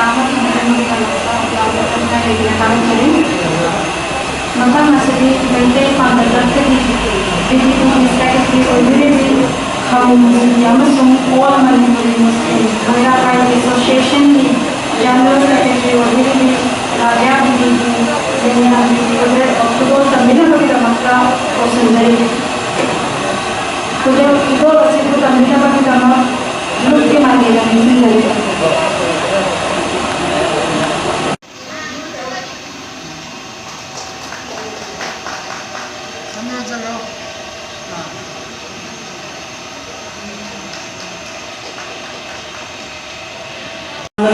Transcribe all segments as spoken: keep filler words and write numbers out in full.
ꯑꯃꯒꯤꯗꯃꯛꯇ ꯌꯥꯝꯅ ꯊꯥꯒꯠꯆꯔꯤ꯫ ꯃꯐꯝ ꯑꯁꯤꯗꯤ ꯃꯩꯇꯩ ꯄꯥꯡꯒꯜ ꯂꯝꯈꯩꯒꯤ ꯕꯤ ꯖꯦ ꯄꯤꯒꯤ ꯁꯦꯀ꯭ꯔꯦꯇꯔꯤ ꯑꯣꯏꯕꯤꯔꯤꯕꯤ ꯈꯥꯎ ꯃꯨꯁꯂꯤꯝ ꯑꯃꯁꯨꯡ ꯑꯣꯜ ꯃꯅꯤꯄꯨꯔꯤ ꯃꯨꯁꯂꯤꯝ ꯃꯩꯔꯥ ꯄꯥꯏꯕꯤ ꯑꯦꯁꯣꯁꯤꯌꯦꯁꯟꯒꯤ ꯖꯦꯅꯔꯦꯜ ꯁꯦꯀ꯭ꯔꯦꯇꯔꯤ ꯑꯣꯏꯕꯤꯔꯤꯕꯤ ꯔꯥꯕꯤꯌꯥ ꯕꯤꯕꯤꯒꯤ ꯂꯦꯡꯒꯥ ꯕꯤꯕꯤ ꯈꯨꯗꯣꯜ ꯇꯝꯕꯤꯅꯕꯒꯤꯗꯃꯛꯇ ꯀꯧꯁꯤꯟꯖꯔꯤ꯫ ꯈꯨꯗꯣꯜ, ꯈꯨꯗꯣꯜ ꯑꯁꯤꯕꯨ ꯇꯝꯕꯤꯅꯕꯒꯤꯗꯃꯛ ꯂꯨꯞꯀꯤ ꯃꯥꯏꯀꯩꯗ ꯅꯤꯡꯁꯤꯡꯖꯔꯤ꯫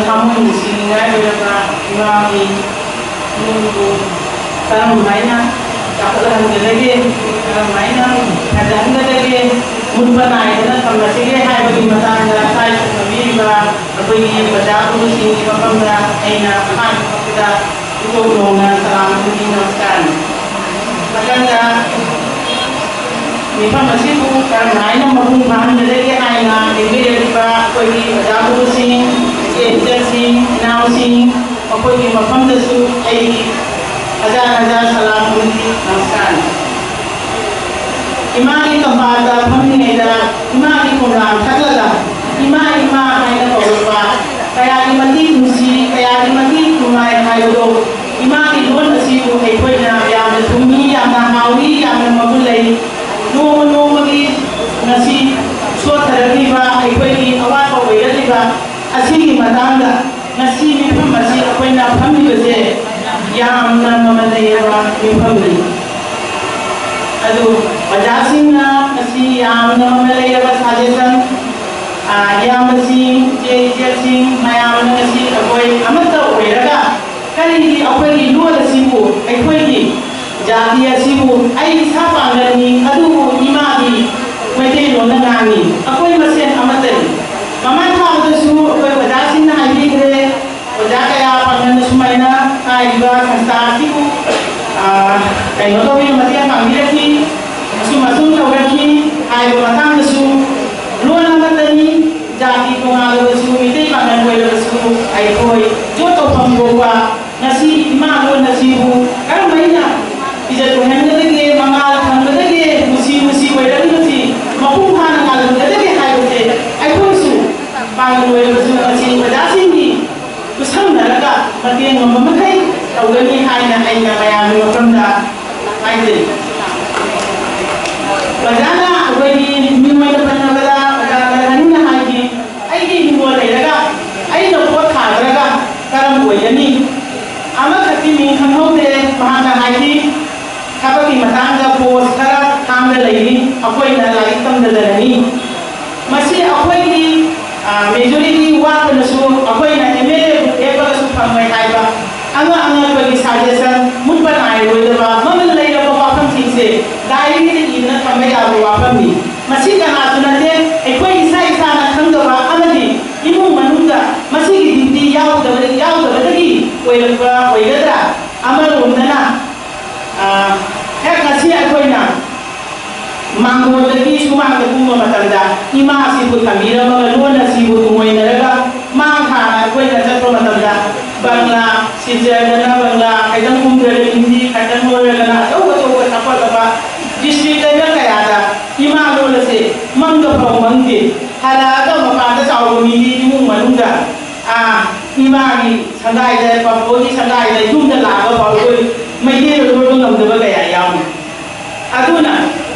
ꯊꯃꯣꯏ ꯅꯨꯡꯁꯤꯅꯤꯡꯉꯥꯏ ꯑꯣꯏꯔꯕ ꯏꯃꯥꯒꯤ ꯏꯃꯨꯡꯕꯨ ꯀꯔꯝ ꯍꯥꯏꯅ ꯆꯥꯎꯈꯠꯍꯟꯒꯗꯒꯦ, ꯀꯔꯝ ꯍꯥꯏꯅ ꯐꯖꯍꯟꯒꯗꯒꯦ, ꯃꯨꯠꯄ ꯅꯥꯏꯗꯅ ꯊꯝꯕꯁꯤꯒꯦ ꯍꯥꯏꯕꯒꯤ ꯃꯇꯥꯡꯗ ꯏꯀꯥꯏ ꯈꯨꯝꯅꯕꯤꯔꯤꯕ ꯑꯩꯈꯣꯏꯒꯤ ꯑꯣꯖꯥ ꯒꯨꯔꯨꯁꯤꯡꯒꯤ ꯃꯐꯝꯗ ꯑꯩꯅ ꯑꯍꯥꯟꯕ ꯃꯛꯇꯗ ꯏꯀꯣꯛ ꯅꯣꯡꯅ ꯁꯂꯥꯝ ꯑꯃꯗꯤ ꯅꯃꯁꯀꯥꯔꯅꯤ꯫ ꯃꯊꯪꯗ ꯃꯤꯐꯝ ꯑꯁꯤꯕꯨ ꯀꯔꯝ ꯍꯥꯏꯅ ꯃꯄꯨꯡ ꯐꯥꯍꯟꯒꯗꯒꯦ ꯍꯥꯏꯅ ꯂꯦꯡꯕꯤꯔꯛꯂꯤꯕ ꯑꯩꯈꯣꯏꯒꯤ ꯑꯣꯖꯥ ꯒꯨꯔꯨꯁꯤꯡ, ꯏꯆꯦ ꯏꯆꯜꯁꯤꯡ, ꯏꯅꯥꯎꯁꯤꯡ, ꯃꯈꯣꯏꯒꯤ ꯃꯐꯝꯗꯁꯨ ꯑꯩꯒꯤ ꯍꯖꯥꯔ ꯍꯖꯥꯔ ꯁꯂꯥꯝ ꯑꯃꯗꯤ ꯅꯃꯁꯀꯥꯔꯅꯤ꯫ ꯏꯃꯥꯒꯤ ꯀꯝꯄꯥꯜꯗ ꯐꯝꯂꯤꯉꯩꯗ ꯏꯃꯥꯒꯤ ꯈꯣꯡꯅꯥꯡ ꯊꯛꯂꯒ ꯏꯃꯥ ꯏꯃꯥ ꯍꯥꯏꯅ ꯀꯧꯔꯛꯄ ꯀꯌꯥꯒꯤ ꯃꯇꯤꯛ ꯅꯨꯡꯁꯤ, ꯀꯌꯥꯒꯤ ꯃꯇꯤꯛ ꯅꯨꯡꯉꯥꯏ ꯍꯥꯏꯕꯗꯣ ꯏꯃꯥꯒꯤ ꯂꯣꯟ ꯑꯁꯤꯕꯨ ꯑꯩꯈꯣꯏꯅ ꯌꯥꯝꯅ ꯊꯨꯝꯃꯤ, ꯌꯥꯝꯅ ꯍꯥꯎꯏ, ꯌꯥꯝꯅ ꯃꯒꯨꯟ ꯂꯩ꯫ ꯅꯣꯡꯃ ꯅꯣꯡꯃꯒꯤ ꯉꯁꯤ ꯁꯣꯠꯊꯔꯛꯂꯤꯕ ꯑꯩꯈꯣꯏꯒꯤ ꯑꯋꯥꯠꯄ ꯑꯣꯏꯔꯛꯂꯤꯕ ꯑꯁꯤꯒꯤ ꯃꯇꯥꯡꯗ ꯉꯁꯤ ꯃꯤꯐꯝ ꯑꯁꯤ ꯑꯩꯈꯣꯏꯅ ꯐꯝꯂꯤꯕꯁꯦ ꯌꯥꯝꯅ ꯃꯃꯜ ꯂꯩꯔꯕ ꯃꯤꯐꯝꯅꯤ꯫ ꯑꯗꯨ ꯑꯣꯖꯥꯁꯤꯡꯅ ꯉꯁꯤ ꯌꯥꯝꯅ ꯃꯃꯜ ꯂꯩꯔꯕ suggestion, ꯑꯥ, ꯏꯌꯥꯝꯕꯁꯤꯡ, ꯏꯆꯦ ꯏꯆꯦꯁꯤꯡ ꯃꯌꯥꯝꯅ ꯉꯁꯤ ꯑꯩꯈꯣꯏ ꯑꯃꯠꯇ ꯑꯣꯏꯔꯒ ꯀꯔꯤꯒꯤ ꯑꯩꯈꯣꯏꯒꯤ ꯂꯣꯟ ꯑꯁꯤꯕꯨ, ꯑꯩꯈꯣꯏꯒꯤ ꯖꯥꯇꯤ ꯑꯁꯤꯕꯨ ꯑꯩ ꯏꯁꯥ ꯄꯥꯡꯒꯜꯅꯤ, ꯑꯗꯨꯕꯨ ꯏꯃꯥꯗꯤ ꯃꯩꯇꯩꯂꯣꯟꯅ ꯉꯥꯡꯉꯤ, ꯑꯩꯈꯣꯏ ꯃꯁꯦꯟ ꯑꯃꯠꯇꯅꯤ꯫ ꯃꯃꯥꯡ ꯊꯥꯕꯗꯁꯨ ꯑꯩꯈꯣꯏ ꯑꯣꯖꯥꯁꯤꯡꯅ ꯍꯥꯏꯕꯤꯈ꯭ꯔꯦ, ꯑꯣꯖꯥ ꯀꯌꯥ ꯄꯥꯡꯒꯜꯅ ꯁꯨꯃꯥꯏꯅ ꯍꯥꯏꯔꯤꯕ ꯁꯪꯁꯊꯥ ꯑꯁꯤꯕꯨ, ꯑꯥ, ꯀꯩꯅꯣ ꯇꯧꯕꯤꯔ ꯃꯇꯦꯡ ꯄꯥꯡꯕꯤꯔꯛꯈꯤ, ꯑꯁꯨꯝ ꯑꯁꯨꯝ ꯇꯧꯔꯛꯈꯤ ꯍꯥꯏꯕ ꯃꯇꯥꯡꯗꯁꯨ ꯂꯣꯟ ꯑꯃꯠꯇꯅꯤ, ꯖꯥ-, ꯖꯥꯇꯤ ꯇꯣꯉꯥꯜꯂꯕꯁꯨ, ꯃꯤꯇꯩ ꯄꯥꯉꯜ ꯑꯣꯏꯔꯕꯁꯨ, ꯑꯩꯈꯣꯏ ꯌꯣꯠ ꯇꯧꯐꯝ ꯊꯣꯛꯄ ꯉꯁꯤ ꯏꯃꯥ ꯂꯣꯟ ꯑꯁꯤꯕꯨ ꯀꯔꯝꯍꯥꯏꯅ ꯏꯖꯠ ꯑꯣꯏꯍꯟꯒꯗꯒꯦ, ꯃꯉꯥꯜ ꯐꯪꯒꯗꯒꯦ, ꯃꯨꯁꯤ ꯃꯨꯁꯤ ꯑꯣꯏꯔꯛꯂꯤꯕꯁꯤ ꯃꯄꯨꯡ ꯐꯥꯅ ꯉꯥꯜꯍꯟꯒꯗꯒꯦ ꯍꯥꯏꯕꯁꯦ ꯑꯩꯈꯣꯏꯁꯨ ꯄꯥꯡꯒꯜ ꯑꯣꯏꯔꯕꯁꯨ ꯉꯁꯤ ꯑꯣꯖꯥꯁꯤꯡꯒꯤ ꯈꯨꯠꯁꯝꯅꯔꯒ ꯃꯇꯦꯡ ꯉꯝꯕ ꯃꯈꯩ ꯇꯧꯒꯅꯤ ꯍꯥꯏꯅ ꯑꯩꯅ ꯃꯌꯥꯝꯒꯤ ꯃꯐꯝꯗ ꯍꯥꯏꯖꯔꯤ꯫ ꯑꯣꯖꯥꯅ ꯑꯩꯈꯣꯏꯒꯤ ꯃꯤꯡ ꯑꯣꯏꯅ ꯄꯟꯅꯕꯗ ꯑꯣꯖꯥ ꯂꯥꯏꯍꯟꯅ ꯍꯥꯏꯈꯤ, "ꯑꯩꯒꯤ ꯍꯤꯡꯒꯣꯜ ꯂꯩꯔꯒ ꯑꯩꯅ ꯄꯣꯠ ꯊꯥꯗ꯭ꯔꯒ ꯀꯔꯝ ꯑꯣꯏꯒꯅꯤ?" ꯑꯃꯈꯛꯇꯤ ꯃꯤꯡ ꯈꯪꯍꯧꯗꯦ, ꯃꯍꯥꯛꯅ ꯍꯥꯏꯈꯤ, "ꯊꯕꯛꯀꯤ ꯃꯇꯥꯡꯗ ꯄꯣꯁ ꯈꯔ ꯍꯥꯡꯗ ꯂꯩꯔꯤ, ꯑꯩꯈꯣꯏꯅ ꯂꯥꯏꯔꯤꯛ ꯇꯝꯗꯗꯅꯅꯤ"꯫ ꯃꯁꯤ ꯑꯩꯈꯣꯏꯒꯤ, ꯑ, ꯃꯦꯖꯣꯔꯤꯇꯤ ꯋꯥꯠꯄꯅꯁꯨ ꯑꯩꯈꯣꯏꯅ ꯑꯦꯝ ꯑꯦꯜ ꯑꯦꯕꯨ ꯂꯦꯞꯄꯒꯁꯨ ꯐꯪꯉꯣꯏ ꯍꯥꯏꯕ, ꯑꯉꯛ ꯑꯉꯛꯄꯒꯤ ꯁꯖꯦꯁꯟ, ꯃꯨꯠꯄ ꯅꯥꯏꯔꯣꯏꯗꯕ ꯃꯃꯜ ꯂꯩꯔꯕ ꯋꯥꯐꯝꯁꯤꯡꯁꯦ ꯗꯥꯏꯔꯤꯗ ꯏꯗꯨꯅ ꯊꯝꯕ ꯌꯥꯕ ꯋꯥꯐꯝꯅꯤ꯫ ꯃꯁꯤ ꯀꯅꯥꯁꯨ ꯅꯠꯇꯦ, ꯑꯩꯈꯣꯏ ꯏꯁꯥ ꯏꯁꯥꯅ ꯈꯪꯗꯕ ꯑꯃꯗꯤ ꯏꯃꯨꯡ ꯃꯅꯨꯡꯗ ꯃꯁꯤꯒꯤ ꯗ꯭ꯌꯨꯇꯤ ꯌꯥꯎꯗꯕ-, ꯌꯥꯎꯗꯕꯗꯒꯤ ꯑꯣꯏꯔꯛꯄ ꯑꯣꯏꯒꯗ꯭ꯔꯥ? ꯑꯃꯔꯣꯝꯗꯅ, ꯑ, ꯍꯦꯛ ꯉꯁꯤ ꯑꯩꯈꯣꯏꯅ ꯃꯥꯡꯒꯣꯟꯗꯒꯤ ꯁꯨꯃꯥꯡꯗ ꯀꯨꯝꯕ ꯃꯇꯝꯗ ꯏꯃꯥ ꯑꯁꯤꯕꯨ ꯊꯝꯕꯤꯔꯝꯃꯒ ꯂꯣꯟ ꯑꯁꯤꯕꯨ ꯇꯨꯡꯑꯣꯏꯅꯔꯒ ꯃꯥꯡ ꯊꯥꯅ ꯑꯩꯈꯣꯏꯅ ꯆꯠꯄ ꯃꯇꯝꯗ ꯕꯪꯒ꯭ꯂꯥ, ꯁꯤꯜꯆꯔꯗꯅ ꯕꯪꯒ꯭ꯂꯥ, ꯈꯤꯇꯪ ꯀꯨꯝꯗ꯭ꯔꯒ ꯍꯤꯟꯗꯤ, ꯈꯤꯇꯪ ꯑꯣꯏꯔꯒꯅ ꯑꯆꯧ ꯑꯆꯧꯕ ꯆꯥꯎꯈꯠꯂꯕ ꯗꯤꯁꯇ꯭ꯔꯤꯛ ꯂꯩꯕ ꯀꯌꯥꯗ ꯏꯃꯥ ꯂꯣꯟ ꯑꯁꯦ ꯃꯪꯗ ꯐꯥꯎ ꯃꯪꯗꯦ꯫ ꯍꯜꯂꯛꯑꯒ ꯃꯄꯥꯟꯗ ꯆꯥꯎꯕ ꯃꯤꯗꯤ ꯏꯃꯨꯡ ꯃꯅꯨꯡꯗ, ꯑꯥ, ꯏꯃꯥꯒꯤ ꯁꯪꯒꯥꯏꯗ, ꯄꯥꯐꯣꯒꯤ ꯁꯪꯒꯥꯏꯗ, ꯌꯨꯝꯗ ꯂꯥꯛꯑꯒ ꯐꯥꯎ ꯑꯩꯈꯣꯏ ꯃꯩꯇꯩꯂꯣꯟ ꯂꯣꯟꯕ ꯉꯝꯗꯕ ꯀꯌꯥ ꯌꯥꯎꯔꯤ꯫ ꯑꯗꯨꯅ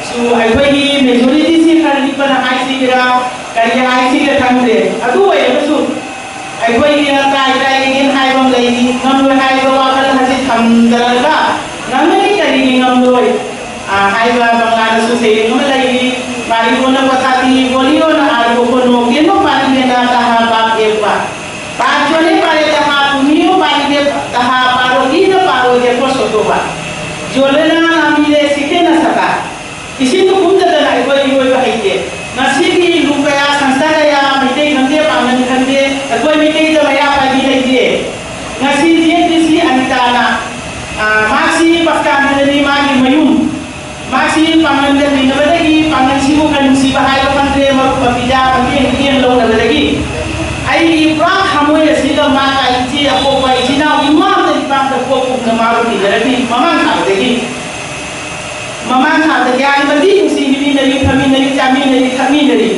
ꯁꯨ ꯑꯩꯈꯣꯏꯒꯤ ꯃꯦꯖꯣꯔꯤꯇꯤꯁꯤ ꯈꯔ ꯂꯤꯛꯄꯅ ꯍꯥꯏꯁꯤꯒꯦꯔꯥ, ꯀꯔꯤ ꯍꯥꯏꯁꯤꯒꯦ ꯈꯪꯗ꯭ꯔꯦ꯫ ꯑꯗꯨ ꯑꯣꯏꯔꯒꯁꯨ ꯑꯩꯈꯣꯏꯒꯤ ꯇ꯭ꯔꯥꯏ ꯇ꯭ꯔꯥꯏ ꯑꯦꯒꯦꯟ ꯍꯥꯏꯕ ꯑꯃ ꯂꯩꯔꯤ, ꯉꯝꯂꯣꯏ ꯍꯥꯏꯕ ꯋꯥꯈꯜ ꯑꯁꯤ ꯊꯝꯗꯔꯒ ꯉꯝꯒꯅꯤ, ꯀꯔꯤꯒꯤ ꯉꯝꯂꯣꯏ? ꯑꯥ, ꯍꯥꯏꯕ ꯕꯪꯒ꯭ꯂꯥꯗꯁꯨ ꯁꯩꯔꯦꯡ ꯑꯃ ꯂꯩꯔꯤ, "ꯄꯥꯔꯤꯕꯣꯅ ꯄꯣꯊꯥꯇꯤ, ꯕꯣꯂꯤꯔꯣꯅ ꯑꯥꯔꯨꯕ ꯀꯣꯅꯣ, ꯀꯦꯅꯣ ꯄꯥꯔꯤꯕꯦꯅ ꯇꯍꯥ ꯄꯥꯞ ꯑꯦꯛꯄ꯫ ꯄꯥꯆꯣꯅꯦ ꯄꯥꯔꯦ ꯇꯍꯥ ꯄꯨꯃꯤꯌꯣ ꯄꯥꯔꯤꯕꯦ ꯇꯍꯥ ꯄꯥꯔꯣ ꯏꯅ ꯄꯥꯔꯣ ꯌꯦꯀꯣ ꯁꯣꯇꯣꯕ꯫ ꯖꯣꯂꯦꯅ ꯅꯥꯃꯤꯔꯦ ꯁꯤꯀꯦꯅ ꯁꯇꯥ"꯫ ꯏꯁꯤꯡꯗꯨ ꯀꯨꯝꯗꯗꯅ ꯑꯩꯈꯣꯏ ꯏꯔꯣꯏꯕ ꯍꯩꯇꯦ꯫ ꯉꯁꯤꯒꯤ ꯂꯨꯞ ꯀꯌꯥ, ꯁꯪꯁꯊꯥ ꯀꯌꯥ, ꯃꯩꯇꯩ ꯈꯪꯗꯦ, ꯄꯥꯡꯒꯜ ꯈꯪꯗꯦ, ꯑꯩꯈꯣꯏ ꯃꯩꯇꯩꯗ ꯃꯩꯔꯥ ꯄꯥꯏꯕꯤ ꯂꯩꯇꯦ꯫ ꯉꯁꯤ ꯖꯤ ꯑꯦꯝ ꯇꯤ ꯁꯤ ꯑꯅꯤꯇꯥꯅ, ꯑ, ꯃꯍꯥꯛꯁꯤ ꯄꯁꯀꯥꯟꯗꯅꯤ ꯃꯥꯒꯤ ꯃꯌꯨꯝ꯫ ꯃꯍꯥꯛꯁꯤ ꯄꯥꯡꯒꯜꯗ ꯇꯤꯟꯅꯕꯗꯒꯤ ꯄꯥꯡꯒꯜꯁꯤꯕꯨ ꯈꯔ ꯅꯨꯡꯁꯤꯕ ꯍꯥꯏꯕ ꯈꯪꯗ꯭ꯔꯦ, ꯃꯔꯨꯞ ꯃꯄꯤꯗ ꯃꯇꯦꯡ ꯃꯤꯠꯌꯦꯡ ꯂꯧꯅꯕꯗꯒꯤ ꯏꯄꯥꯒ ꯏꯆꯦ ꯑꯄꯣꯛꯄ ꯏꯆꯤꯟ ꯏꯅꯥꯎ ꯏꯃꯥ ꯑꯃꯇ ꯏꯄꯥ ꯑꯃꯇ ꯄꯣꯛꯄꯒꯨꯝꯅ ꯃꯥꯕꯨ ꯇꯤꯟꯅꯔꯛꯂꯤ꯫ ꯃꯃꯥ ꯊꯥꯕꯗꯒꯤ, ꯃꯃꯥ ꯊꯥꯕꯗꯒꯤ ꯍꯥꯏꯔꯤꯕꯗꯤ ꯅꯨꯡꯁꯤ ꯍꯤꯡꯃꯤꯟꯅꯔꯤ, ꯐꯝꯃꯤꯟꯅꯔꯤ, ꯆꯥꯃꯤꯟꯅꯔꯤ, ꯊꯛꯃꯤꯟꯅꯔꯤ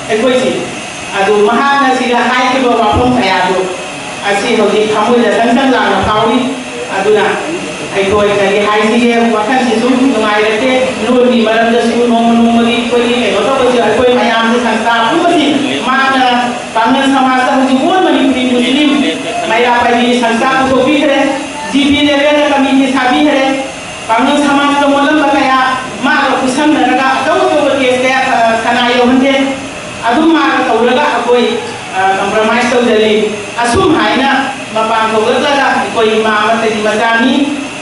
ꯑꯩꯈꯣꯏꯁꯤ꯫ ꯑꯗꯨ ꯃꯍꯥꯛꯅ ꯁꯤꯗ ꯍꯥꯏꯈꯤꯕ ꯋꯥꯐꯝ ꯀꯌꯥꯗꯨ ꯑꯁꯤ ꯍꯧꯖꯤꯛ ꯊꯃꯣꯏꯗ ꯁꯪ ꯁꯪ ꯂꯥꯎꯅ ꯐꯥꯎꯔꯤ꯫ ꯑꯗꯨꯅ ꯑꯩꯈꯣꯏ ꯀꯔꯤ ꯍꯥꯏꯁꯤꯒꯦ, ꯋꯥꯈꯜꯁꯤ ꯁꯨꯝ ꯅꯨꯡꯉꯥꯏꯔꯛꯇꯦ꯫ ꯂꯣꯟꯒꯤ ꯃꯔꯝꯗꯁꯨ ꯅꯣꯡꯃ ꯅꯣꯡꯃꯒꯤ ꯑꯩꯈꯣꯏꯒꯤ ꯀꯩꯅꯣ ꯇꯧꯕꯁꯦ, ꯑꯩꯈꯣꯏ ꯃꯌꯥꯝꯁꯦ ꯁꯪꯁꯊꯥ ꯄꯨꯝꯕꯁꯤ ꯃꯥꯅ ꯄꯥꯡꯒꯜ ꯁꯃꯥꯖꯇ ꯍꯧꯖꯤꯛ all ꯃꯅꯤꯄꯨꯔꯤ ꯃꯨꯁꯂꯤꯝ ꯃꯩꯔꯥ ꯄꯥꯏꯕꯤ ꯁꯪꯁꯊꯥ ꯄꯨꯊꯣꯛꯄꯤꯈ꯭ꯔꯦ, ꯖꯤ ꯄꯤ ꯂꯦꯚꯦꯜꯗ ꯀꯃꯤꯇꯤ ꯁꯥꯕꯤꯈ꯭ꯔꯦ꯫ ꯄꯥꯡꯒꯜ ꯁꯃꯥꯖꯇ ꯃꯣꯠꯂꯝꯕ ꯀꯌꯥ ꯃꯥꯒ ꯈꯨꯠꯁꯝꯅꯔꯒ ꯑꯆꯧ ꯑꯆꯧꯕ ꯀꯦꯁ ꯀꯌꯥ, ꯑ, ꯊꯅꯥ ꯌꯧꯍꯟꯗꯦ꯫ ꯑꯗꯨꯝ ꯃꯥꯒ ꯇꯧꯔꯒ ꯑꯩꯈꯣꯏ, ꯑ, ꯀꯝꯄ꯭ꯔꯣꯃꯥꯏꯁ ꯇꯧꯖꯔꯤ꯫ ꯑꯁꯨꯝ ꯍꯥꯏꯅ ꯃꯄꯥꯟ ꯊꯣꯛꯂꯛꯂꯒ ꯑꯩꯈꯣꯏ ꯏꯃꯥ ꯑꯃꯠꯇꯒꯤ ꯃꯆꯥꯅꯤ꯫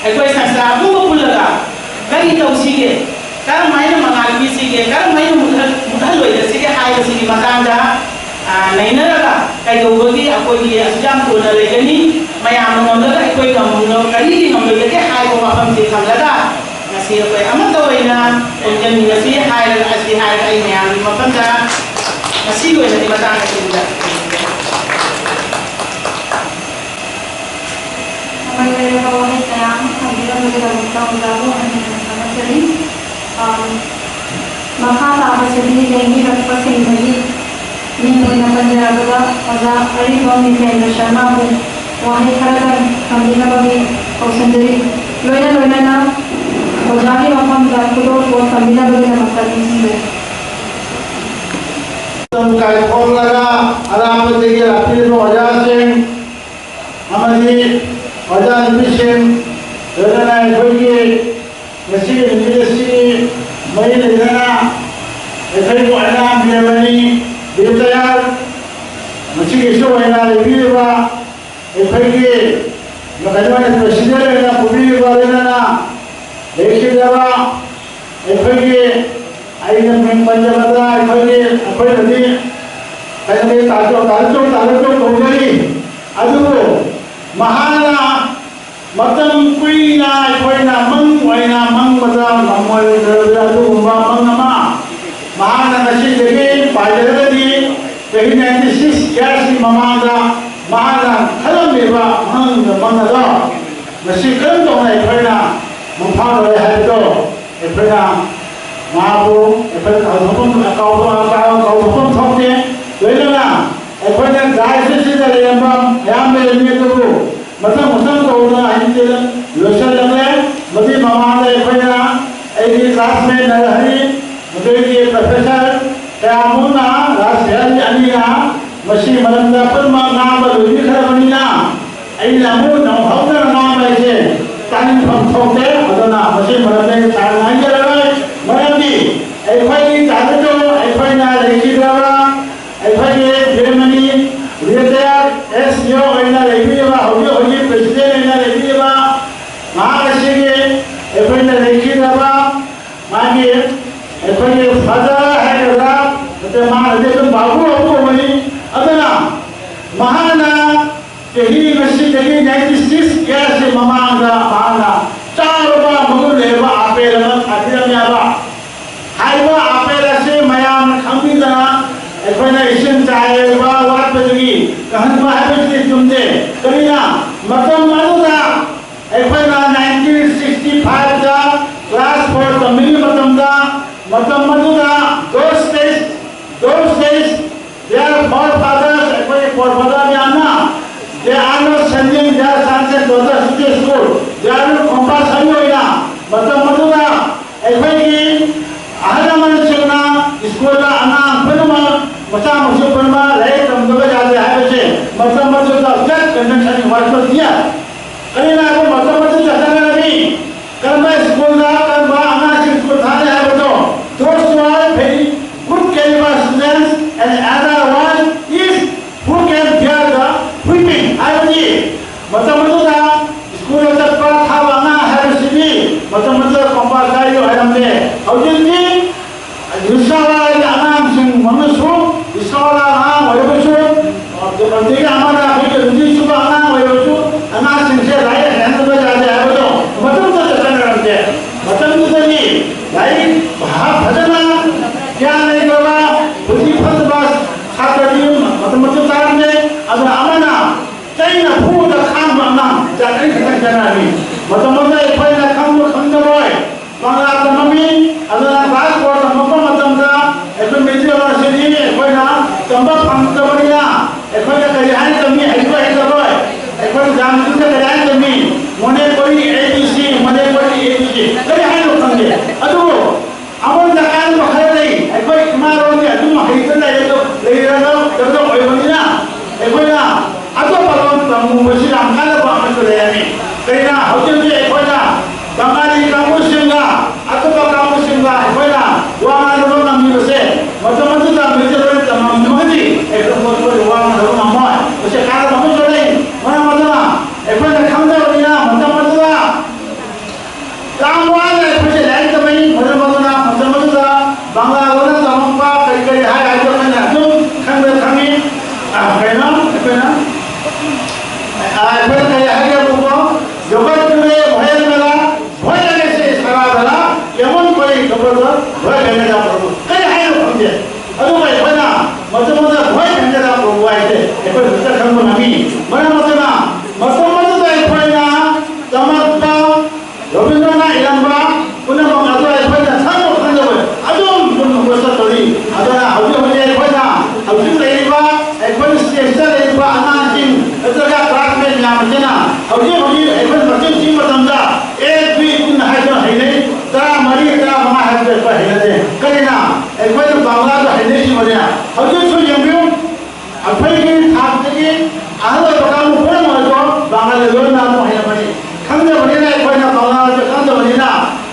ꯑꯩꯈꯣꯏ ꯁꯪꯁꯊꯥ ꯑꯄꯨꯟꯕ ꯄꯨꯜꯂꯒ ꯀꯔꯤ ꯇꯧꯁꯤꯒꯦ, ꯀꯔꯝ ꯍꯥꯏꯅ ꯃꯉꯥꯜ ꯄꯤꯁꯤꯒꯦ, ꯀꯔꯝ ꯍꯥꯏꯅ ꯃꯨꯠꯍꯜ-, ꯃꯨꯠꯍꯜꯂꯣꯏꯗꯁꯤꯒꯦ ꯍꯥꯏꯕꯁꯤꯒꯤ ꯃꯇꯥꯡꯗ, ꯑ, ꯅꯩꯅꯔꯒ ꯀꯩꯗꯧꯕꯒꯤ ꯑꯩꯈꯣꯏꯒꯤ ꯑꯁꯨꯛ ꯌꯥꯝ ꯊꯨꯅ ꯂꯩꯒꯅꯤ, ꯃꯌꯥꯝꯅ ꯉꯝꯂꯒ ꯑꯩꯈꯣꯏ ꯉꯝꯃꯣꯏꯗꯣ ꯀꯔꯤꯒꯤ ꯉꯝꯂꯣꯏꯗꯒꯦ ꯍꯥꯏꯕ ꯋꯥꯐꯝꯁꯤ ꯊꯝꯂꯒ ꯉꯁꯤ ꯑꯩꯈꯣꯏ ꯑꯃꯠꯇ ꯑꯣꯏꯅ ꯈꯣꯝꯖꯟꯃꯤꯟꯅꯁꯤ ꯍꯥꯏꯔꯒ, ꯑꯁꯤ ꯍꯥꯏꯔꯒ ꯑꯩ ꯃꯌꯥꯝꯒꯤ ꯃꯐꯝꯗ ꯉꯁꯤꯒꯤ ꯑꯣꯏꯅꯗꯤ ꯃꯇꯥꯡ ꯑꯁꯤꯗ ꯃꯃꯜ ꯂꯩꯔꯕ ꯋꯥꯍꯩ ꯀꯌꯥ ꯑꯃ ꯊꯝꯕꯤꯔꯝꯕꯒꯤꯗꯃꯛꯇ ꯑꯣꯖꯥꯕꯨ ꯍꯟꯅ ꯍꯟꯅ ꯊꯥꯒꯠꯆꯔꯤ꯫ ꯑꯝ, ꯃꯈꯥ ꯇꯥꯕꯁꯤꯗꯤ ꯂꯦꯡꯕꯤꯔꯛꯄꯁꯤꯡꯗꯒꯤ ꯃꯤꯡ ꯑꯣꯏꯅ ꯄꯟꯖꯔꯕꯗ ꯑꯣꯖꯥ ꯑꯔꯤꯕꯝ ꯅꯤꯇꯦꯟꯗ꯭ꯔ ꯁꯔꯃꯕꯨ ꯋꯥꯍꯩ ꯈꯔꯗꯪ ꯊꯝꯕꯤꯅꯕꯒꯤ ꯀꯧꯁꯤꯟꯖꯔꯤ꯫ ꯂꯣꯏꯅ ꯂꯣꯏꯅꯅ ꯑꯣꯖꯥꯒꯤ ꯃꯐꯝꯗ ꯈꯨꯗꯣꯜꯄꯣꯠ ꯊꯝꯕꯤꯅꯕꯒꯤꯗꯃꯛꯇ ꯅꯤꯡꯁꯤꯡꯖꯔꯤ꯫ ꯃꯇꯝ ꯀꯥꯏꯊꯣꯛꯂꯒ ꯑꯔꯥꯞꯄꯗꯒꯤ ꯂꯥꯛꯄꯤꯔꯤꯕ ꯑꯣꯖꯥꯁꯤꯡ ꯑꯃꯗꯤ ꯑꯣꯖꯥ ꯅꯨꯄꯤꯁꯤꯡ, ꯂꯣꯏꯅꯅ ꯑꯩꯈꯣꯏꯒꯤ ꯉꯁꯤꯒꯤ ꯅꯨꯃꯤꯠ ꯑꯁꯤ ꯃꯔꯤ ꯂꯩꯅꯅ ꯑꯩꯈꯣꯏꯒꯤ ꯑꯣꯏꯅ ꯕꯤꯔꯃꯅꯤ ꯕꯤꯔꯇꯌꯥꯔ ꯃꯁꯤꯒꯤꯁꯨ ꯑꯣꯏꯅ ꯂꯩꯕꯤꯔꯤꯕ ꯑꯩꯈꯣꯏꯒꯤ ꯀꯩꯅꯣ ꯄ꯭ꯔꯦꯁꯤꯗꯦꯟ ꯑꯣꯏꯅ ꯄꯨꯕꯤꯔꯤꯕ ꯂꯣꯏꯅꯅ ꯂꯩꯈꯤꯗꯕ ꯑꯩꯈꯣꯏꯒꯤ ꯑꯩꯅ ꯃꯤꯡ ꯄꯟꯖꯕꯗ ꯑꯩꯈꯣꯏꯒꯤ, ꯑꯩꯈꯣꯏꯅꯗꯤ ꯀꯩꯅꯣꯗꯤ ꯇꯥꯖꯣ, ꯇꯥꯖꯣ, ꯇꯥꯖꯣ ꯀꯧꯖꯔꯤ꯫ ꯑꯗꯨꯕꯨ ꯃꯍꯥꯛꯅ ꯃꯇꯝ ꯀꯨꯏꯅ ꯑꯩꯈꯣꯏꯅ ꯃꯪ ꯑꯣꯏꯅ ꯃꯪꯕꯗ ꯉꯝꯃꯣꯏꯗꯕ ꯑꯗꯨꯒꯨꯝꯕ ꯃꯪ ꯑꯃ ꯃꯍꯥꯛꯅ ꯉꯁꯤꯗꯒꯤ ꯄꯥꯏꯖꯔꯒꯗꯤ ꯆꯍꯤ ninety six yearsꯀꯤ ꯃꯃꯥꯡꯗ ꯃꯍꯥꯛꯅ ꯈꯜꯂꯝꯃꯤꯕ ꯃꯪꯗ ꯃꯪ ꯑꯗꯣ ꯃꯁꯤ ꯀꯔꯝ ꯇꯧꯅ ꯑꯩꯈꯣꯏꯅ ꯃꯪꯐꯥꯔꯣꯏ ꯍꯥꯏꯕꯗꯣ ꯑꯩꯈꯣꯏꯅ ꯃꯍꯥꯛꯄꯨ ꯑꯩꯈꯣꯏꯅ ꯀꯥꯎꯊꯣꯛꯐꯝ ꯀꯥꯎꯊꯣꯛ- ꯀꯥꯎꯊꯣꯛꯐꯝ ꯊꯣꯛꯇꯦ꯫ ꯂꯣꯏꯅꯅ ꯑꯩꯈꯣꯏꯅ ꯗꯥꯏꯁꯤꯁꯤꯗ ꯂꯩꯔꯝꯕ ꯃꯌꯥꯝ ꯂꯩꯔꯝꯃꯤ ꯑꯗꯨꯕꯨ ꯃꯊꯪ ꯃꯊꯪ ꯇꯧꯗꯅ ꯑꯩꯗꯤ ꯂꯣꯏꯁꯤꯜꯂꯛꯂꯦ꯫ ꯃꯗꯨꯒꯤ ꯃꯃꯥꯡꯗ ꯑꯩꯈꯣꯏꯅ ꯑꯩꯒꯤ ꯀ꯭ꯂꯥꯁꯃꯦꯠ ꯅꯔꯍꯔꯤ, ꯃꯗꯨꯒꯤ ꯄ꯭ꯔꯣꯐꯦꯁꯔ ꯀꯌꯥꯃꯨꯛꯅ ꯔꯥꯁ ꯕꯤꯍꯥꯔꯤ ꯑꯅꯤꯅ ꯃꯁꯤꯒꯤ ꯃꯔꯝꯗ ꯄꯨꯝꯅꯃꯛ ꯉꯥꯡꯕ ꯂꯣꯏꯕꯤꯈ꯭ꯔꯕꯅꯤꯅ ꯑꯩꯅ ꯑꯃꯨꯛ ꯅꯧꯍꯧꯅꯅ ꯉꯥꯡꯕ ꯍꯥꯏꯁꯦ ꯇꯥꯅꯤꯡꯐꯝ ꯊꯣꯛꯇꯦ꯫ ꯑꯗꯨꯅ ꯃꯁꯤꯒꯤ ꯃꯔꯝꯗ ꯑꯩ ꯁꯥꯡꯅ ꯉꯥꯡꯖꯔꯔꯣꯏ꯫ ꯃꯔꯝꯗꯤ ꯑꯩꯈꯣꯏꯒꯤ ꯇꯥꯔꯒꯦꯠꯇꯣ ꯑꯩꯈꯣꯏꯅ ꯂꯩꯈꯤꯗ꯭ꯔꯕ ꯑꯩꯈꯣꯏꯒꯤ ꯐꯤꯔꯃꯅꯤ ꯔꯤꯇꯥꯌꯔ ꯑꯦꯁ ꯏ ꯑꯣ ꯑꯣꯏꯅ ꯂꯩꯕꯤꯔꯤꯕ, ꯍꯧꯖꯤꯛ ꯍꯧꯖꯤꯛ ꯄ꯭ꯔꯦꯁꯤꯗꯦꯟ ꯑꯣꯏꯅ ꯂꯩꯕꯤꯔꯤꯕ ꯃꯍꯥꯛ ꯑꯁꯤꯒꯤ ꯑꯩꯈꯣꯏꯅ ꯂꯩꯈꯤꯗ꯭ꯔꯕ ꯃꯥꯒꯤ ꯑꯩꯈꯣꯏꯒꯤ ꯐꯥꯗꯔ ꯍꯥꯏꯒꯗ꯭ꯔꯥ, ꯅꯠꯇꯦ, ꯃꯥꯅꯗꯤ ꯑꯗꯨꯝ ꯕꯥꯕꯨ ꯑꯕꯨ ꯑꯣꯏ꯫ ꯑꯗꯨꯅ ꯃꯍꯥꯛꯅ ꯆꯍꯤ ꯉꯁꯤꯗꯒꯤ ninety six years ꯃꯃꯥꯡꯗ ꯃꯍꯥꯛꯅ ꯆꯥꯎꯔꯕ ꯃꯒꯨꯟ ꯂꯩꯔꯕ ꯑꯥꯄꯦꯜ ꯑꯃ ꯊꯥꯕꯤꯔꯝꯃꯦꯕ꯫ ꯍꯥꯏꯔꯤꯕ ꯑꯥꯄꯦꯜ ꯑꯁꯤ ꯃꯌꯥꯝꯅ ꯈꯪꯕꯤꯗꯅ ꯑꯩꯈꯣꯏꯅ ꯏꯁꯤꯡ ꯆꯥꯏꯕ ꯋꯥꯠꯄꯗꯒꯤ ꯀꯪꯍꯟꯕ ꯍꯥꯏꯕꯁꯤꯗꯤ ꯆꯨꯝꯗꯦ꯫ ꯀꯔꯤꯅ? ꯃꯇꯝ ꯑꯗꯨꯗ ꯑꯩꯈꯣꯏꯅ nineteen sixty five ꯗ class four ꯇꯝꯕꯤꯕ ꯃꯇꯝꯗ, ꯃꯇꯝ ꯑꯗꯨꯗ those days, those days, their forefathers, ꯑꯩꯈꯣꯏꯒꯤ forefather ꯃꯌꯥꯝꯅ, they are not sending their sons and daughters to the school, they are not compulsory ꯑꯣꯏꯅ ꯃꯇꯝ ꯑꯗꯨꯗ ꯑꯩꯈꯣꯏꯒꯤ ꯑꯍꯜ ꯂꯃꯟꯁꯤꯡꯅ ꯁ꯭ꯀꯨꯜꯗ ꯑꯉꯥꯡ ꯄꯨꯝꯅꯃꯛ, ꯃꯆꯥ ꯃꯁꯨ ꯄꯨꯝꯅꯃꯛ ꯂꯥꯏꯔꯤꯛ ꯇꯝꯗꯕ ꯌꯥꯗꯦ ꯍꯥꯏꯕꯁꯦ ꯃꯇꯝ ꯑꯗꯨꯗ that convention was not there꯫ ꯀꯔꯤꯅ ꯍꯥꯏꯕ ꯃꯇꯝ ꯑꯗꯨꯗ ꯆꯠꯅꯔꯝꯃꯤ? ꯀꯔꯝꯕ ꯁ꯭ꯀꯨꯜꯗ ꯀꯔꯝꯕ ꯑꯉꯥꯡꯁꯤꯡ ꯁ꯭ꯀꯨꯜ ꯊꯥꯅꯤ ꯍꯥꯏꯕꯗꯣ, those who are very good caliber students and other one is who can bear the whipping ꯍꯥꯏꯕꯗꯤ ꯃꯇꯝ ꯑꯗꯨꯗ ꯁ꯭ꯀꯨꯜꯗ ꯆꯠꯄ ꯊꯥꯕ ꯑꯉꯥꯡ ꯍꯥꯏꯕꯁꯤꯗꯤ ꯃꯇꯝ ꯑꯗꯨꯗ compulsory ꯑꯣꯏꯔꯝꯗꯦ꯫ ꯍꯧꯖꯤꯛꯇꯤ ꯔꯤꯛꯁꯥꯋꯥꯂꯥꯒꯤ ꯑꯉꯥꯡꯁꯤꯡ ꯑꯃꯁꯨ ꯔꯤꯛꯁꯥꯋꯥꯂꯥ ꯑꯉꯥꯡ ꯑꯣꯏꯔꯕꯁꯨ, ꯑꯗꯒꯤ ꯑꯃꯅ ꯑꯩꯈꯣꯏꯒꯤ ꯅꯨꯄꯤ ꯁꯨꯕ ꯑꯉꯥꯡ ꯑꯣꯏꯔꯕꯁꯨ ꯑꯉꯥꯡꯁꯤꯡꯁꯦ ꯂꯥꯏꯔꯤꯛ ꯍꯩꯍꯟꯗꯕ ꯌꯥꯗꯦ ꯍꯥꯏꯕꯗꯣ ꯃꯇꯝꯗꯨꯗ ꯆꯠꯅꯔꯝꯗꯦ꯫ ꯃꯇꯝꯗꯨꯗꯗꯤ ꯂꯥꯏꯔꯤꯛ ꯚꯥꯞ ꯐꯖꯅ ꯒ꯭ꯌꯥꯟ ꯂꯩꯇꯕ, ꯕꯨꯗꯤ ꯐꯠꯇꯕ ꯁꯥꯇ꯭ꯔꯗꯤ ꯃꯇꯝ ꯃꯇꯝ ꯇꯥꯔꯝꯗꯦ꯫ ꯑꯗꯨꯅ ꯑꯃꯅ ꯑꯩꯈꯣꯏ ꯍꯧꯖꯤꯛꯇ ꯈꯪꯕ ꯉꯝꯃꯤ꯫ ꯃꯔꯝ ꯑꯗꯨꯅ ꯃꯇꯝ ꯑꯗꯨꯗ ꯑꯩꯈꯣꯏꯅ ꯆꯃꯠꯄ, ꯔꯕꯤꯟꯗ꯭ꯔꯅꯥꯊ ꯏꯔꯝꯕ ꯄꯨꯝꯅꯃꯛ ꯑꯗꯨ ꯑꯩꯈꯣꯏꯅ ꯈꯪꯕ ꯈꯪꯗꯕ ꯑꯗꯨꯝ ꯑꯗꯨꯝ ꯍꯧꯒꯠꯆꯠꯄꯅꯤ꯫ ꯑꯗꯨꯅ ꯍꯧꯖꯤꯛ ꯍꯧꯖꯤꯛ ꯑꯩꯈꯣꯏꯅ ꯍꯧꯖꯤꯛ ꯂꯩꯔꯤꯕ ꯑꯩꯈꯣꯏ ꯁ꯭ꯇꯦꯠꯁꯤꯗ ꯂꯩꯔꯤꯕ ꯑꯉꯥꯡꯁꯤꯡ ꯅꯠꯇ꯭ꯔꯒ ꯀ꯭ꯂꯥꯁꯃꯦꯠ ꯃꯌꯥꯝ ꯑꯁꯤꯅ ꯍꯧꯖꯤꯛ ꯍꯧꯖꯤꯛ ꯑꯩꯈꯣꯏꯅ ꯃꯆꯤꯟ ꯊꯤꯕ ꯃꯇꯝꯗ ꯑꯦ ꯕꯤ ꯁꯤꯟ ꯍꯥꯏꯗꯨꯅ ꯍꯩꯅꯩ, ꯇꯔꯥꯃꯔꯤ ꯇꯔꯥꯃꯉꯥ ꯍꯥꯏꯕꯗꯨ ꯑꯩꯈꯣꯏ ꯍꯩꯅꯗꯦ꯫ ꯀꯔꯤꯅ? ꯑꯩꯈꯣꯏꯅ ꯕꯪꯒ꯭ꯂꯥꯗ ꯍꯩꯅꯩꯁꯤꯕꯅꯦ꯫ ꯍꯧꯖꯤꯛꯁꯨ ꯌꯦꯡꯕꯤꯌꯨ, ꯑꯩꯈꯣꯏꯒꯤ ꯊꯥꯛꯇꯒꯤ ꯑꯍꯜ ꯑꯣꯏꯕ ꯀꯥꯡꯕꯨ ꯄꯨꯝꯅꯃꯛ ꯑꯗꯨ ꯕꯪꯒꯥꯂꯤ ꯂꯣꯟ ꯉꯥꯡꯕ ꯍꯩꯔꯝꯃꯅꯤ꯫ ꯈꯪꯗꯕꯅꯤꯅ, ꯑꯩꯈꯣꯏꯅ ꯕꯪꯒꯥꯂꯤꯁꯦ ꯈꯪꯗꯕꯅꯤꯅ,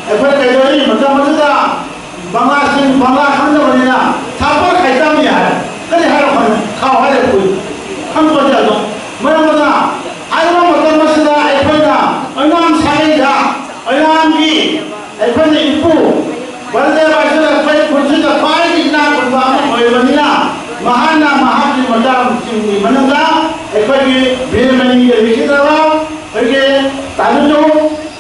ꯑꯩꯈꯣꯏ ꯀꯩꯗꯧꯔꯤ? ꯃꯇꯝ ꯑꯗꯨꯗ ꯕꯪꯒꯥꯂꯤꯁꯤꯡ ꯕꯪꯒꯥꯂꯤ ꯈꯪꯗꯕꯅꯤꯅ ꯊꯥꯄ ꯈꯥꯏꯇꯝꯅꯤ ꯍꯥꯏ꯫ ꯀꯔꯤ ꯍꯥꯏꯔꯣ? ꯈꯪ-, ꯈꯥꯎ ꯍꯥꯏꯔꯦ ꯀꯨꯏ꯫ ꯈꯪꯄꯣꯠꯇꯦ ꯑꯗꯣ꯫ ꯃꯔꯝ ꯑꯗꯨꯅ ꯍꯥꯏꯔꯤꯕ ꯃꯇꯝ ꯑꯁꯤꯗ ꯑꯩꯈꯣꯏꯅ ꯑꯣꯏꯅꯥꯝ ꯁꯥꯒꯩꯗ, ꯑꯣꯏꯅꯥꯝꯒꯤ ꯑꯩꯈꯣꯏꯅ ꯏꯄꯨ ꯕꯂꯗꯦꯕ ꯍꯥꯏꯁꯤꯅ ꯑꯩꯈꯣꯏ ꯄꯨꯟꯁꯤꯗ ꯈ꯭ꯋꯥꯏꯗꯒꯤ ꯏꯅꯥꯛ ꯈꯨꯟꯕ ꯑꯃ ꯑꯣꯏꯕꯅꯤꯅ, ꯃꯍꯥꯛꯅ ꯃꯍꯥꯛꯀꯤ ꯃꯆꯥꯁꯤꯡꯒꯤ ꯃꯅꯨꯡꯗ ꯑꯩꯈꯣꯏꯒꯤ ꯕꯤꯔꯃꯅꯤꯒꯤ ꯂꯩꯈꯤꯗ꯭ꯔꯕ ꯑꯩꯈꯣꯏꯒꯤ ꯇꯥꯅꯨꯖꯣ,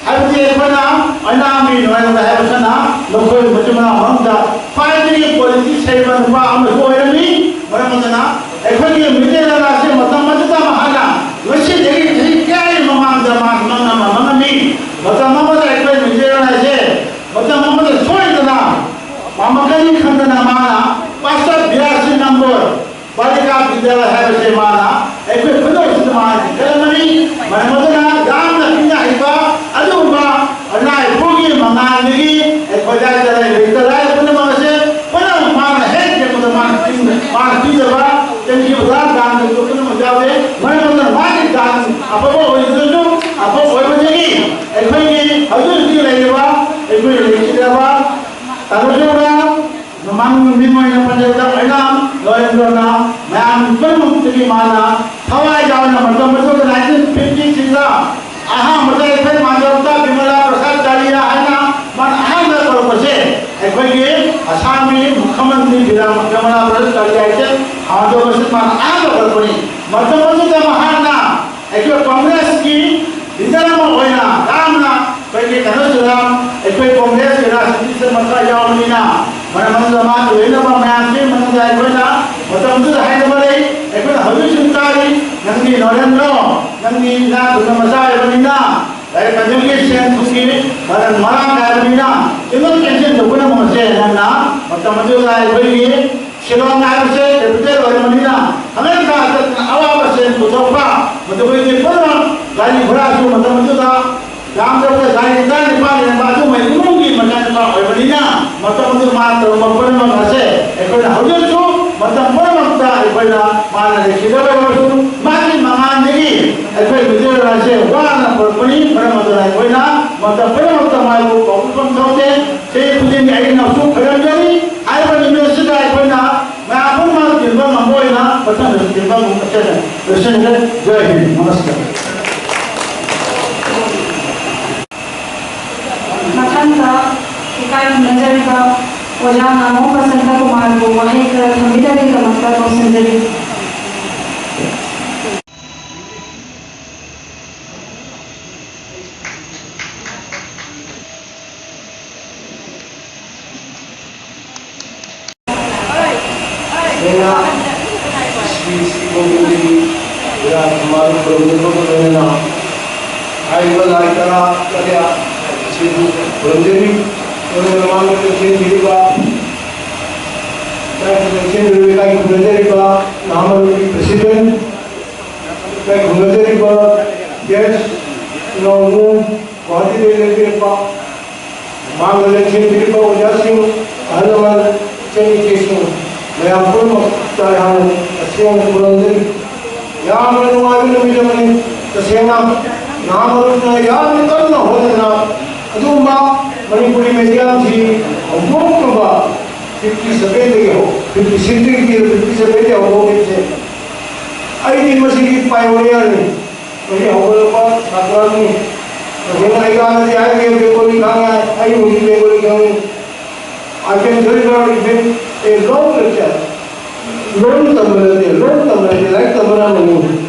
ꯍꯥꯏꯕꯗꯤ ꯑꯩꯈꯣꯏꯅ ꯑꯣꯏꯅꯥꯝꯒꯤ ꯅꯨꯡꯉꯥꯏꯅ ꯍꯥꯏꯕꯁꯤꯅ ꯃꯈꯣꯏ ꯃꯆꯤꯟ ꯃꯅꯥꯎ ꯃꯅꯨꯡꯗ ꯈ꯭ꯋꯥꯏꯗꯒꯤ ꯄꯣꯂꯤꯇꯤꯛꯁ ꯍꯩꯕ ꯅꯨꯄꯥ ꯑꯃꯁꯨ ꯑꯣꯏꯔꯝꯃꯤ꯫ ꯃꯔꯝ ꯑꯗꯨꯅ ꯑꯩꯈꯣꯏꯒꯤ ꯃꯤꯇꯩ ꯂꯥꯂꯥꯁꯦ ꯃꯇꯝ ꯑꯗꯨꯗ ꯃꯍꯥꯛꯅ ꯉꯁꯤꯗꯒꯤ ꯆꯍꯤ ꯀꯌꯥꯒꯤ ꯃꯃꯥꯡꯗ ꯃꯥ ꯃꯪ ꯑꯃ ꯃꯪꯉꯝꯃꯤ꯫ ꯃꯇꯝ ꯑꯃꯗ ꯑꯩꯈꯣꯏ ꯃꯤꯇꯩ ꯂꯥꯂꯥꯁꯦ ꯃꯇꯝ ꯑꯃꯗ ꯁꯣꯏꯗꯅ ꯄꯥꯝꯃꯛꯀꯅꯤ ꯈꯟꯗꯅ ꯃꯥꯅ ꯄꯥꯁꯇꯔ ꯕꯤꯔꯥꯁꯤ ꯅꯝꯕꯣꯜ ꯕꯥꯂꯤꯀꯥ ꯕꯤꯗ꯭ꯌꯥꯂꯌ ꯍꯥꯏꯕꯁꯦ ꯃꯥꯅ ꯑꯩꯈꯣꯏ ꯈꯨꯟꯅꯧꯁꯤꯗ ꯃꯥꯅ ꯂꯤꯡꯈꯠꯂꯝꯃꯤ꯫ ꯃꯔꯝ ꯑꯗꯨꯅ ꯌꯥꯝꯅ ꯄꯤꯛꯅ ꯍꯩꯕ ꯑꯗꯨꯒꯨꯝꯕ ꯂꯥꯏ ꯏꯄꯨꯒꯤ ꯃꯉꯥꯜꯗꯒꯤ ꯑꯩꯈꯣꯏ ꯂꯥꯏꯗ ꯂꯩ ꯂꯩꯇ ꯂꯥꯏꯔ ꯄꯨꯝꯅꯃꯛ ꯑꯁꯦ ꯄꯨꯝꯅꯃꯛ ꯃꯥꯅ ꯍꯦꯛ ꯌꯦꯡꯕꯗ ꯃꯥꯅ ꯄꯤꯕ-, ꯃꯥꯅ ꯄꯤꯖꯕ ꯆꯦꯟꯈꯤꯕꯗ ꯗꯥꯟ ꯇꯧꯕ ꯄꯨꯝꯅꯃꯛ ꯌꯥꯎꯔꯦ꯫ ꯃꯔꯝ ꯑꯗꯨꯅ ꯃꯥꯒꯤ ꯗꯥꯟ ꯑꯐꯕ ꯑꯣꯏꯖꯁꯅꯨ, ꯑꯐꯕ ꯑꯣꯏꯕꯗꯒꯤ ꯑꯩꯈꯣꯏꯒꯤ ꯍꯧꯖꯤꯛ ꯍꯧꯖꯤꯛ ꯂꯩꯔꯤꯕ ꯑꯩꯈꯣꯏ ꯂꯩꯈꯤꯗ꯭ꯔꯕ ꯇꯥꯃꯣ ꯃꯃꯥꯡ ꯅꯨꯃꯤꯠ ꯑꯣꯏꯅ ꯄꯟꯖꯕꯗ ꯑꯩꯅ ꯂꯣꯏꯔꯦꯟꯗ꯭ꯔꯣꯅ ꯃꯌꯥꯝ ꯄꯨꯝꯅꯃꯛꯇꯒꯤ ꯃꯥꯅ ꯊꯋꯥꯏ ꯌꯥꯎꯅ ꯃꯇꯝ ꯑꯗꯨꯗ ꯅꯥꯏꯟꯇꯤꯟ ꯐꯤꯐꯇꯤ ꯊ꯭ꯔꯤꯗ ꯑꯍꯥꯟꯕꯗ ꯑꯩꯈꯣꯏ ꯃꯥꯟꯗꯣꯞꯇ ꯕꯤꯃꯂꯥ ꯄ꯭ꯔꯁꯥꯗ ꯆꯥꯔꯤꯌꯥ ꯍꯥꯏꯅ ꯃꯥꯅ ꯑꯍꯥꯟꯕ ꯀꯧꯔꯛꯄꯁꯦ ꯑꯩꯈꯣꯏꯒꯤ ꯑꯁꯥꯝꯒꯤ ꯃꯨꯈ꯭ꯌ ꯃꯟꯇ꯭ꯔꯤ ꯕꯤꯃꯂꯥ ꯄ꯭ꯔꯁꯥꯗ ꯆꯥꯔꯤꯌꯥ ꯍꯥꯏꯁꯦ ꯃꯥꯟꯗꯣꯞ ꯑꯁꯤꯗ ꯃꯥꯅ ꯑꯍꯥꯟꯕ ꯀꯧꯔꯛꯄꯅꯤ꯫ ꯃꯇꯝ ꯑꯗꯨꯗ ꯃꯍꯥꯛꯅ ꯑꯩꯈꯣꯏ ꯀꯪꯒ꯭ꯔꯦꯁꯀꯤ ꯂꯤꯗꯔ ꯑꯃ ꯑꯣꯏꯅ ꯌꯥꯝꯅ ꯑꯩꯈꯣꯏꯒꯤ ꯀꯩꯅꯣꯁꯤꯗ ꯑꯩꯈꯣꯏ ꯀꯪꯒ꯭ꯔꯦꯁꯀꯤ ꯔꯥꯖꯅꯤꯇꯤꯁꯤꯗ ꯃꯈꯥ ꯌꯥꯎꯕꯅꯤꯅ ꯃꯔꯝ ꯑꯗꯨꯅ ꯃꯥ ꯂꯣꯏꯅꯕ ꯃꯌꯥꯝꯁꯤ ꯃꯅꯨꯡꯗ ꯑꯩꯈꯣꯏꯅ ꯃꯇꯝꯗꯨꯗ ꯍꯥꯏꯅꯕ ꯂꯩ꯫ ꯑꯩꯈꯣꯏꯅ ꯍꯧꯖꯤꯛꯁꯨ ꯅꯪꯗꯤ ꯏꯅꯥꯛ ꯈꯨꯟꯕ ꯃꯆꯥ ꯑꯣꯏꯕꯅꯤꯅ, ꯂꯥꯏꯔꯤꯛ ꯇꯝꯕꯒꯤ ꯁꯦꯟ ꯊꯨꯝꯒꯤ ꯃꯔꯟ ꯃꯔꯥꯡ ꯀꯥꯏꯕꯅꯤꯅ, ꯆꯦꯟꯊꯣꯛ ꯆꯦꯟꯁꯤꯟ ꯇꯧꯕ ꯉꯝꯃꯁꯦ꯫ ꯅꯪꯅ ꯃꯇꯝ ꯑꯗꯨꯗ ꯑꯩꯈꯣꯏꯒꯤ ꯁꯤꯂꯣꯡ ꯍꯥꯏꯕꯁꯦ capital ꯑꯣꯏꯔꯕꯅꯤꯅ, ꯍꯪꯒꯠ ꯍꯟꯗꯥ ꯆꯠꯇꯅ ꯑꯋꯥꯕ ꯁꯦꯟ ꯄꯨꯊꯣꯛꯄ, ꯃꯗꯨꯗꯒꯤ ꯄꯨꯝꯅꯃꯛ ꯒꯥꯔꯤ ꯚꯔꯥꯁꯨ ꯃꯇꯝ ꯑꯗꯨꯗ ꯌꯥꯝꯗ꯭ꯔꯕꯗ ꯒꯥꯔꯤ ꯅꯤꯄꯥꯜ ꯂꯩꯔꯝꯕ ꯑꯗꯨꯒꯨꯝꯕ ꯏꯃꯨꯡꯒꯤ ꯃꯆꯥꯅꯨꯄꯥ ꯑꯣꯏꯕꯅꯤꯅ, ꯃꯇꯝ ꯑꯗꯨ ꯃꯥ ꯇꯧꯔꯝꯕ ꯄꯨꯝꯅꯃꯛ ꯑꯁꯦ ꯑꯩꯈꯣꯏꯅ ꯍꯧꯖꯤꯛꯁꯨ ꯃꯇꯝ ꯄꯨꯝꯅꯃꯛꯇ ꯑꯩꯈꯣꯏꯅ ꯃꯥꯅ ꯂꯩꯈꯤꯗꯕ ꯑꯣꯏꯔꯁꯨ, ꯃꯥꯒꯤ ꯃꯉꯥꯜꯗꯒꯤ ꯑꯩꯈꯣꯏ ꯃꯤꯑꯣꯏꯕ ꯑꯁꯦ ꯋꯥꯅ ꯄꯨꯔꯛꯄꯅꯤ꯫ ꯃꯔꯝ ꯑꯗꯨꯅ ꯑꯩꯈꯣꯏꯅ ꯃꯇꯝ ꯄꯨꯝꯅꯃꯛꯇ ꯃꯥꯕꯨ ꯀꯥꯎꯕꯤꯐꯝ ꯊꯣꯛꯇꯦ꯫ ꯆꯍꯤ ꯈꯨꯗꯤꯡꯒꯤ ꯑꯩꯅꯁꯨ ꯈꯣꯏꯔꯝꯖꯔꯤ꯫ ꯍꯥꯏꯔꯤꯕ ꯅꯨꯃꯤꯠ ꯑꯁꯤꯗ ꯑꯩꯈꯣꯏꯅ ꯃꯌꯥꯝ ꯄꯨꯝꯅꯃꯛ ꯇꯤꯟꯕ ꯉꯝꯕ ꯑꯣꯏꯅ ꯃꯊꯪꯗꯁꯨ ꯇꯤꯟꯕ ꯉꯝꯕ ꯂꯣꯏꯁꯤꯟꯖꯔꯦ꯫ ꯖꯥꯏ ꯍꯤꯟꯗ, ꯅꯃꯁꯀꯥꯔ꯫ ꯃꯊꯪꯗ ꯏꯀꯥꯏ ꯈꯨꯝꯅꯖꯔꯤꯕ ꯑꯣꯖꯥ ꯉꯥꯉꯣꯝ ꯕꯁꯟꯇ ꯀꯨꯃꯥꯔꯕꯨ ꯋꯥꯍꯩ ꯈꯔ ꯊꯝꯕꯤꯅꯕꯒꯤꯗꯃꯛꯇ ꯀꯧꯁꯤꯟꯖꯔꯤ꯫ ꯑꯩꯅ ꯁ꯭ꯔꯤ ꯁ꯭ꯔꯤ ꯒꯣꯕꯤꯟꯗꯒꯤ ꯕꯤꯔꯥꯠ ꯀꯨꯃꯥꯔ ꯈꯨꯔꯨꯝꯖꯕꯒ ꯂꯣꯏꯅꯅ ꯍꯥꯏꯔꯤꯕ ꯂꯥꯏ ꯇꯔꯥ ꯇꯔꯦꯠ ꯑꯁꯤꯕꯨ ꯈꯨꯔꯨꯝꯖꯔꯤ꯫ ꯂꯣꯏꯅꯅ ꯃꯃꯥꯡꯗ ꯂꯦꯡꯁꯤꯟꯕꯤꯔꯤꯕ, ꯂꯦꯡꯁꯤꯟꯕꯤꯔꯤꯕ ꯂꯩꯀꯥꯏꯒꯤ ꯈꯨꯔꯨꯝꯖꯔꯤꯕ ꯅꯍꯥ ꯃꯔꯨꯞꯀꯤ president, ꯂꯩꯀꯥꯏ ꯈꯨꯔꯨꯝꯖꯔꯤꯕ guest, ꯏꯅꯥꯎ ꯏꯃꯨꯡ, ꯒꯨꯋꯥꯍꯥꯇꯤꯗꯒꯤ ꯂꯦꯡꯕꯤꯔꯛꯄ, ꯃꯥꯡꯗ ꯂꯦꯡꯁꯤꯟꯕꯤꯔꯤꯕ ꯑꯣꯖꯥꯁꯤꯡ, ꯑꯍꯜ ꯂꯃꯟ, ꯏꯆꯟ ꯏꯆꯦꯁꯤꯡ, ꯃꯌꯥꯝ ꯄꯨꯝꯅꯃꯛꯇ ꯑꯩꯍꯥꯛꯅ ꯇꯁꯦꯡꯅ ꯈꯨꯔꯨꯝꯖꯔꯤ꯫ ꯌꯥꯝꯅ ꯅꯨꯡꯉꯥꯏꯕ ꯅꯨꯃꯤꯠ ꯑꯃꯅꯤ꯫ ꯇꯁꯦꯡꯅ ꯅꯍꯥ ꯃꯔꯨꯞꯅ ꯌꯥꯝꯅ ꯀꯟꯅ ꯍꯣꯠꯅꯗꯅ ꯑꯗꯨꯒꯨꯝꯕ ꯃꯅꯤꯄꯨꯔꯤ medium ꯁꯤ ꯍꯧꯗꯣꯛꯅꯕ fifty seven ꯗꯒꯤ ꯍꯧ-, fifty six ꯗꯒꯤ fifty seven ꯗꯒꯤ ꯍꯧꯗꯣꯛꯈꯤꯕꯁꯦ ꯑꯩꯗꯤ ꯃꯁꯤꯒꯤ pioneer ꯅꯤ꯫ ꯍꯧꯖꯤꯛ ꯍꯧꯒꯠꯂꯛꯄ ꯁꯥꯇ꯭ꯔ ꯑꯃꯅꯤ꯫ ꯇꯁꯦꯡꯅ ꯑꯩ ꯀꯥꯟꯗꯗꯤ ꯍꯥꯏꯔꯤꯕ ꯕꯦꯡꯒꯣꯂꯤ ꯈꯪꯉꯦ ꯍꯥꯏ, ꯑꯩ ꯍꯧꯖꯤꯛ ꯕꯦꯡꯒꯣꯂꯤ ꯈꯪꯉꯤ꯫ I can deliver even a long lecture. ꯂꯣꯟ ꯇꯝꯕ ꯅꯠꯇꯦ, ꯂꯣꯟ ꯇꯝꯕ ꯅꯠꯇꯦ, ꯂꯥꯏꯔꯤꯛ ꯇꯝꯕꯅ ꯑꯃꯅꯤ꯫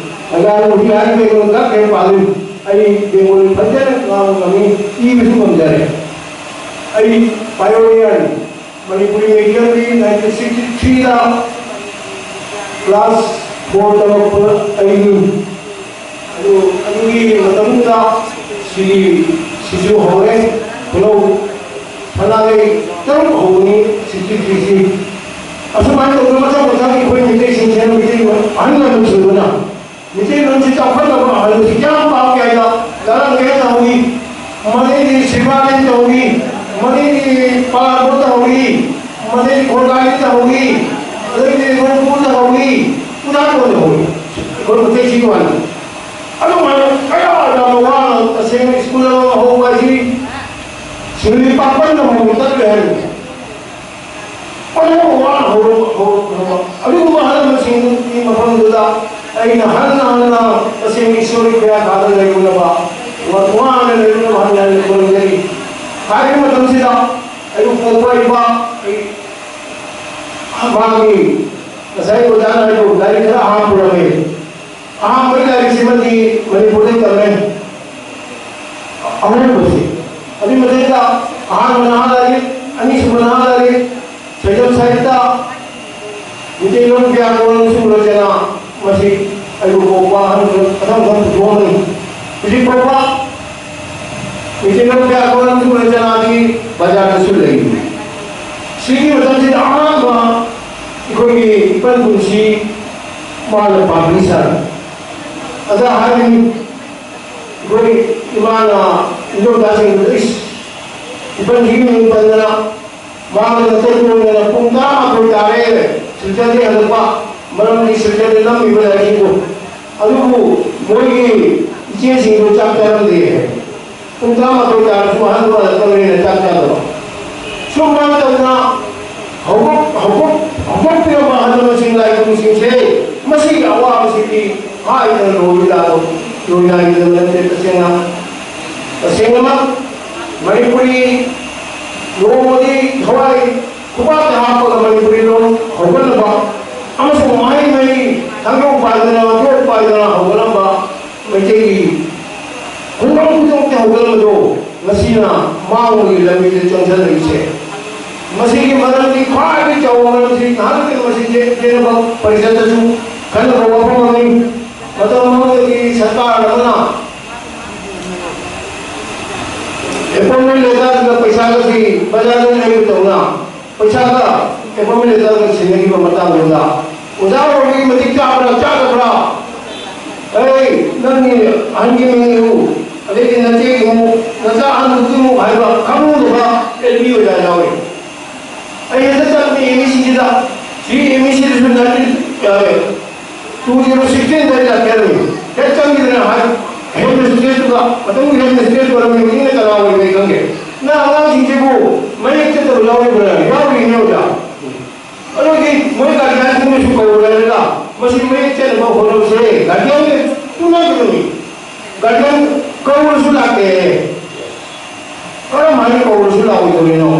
ꯑꯩ ꯍꯧꯖꯤꯛ ꯍꯥꯏꯔꯤꯕ ꯕꯦꯡꯒꯣꯂꯤ ꯈꯔ ꯍꯦꯟꯅ ꯄꯥꯜꯂꯤ꯫ ꯑꯩ ꯕꯦꯡꯒꯣꯂꯤ ꯐꯖꯅ ꯉꯥꯡꯕ ꯉꯝꯃꯤ, ꯏꯕꯁꯨ ꯉꯝꯖꯔꯦ꯫ ꯑꯩ pioneer ꯅꯤ꯫ ꯃꯅꯤꯄꯨꯔꯤ medium ꯒꯤ nineteen sixty three ꯗ class four ꯇꯝꯃꯛꯄ ꯑꯩꯅꯤ꯫ ꯑꯗꯨꯒꯤ ꯃꯇꯝꯗꯨꯗ ꯁꯤꯒꯤ ꯁꯤꯁꯨ ꯍꯧꯔꯦ꯫ ꯈꯨꯅꯧ ꯁꯅꯥꯔꯩ ꯇꯔꯨꯛ ꯍꯧꯕꯅꯤ ꯁꯤꯛꯁꯇꯤ ꯊ꯭ꯔꯤꯁꯤ꯫ ꯑꯁꯨꯃꯥꯏꯅ ꯇꯧꯗꯅ ꯃꯊꯪ ꯃꯊꯪ ꯑꯩꯈꯣꯏ ꯃꯩꯇꯩꯁꯤꯡꯁꯤꯅ ꯃꯩꯇꯩ ꯑꯍꯜ ꯂꯃꯟꯁꯤꯡꯗꯨꯅ ꯃꯩꯇꯩꯂꯣꯟꯁꯤ ꯆꯥꯎꯈꯠꯅꯕ ꯍꯥꯏꯕꯁꯤ ꯀꯌꯥꯝ ꯄꯥꯝꯒꯦ ꯍꯥꯏꯗ ꯂꯥꯂꯪ ꯀꯌꯥ ꯇꯧꯏ, ꯃꯗꯩꯗꯤ ꯁꯤꯕꯥꯂꯦꯟ ꯇꯧꯏ, ꯃꯗꯩꯗꯤ ꯄꯥꯂꯥꯕꯣꯠ ꯇꯧꯏ, ꯃꯗꯩꯗꯤ ꯈꯣꯡꯒꯥꯏꯗ ꯇꯧꯏ, ꯑꯗꯩꯗꯤ ꯅꯣꯡꯄꯣꯛ ꯇꯧꯏ, ꯎꯗꯥꯄꯣꯠ ꯇꯧꯏ꯫ ꯑꯩꯈꯣꯏ ꯃꯩꯇꯩꯁꯤꯒꯤ ꯋꯥꯅꯤ꯫ ꯑꯗꯨꯃꯥꯏꯅ ꯀꯌꯥ ꯌꯥꯝꯅ ꯋꯥꯅ ꯇꯁꯦꯡꯅ ꯁ꯭ꯀꯨꯜ ꯑꯃ ꯍꯧꯕ ꯍꯥꯏꯁꯤ ꯁꯤꯟꯃꯤ ꯄꯥꯛꯄꯟꯅ ꯃꯑꯣꯡ ꯆꯠꯂꯦ ꯍꯥꯏꯕꯅꯤ꯫ ꯑꯗꯨꯒꯨꯝꯕ ꯋꯥꯅ ꯍꯧꯔꯛ-, ꯍꯧꯔꯛ-, ꯍꯧꯔꯛꯄ ꯑꯗꯨꯒꯨꯝꯕ ꯑꯍꯜ ꯂꯃꯟꯁꯤꯡꯒꯤ ꯃꯐꯝꯗꯨꯗ ꯑꯩꯅ ꯍꯟꯅ ꯍꯟꯅ ꯇꯁꯦꯡꯅ ꯏꯁꯣꯔꯒꯤ ꯈꯨꯌꯥ ꯊꯥꯗ ꯂꯩꯔꯨꯅꯕ, ꯋꯥ-, ꯋꯥꯅ ꯂꯩꯔꯨꯅꯕ ꯍꯟꯅ ꯍꯟꯅ ꯈꯨꯔꯨꯝꯖꯔꯤ꯫ ꯍꯥꯏꯔꯤꯕ ꯃꯇꯝꯁꯤꯗ ꯑꯩꯕꯨ ꯄꯣꯛꯄ ꯏꯄꯥ, ꯑꯩ, ꯃꯥꯒꯤ ꯉꯁꯥꯏ ꯑꯣꯖꯥꯅ ꯍꯥꯏꯕ ꯂꯥꯏꯔꯤꯛ ꯈꯔ ꯑꯍꯥꯟꯕ ꯄꯨꯔꯝꯃꯦ꯫ ꯑꯍꯥꯟꯕꯒꯤ ꯂꯥꯏꯔꯤꯛꯁꯤꯃꯗꯤ ꯃꯅꯤꯄꯨꯔꯗ ꯇꯝꯃꯦ꯫ ꯑꯍꯨꯝꯕꯁꯤ꯫ ꯑꯗꯨꯒꯤ ꯃꯊꯛꯇ ꯑꯍꯥꯟꯕ ꯅꯍꯥ ꯂꯥꯏꯔꯤꯛ, ꯑꯅꯤꯁꯨꯕ ꯅꯍꯥ ꯂꯥꯏꯔꯤꯛ, ꯁꯩꯇꯝ ꯁꯥꯍꯤꯠꯇ ꯃꯤꯇꯩꯂꯣꯟ ꯕ꯭ꯌꯥꯀꯔꯟ ꯁꯨꯔꯣꯖꯅ ꯃꯁꯤ ꯑꯩꯕꯨ ꯄꯣꯛꯄ ꯑꯍꯟ ꯑꯊꯪꯕ ꯄꯨꯊꯣꯛꯑꯝꯃꯤ꯫ ꯍꯧꯖꯤꯛ ꯐꯥꯎꯕ ꯃꯤꯇꯩꯂꯣꯟ ꯕ꯭ꯌꯥꯀꯔꯟ ꯁꯨꯔꯣꯖꯅꯗꯤ ꯕꯖꯥꯔꯗꯁꯨ ꯂꯩꯔꯤ꯫ ꯁꯤꯒꯤ ꯃꯇꯝꯁꯤꯗ ꯑꯍꯥꯟꯕ ꯑꯩꯈꯣꯏꯒꯤ ꯏꯄꯟ ꯄꯨꯟꯁꯤ ꯃꯥꯅ ꯄꯥꯝꯕꯤ ꯁꯥꯔ꯫ ꯑꯗ ꯍꯥꯏꯔꯤꯅꯤ, ꯑꯩꯈꯣꯏ ꯏꯃꯥꯅ ꯏꯟꯗꯣꯝꯆꯥꯁꯤꯡꯗꯨꯗ, "ꯏꯁ, ꯏꯄꯟꯁꯤꯒꯤ ꯃꯤꯡ ꯄꯟꯗꯅ ꯃꯥꯒ ꯅꯇꯩ ꯇꯣꯡꯗꯅ ꯄꯨꯡ ꯇꯔꯥꯃꯥꯊꯣꯏ ꯇꯥꯔꯦ, ꯁꯤꯜꯆꯔꯗꯒꯤ ꯍꯜꯂꯛꯄ, ꯃꯔꯝꯗꯤ ꯁꯤꯜꯆꯔꯗ ꯅꯝꯃꯤꯕ ꯂꯥꯏꯔꯤꯛꯁꯤꯡꯗꯣ꯫ ꯑꯗꯨꯕꯨ ꯃꯣꯏꯒꯤ ꯏꯆꯦꯁꯤꯡꯗꯣ ꯆꯥꯛ ꯆꯥꯔꯝꯗꯦ ꯍꯥꯏ꯫ ꯄꯨꯡ ꯇꯔꯥꯃꯥꯊꯣꯏ ꯇꯥꯔꯁꯨ ꯑꯍꯟꯗꯣ ꯍꯜꯂꯛꯇꯕꯅꯤꯅ ꯆꯥꯛ ꯆꯥꯗꯕ꯫" ꯁꯨꯝꯕ ꯇꯧꯗꯅ ꯍꯧꯒꯠ-, ꯍꯧꯒꯠ-, ꯍꯧꯒꯠꯄꯤꯔꯝꯕ ꯑꯍꯜ ꯂꯃꯟꯁꯤꯡ, ꯂꯥꯏ ꯒꯨꯔꯨꯁꯤꯡꯁꯦ ꯃꯁꯤꯒꯤ ꯑꯋꯥꯕꯁꯤꯗꯤ ꯍꯥꯏꯗꯅ ꯂꯣꯏ ꯂꯥꯛꯑꯣ-, ꯂꯣꯏ ꯅꯥꯏꯗꯅ ꯅꯠꯇꯦ꯫ ꯇꯁꯦꯡꯅ, ꯇꯁꯦꯡꯅꯃꯛ ꯃꯅꯤꯄꯨꯔꯤ ꯅꯣꯡꯃꯗꯤ ꯊꯋꯥꯏ ꯈꯨꯕꯥꯛꯇ ꯍꯥꯞꯄꯒ ꯃꯅꯤꯄꯨꯔꯤ ꯂꯣꯟ ꯍꯧꯒꯠꯅꯕ ꯑꯃꯁꯨꯡ ꯃꯍꯩ ꯃꯍꯩ ꯊꯥꯡꯒꯧ ꯄꯥꯏꯗꯅ, ꯇꯣꯛ ꯄꯥꯏꯗꯅ ꯍꯧꯒꯠꯂꯝꯕ ꯃꯩꯇꯩꯒꯤ ꯈꯨꯡꯒꯪ ꯈꯨꯗꯤꯡꯃꯛꯇ ꯍꯧꯒꯠꯂꯝꯕꯗꯣ ꯉꯁꯤꯅ ꯃꯥꯡꯕꯒꯤ ꯂꯝꯕꯤꯗ ꯆꯪꯁꯤꯜꯂꯛꯏꯁꯦ꯫ ꯃꯁꯤꯒꯤ ꯃꯔꯝꯗꯤ ꯈ꯭ꯋꯥꯏꯗꯒꯤ ꯆꯥꯎꯕ ꯃꯔꯝꯁꯤ ꯅꯍꯥꯛꯀꯤ ꯃꯁꯤ ꯖꯦ-, ꯖꯦꯅꯕ ꯄꯔꯤꯁꯠꯇꯁꯨ ꯈꯟꯅꯕ ꯋꯥꯐꯝ ꯑꯃꯅꯤ꯫ ꯃꯇꯝ ꯑꯃꯗꯗꯤ ꯁꯔꯀꯥꯔ ꯑꯃꯅ ꯑꯦꯄꯣꯏꯟꯃꯦꯟ ꯂꯦꯇꯔꯗ ꯄꯩꯁꯥꯒꯁꯤ ꯕꯖꯥꯔꯗ ꯂꯩꯕꯗꯧꯅ ꯄꯩꯁꯥꯒ ꯑꯦꯄꯣꯏꯟꯃꯦꯟ ꯂꯦꯇꯔꯒ ꯁꯤꯟꯅꯈꯤꯕ ꯃꯇꯥꯡꯗꯨꯗ ꯑꯣꯖꯥ ꯑꯣꯏꯕꯒꯤ ꯃꯇꯤꯛ ꯆꯥꯕ꯭ꯔꯥ ꯆꯥꯗꯕ꯭ꯔꯥ? ꯑꯩ ꯅꯪꯒꯤ ꯑꯍꯟꯒꯤ ꯃꯤꯡ ꯏꯌꯨ, ꯑꯗꯩꯗꯤ ꯅꯆꯦꯒꯤ ꯑꯃꯨꯛ, ꯅꯆꯥ ꯑꯍꯟꯗꯨꯒꯤ ꯑꯃꯨꯛ ꯍꯥꯏꯕ ꯈꯪꯂꯨꯗꯕ ꯑꯦꯜ ꯄꯤ ꯑꯣꯖꯥ ꯌꯥꯎꯔꯤ꯫ ꯑꯩ ꯍꯟꯗꯛ ꯆꯪꯉꯛꯄ ꯑꯦꯝ ꯏ ꯁꯤꯁꯤꯗ, ꯁꯤ ꯑꯦꯝ ꯏ ꯁꯤꯗꯁꯨ ꯅꯥꯏꯟꯇꯤꯟ, ꯑ, ꯇꯨ ꯖꯤꯔꯣ ꯁꯤꯛꯁꯇꯤꯟꯗ ꯑꯩ ꯂꯥꯛꯆꯔꯝꯃꯤ꯫ ꯍꯦꯛ ꯆꯪꯈꯤꯗꯅ ꯍꯥꯏ, ꯍꯦꯗ ꯃꯤꯁꯇ꯭ꯔꯦꯁꯇꯨꯒ, ꯃꯇꯝꯒꯤ ꯍꯦꯗ ꯃꯤꯁꯇ꯭ꯔꯦꯁ ꯑꯣꯏꯔꯝꯃꯤ, ꯍꯧꯖꯤꯛꯅ ꯀꯅꯥ ꯑꯣꯏꯔꯤꯕꯅꯣ ꯑꯩ ꯈꯪꯗꯦ꯫ "ꯅꯪ ꯑꯉꯥꯡꯁꯤꯡꯁꯤꯕꯨ ꯃꯌꯦꯛ ꯆꯠꯇꯕ ꯌꯥꯎꯔꯤꯕ꯭ꯔꯥ?" "ꯌꯥꯎꯔꯤꯅꯦ ꯑꯣꯖꯥ"꯫ ꯑꯗꯨꯒꯤ ꯃꯣꯏ ꯒꯥꯔꯖꯤꯌꯥꯟꯁꯤꯡꯅꯁꯨ ꯀꯧꯔꯦ ꯍꯥꯏꯔꯒ ꯃꯁꯤ ꯃꯌꯦꯛ ꯆꯠꯅꯕ ꯍꯣꯠꯅꯕꯁꯦ ꯒꯥꯔꯖꯤꯌꯥꯟꯒ ꯇꯨꯅꯒꯗꯕꯅꯤ꯫ ꯒꯥꯔꯖꯤꯌꯥꯟ ꯀꯧꯔꯁꯨ ꯂꯥꯛꯇꯦ꯫ ꯀꯔꯝ ꯍꯥꯏꯅ ꯀꯧꯔꯁꯨ ꯂꯥꯛꯑꯣꯏꯗꯧꯔꯤꯅꯣ?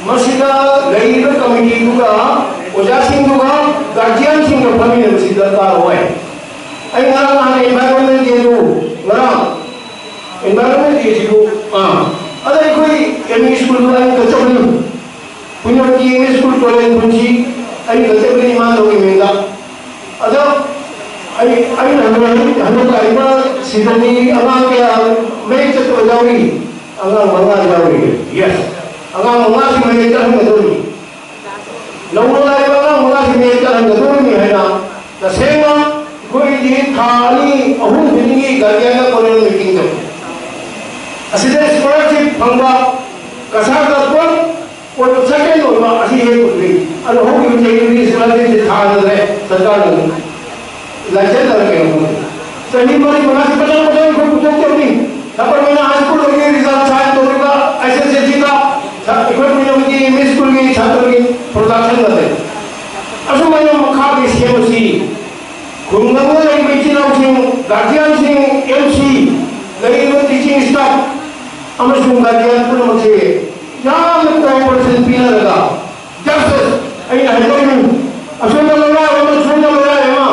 ꯃꯁꯤꯗ ꯂꯩꯔꯤꯕ ꯀꯃꯤꯇꯤꯗꯨꯒ ꯑꯣꯖꯥꯁꯤꯡꯗꯨꯒ ꯒꯥꯔꯖꯤꯌꯥꯟꯁꯤꯡꯒ ꯐꯝꯃꯤꯟꯅꯕꯁꯤ ꯗꯔꯀꯥꯔ ꯑꯣꯏ꯫ ꯑꯩ ꯉꯔꯥꯡ ꯅꯍꯥꯟ ꯏꯟꯚꯥꯏꯔꯣꯟꯃꯦꯟ ꯗꯦꯗꯨ, ꯉꯔꯥꯡ ꯏꯟꯚꯥꯏꯔꯣꯟꯃꯦꯟ ꯗꯦꯁꯤꯕꯨ, ꯑꯥ, ꯑꯗ ꯑꯩꯈꯣꯏ ꯑꯦꯝ ꯏ ꯁ꯭ꯀꯨꯜꯗꯨ ꯑꯩꯅ ꯆꯠꯆꯕꯅꯤ꯫ ꯄꯨꯟꯌꯥꯝꯒꯤ ꯁ꯭ꯀꯨꯜ ꯇꯣꯏꯂꯦꯠ ꯄꯨꯟꯁꯤ ꯑꯩ ꯀꯟꯇꯦꯛꯅꯤ ꯏꯃꯥꯟꯅꯕꯒꯤ ꯃꯤꯡꯗ꯫ ꯑꯗꯣ ꯑꯩ, ꯑꯩꯅ ꯍꯟꯗꯛ, ꯍꯟꯗꯛ ꯂꯥꯛꯏꯕ ꯁꯤꯗꯅꯤ ꯑꯉꯥꯡ ꯀꯌꯥ ꯃꯌꯦꯛ ꯆꯠꯇꯕ ꯌꯥꯎꯔꯤ? ꯑꯉꯥꯡ ꯃꯉꯥ ꯌꯥꯎꯔꯤ꯫ ꯌꯦꯁ꯫ ꯑꯉꯥꯡ ꯃꯉꯥꯁꯤ ꯃꯌꯦꯛ ꯆꯠꯍꯟꯒꯗꯧꯔꯤ꯫ ꯅꯧꯅ ꯂꯥꯛꯏꯕ ꯑꯉꯥꯡ ꯃꯉꯥꯁꯤ ꯃꯌꯦꯛ ꯆꯠꯍꯟꯒꯗꯧꯔꯤꯅꯤ ꯍꯥꯏꯅ ꯇꯁꯦꯡꯅ ꯑꯩꯈꯣꯏꯒꯤ ꯊꯥ ꯑꯅꯤ ꯑꯍꯨꯝ ꯈꯨꯗꯤꯡꯒꯤ ꯒꯥꯔꯖꯤꯌꯥꯟꯒ ꯀꯣꯂꯦꯖ ꯃꯤꯇꯤꯡ ꯇꯧꯏ꯫ ꯑꯁꯤꯗ ꯁ꯭ꯀꯣꯂꯔꯁꯤꯞ ꯐꯪꯕ ꯀꯁꯥꯔꯗ ꯄꯨꯂꯞ ꯑꯣꯏꯕ ꯁꯦꯀꯦꯟ ꯑꯣꯏꯕ ꯑꯁꯤ ꯍꯦꯛ ꯑꯣꯏꯕꯅꯤ꯫ ꯑꯗꯣ ꯍꯧꯈꯤꯕ ꯆꯍꯤꯗꯨꯗꯤ ꯁ꯭ꯀꯣꯂꯔꯁꯤꯞꯁꯦ ꯊꯥꯅꯗ꯭ꯔꯦ ꯁꯔꯀꯥꯔꯅ꯫ ꯂꯥꯏꯁꯦꯟꯁ ꯇꯧꯔꯒꯦ꯫ ꯆꯍꯤ ꯃꯔꯤ ꯃꯉꯥꯁꯤ ꯃꯊꯪ ꯃꯊꯪ ꯑꯩꯈꯣꯏ ꯄꯨꯊꯣꯛꯆꯕꯅꯤ꯫ ꯁꯕꯔꯃꯅꯥ ꯍꯥꯏ ꯁ꯭ꯀꯨꯜ ꯑꯣꯏꯒꯦ ꯔꯤꯖꯜ ꯁꯥꯏꯟ ꯇꯧꯔꯤꯕ ꯑꯥꯏ ꯁꯤ ꯑꯦꯁ ꯑꯦꯁ ꯁꯤꯒ ꯑꯩꯈꯣꯏ ꯄꯨꯝꯅꯃꯛꯀꯤ ꯑꯦꯝ ꯏ ꯁ꯭ꯀꯨꯜꯒꯤ ꯁꯥꯇ꯭ꯔꯒꯤ ꯄ꯭ꯔꯗꯛꯁꯟ ꯑꯁꯦ꯫ ꯑꯁꯨꯃꯥꯏꯅ ꯃꯈꯥꯒꯤ ꯁꯦꯝꯕꯁꯤ ꯈꯨꯡꯒꯪꯗ ꯂꯩꯔꯤꯕ ꯏꯆꯤꯜ ꯏꯅꯥꯎꯁꯤꯡ, ꯒꯥꯔꯖꯤꯌꯥꯟꯁꯤꯡ, ꯑꯦꯝ ꯁꯤ, ꯂꯩꯔꯤꯕ ꯇꯤꯆꯤꯡ ꯁ꯭ꯇꯥꯐ ꯑꯃꯁꯨꯡ ꯒꯥꯔꯖꯤꯌꯥꯟ ꯄꯨꯝꯅꯃꯛꯁꯤ ꯌꯥꯝꯅ ꯀꯣꯑꯣꯄꯔꯦꯁꯟ ꯄꯤꯅꯔꯒ ꯖꯁ ꯑꯩꯅ ꯍꯥꯏꯖꯔꯤꯕꯅꯤ, ꯑꯁꯣꯝꯗ ꯂꯩꯔꯥꯏ ꯑꯃ, ꯁꯣꯝꯗ ꯂꯩꯔꯥꯏ ꯑꯃ,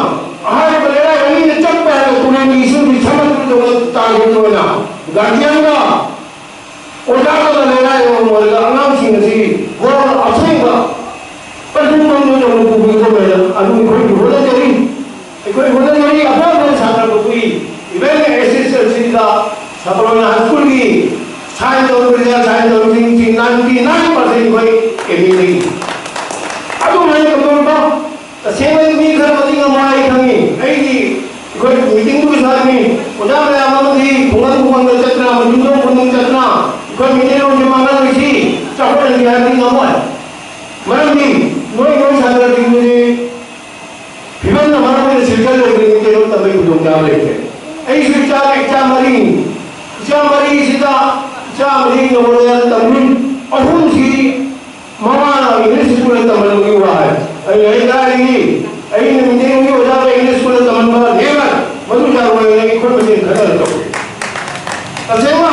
ꯑꯍꯥꯏꯕ ꯂꯩꯔꯥꯏ ꯑꯅꯤꯅ ꯆꯠꯄ ꯍꯥꯏꯕ ꯇꯨꯔꯦꯟꯒꯤ ꯏꯁꯤꯡꯁꯤ ꯁꯃꯨꯗ꯭ꯔꯗꯧꯅ ꯇꯥꯈꯤꯕꯗꯧꯅ ꯒꯥꯔꯖꯤꯌꯥꯟꯒ ꯑꯣꯖꯥꯒ ꯂꯩꯔꯥꯏ ꯑꯃ ꯑꯣꯏꯔꯒ ꯑꯉꯥꯡꯁꯤꯡ ꯑꯁꯤ ꯒꯣꯜ ꯑꯁꯦꯡꯕ ꯄꯟꯊꯨꯡꯐꯝꯗ ꯌꯧꯅ ꯄꯨꯕꯤꯒꯗꯕꯅꯦꯅ ꯑꯗꯨ ꯑꯩꯈꯣꯏꯒꯤ ꯍꯣꯠꯅꯖꯔꯤ꯫ ꯑꯩꯈꯣꯏ ꯍꯣꯠꯅꯖꯔꯤ, ꯑꯐꯕ ꯁꯥꯟꯅꯕ ꯄꯨꯏ꯫ ꯑꯩꯈꯣꯏꯅ ꯍꯥꯏ ꯁ꯭ꯀꯨꯜꯒꯤ ꯁꯥꯏꯟ ꯇꯧꯔꯤꯕ, ꯔꯤꯖꯜ ꯁꯥꯏꯟ ꯇꯧꯔꯤꯕꯁꯤꯡꯁꯤ ꯅꯥꯏꯟꯇꯤ ꯅꯥꯏꯟ ꯄꯥꯔꯁꯦꯟ ꯑꯩꯈꯣꯏ ꯑꯦꯝ ꯏꯗꯒꯤ꯫ ꯑꯗꯨꯃꯥꯏꯅ ꯇꯧꯗꯣꯔꯤꯕ? ꯇꯁꯦꯡꯅ ꯃꯤ ꯈꯔ ꯃꯇꯤꯛ ꯑꯃ ꯑꯩ ꯈꯪꯉꯤ꯫ ꯑꯩꯒꯤ ꯑꯩꯈꯣꯏ ꯃꯤꯇꯤꯡꯗꯨꯒꯤ ꯁꯥꯏꯠꯅꯤ꯫ ꯑꯣꯖꯥ ꯃꯌꯥꯝ ꯑꯃꯗꯤ ꯈꯨꯡꯒꯪ ꯈꯨꯡꯒꯪꯗ ꯆꯠꯇꯅ, ꯌꯨꯝꯊꯣꯡ ꯈꯨꯗꯤꯡ ꯆꯠꯇꯅ ꯑꯩꯈꯣꯏ ꯃꯤꯇꯩꯂꯣꯟꯁꯦ ꯃꯥꯡꯍꯜꯂꯤꯁꯤ ꯆꯥꯎꯈꯠꯍꯟꯒꯦ ꯍꯥꯏꯕꯗꯤ ꯉꯝꯃꯣꯏ꯫ ꯃꯔꯝꯗꯤ ꯅꯣꯏ ꯅꯣꯏ ꯁꯥꯇ꯭ꯔꯁꯤꯡꯗꯨꯗꯤ ꯐꯤꯕꯝꯅ ꯃꯔꯝ ꯑꯣꯏꯅ ꯁꯤꯜꯆꯔ ꯂꯩꯕ ꯃꯤꯇꯩꯂꯣꯟ ꯇꯝꯕꯒꯤ ꯈꯨꯗꯣꯡꯆꯥꯕ ꯂꯩꯇꯦ꯫ ꯑꯩꯁꯨ ꯏꯆꯥ ꯏꯆꯥ ꯃꯔꯤꯅꯤ꯫ ꯏꯆꯥ ꯃꯔꯤꯁꯤꯗ ꯏꯆꯥ ꯃꯔꯤ ꯅꯣꯕꯣꯗꯌꯥꯗ ꯇꯝꯃꯤ꯫ ꯑꯍꯨꯝꯁꯤ ꯃꯃꯥꯅ ꯏꯪꯂꯤꯁ ꯁ꯭ꯀꯨꯜꯗ ꯇꯝꯍꯟꯕꯒꯤ ꯋꯥ ꯍꯥꯏ꯫ ꯑꯩꯅ ꯑꯩ ꯀꯥꯏꯗꯒꯤ ꯑꯩꯅ ꯃꯤꯇꯩꯂꯣꯟꯒꯤ ꯑꯣꯖꯥꯗ ꯏꯪꯂꯤꯁ ꯁ꯭ꯀꯨꯜꯗ ꯇꯝꯍꯟꯕ ꯅꯦꯕꯔ꯫ ꯃꯗꯨ ꯌꯥꯔꯣꯏ ꯍꯥꯏꯅ ꯑꯩꯈꯣꯏ ꯃꯁꯦꯟ ꯈꯟꯅꯔ ꯇꯧꯏ꯫ ꯇꯁꯦꯡꯅ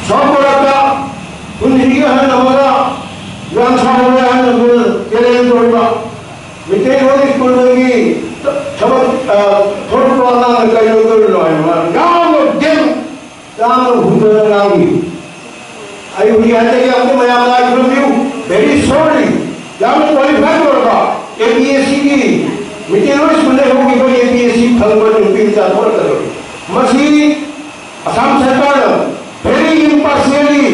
ꯁꯥꯎꯠ ꯀꯣꯔꯤꯌꯥꯗ ꯄꯨꯟꯁꯤꯒꯤ ꯑꯍꯜ ꯑꯃꯒ ꯌꯥꯝ ꯁꯥꯎꯍꯜꯂꯦ ꯍꯥꯏꯅ ꯑꯩꯈꯣꯏꯅ ꯆꯦꯂꯦꯟꯖ ꯇꯧꯔꯤꯕ꯫ ꯃꯩꯇꯩꯂꯣꯟ ꯁ꯭ꯀꯨꯜꯗꯒꯤ ꯊꯕꯛ, ꯑ, ꯊꯣꯛꯂꯛꯄ ꯑꯉꯥꯡꯅ ꯀꯩꯗꯧꯗꯣꯔꯤꯅꯣ ꯍꯥꯏꯕ ꯌꯥꯝꯅ ꯗꯦꯝ, ꯌꯥꯝꯅ ꯍꯨꯟꯗꯅ ꯉꯥꯡꯉꯤ꯫ ꯑꯩ ꯍꯧꯖꯤꯛ ꯍꯥꯏꯖꯒꯦ, ꯑꯝꯇ ꯃꯌꯥꯝ ꯂꯥꯏ ꯈꯨꯔꯨꯝꯕꯤꯌꯨ꯫ Very sorry꯫ ꯌꯥꯝꯅ ꯀ꯭ꯋꯥꯂꯤꯐꯥꯏ ꯑꯣꯏꯔꯕ ꯑꯦ ꯄꯤ ꯑꯦꯁ ꯁꯤꯒꯤ ꯃꯩꯇꯩꯂꯣꯟ ꯁ꯭ꯀꯨꯜꯗ ꯍꯧꯈꯤꯕ ꯑꯦ ꯄꯤ ꯑꯦꯁ ꯁꯤ ꯐꯪꯕ ꯅꯨꯄꯤ ꯃꯆꯥ ꯊꯣꯛꯂꯛꯀꯗꯧꯔꯤ꯫ ꯃꯁꯤ ꯑꯁꯥꯝ ꯁꯔꯀꯥꯔꯅ very impartially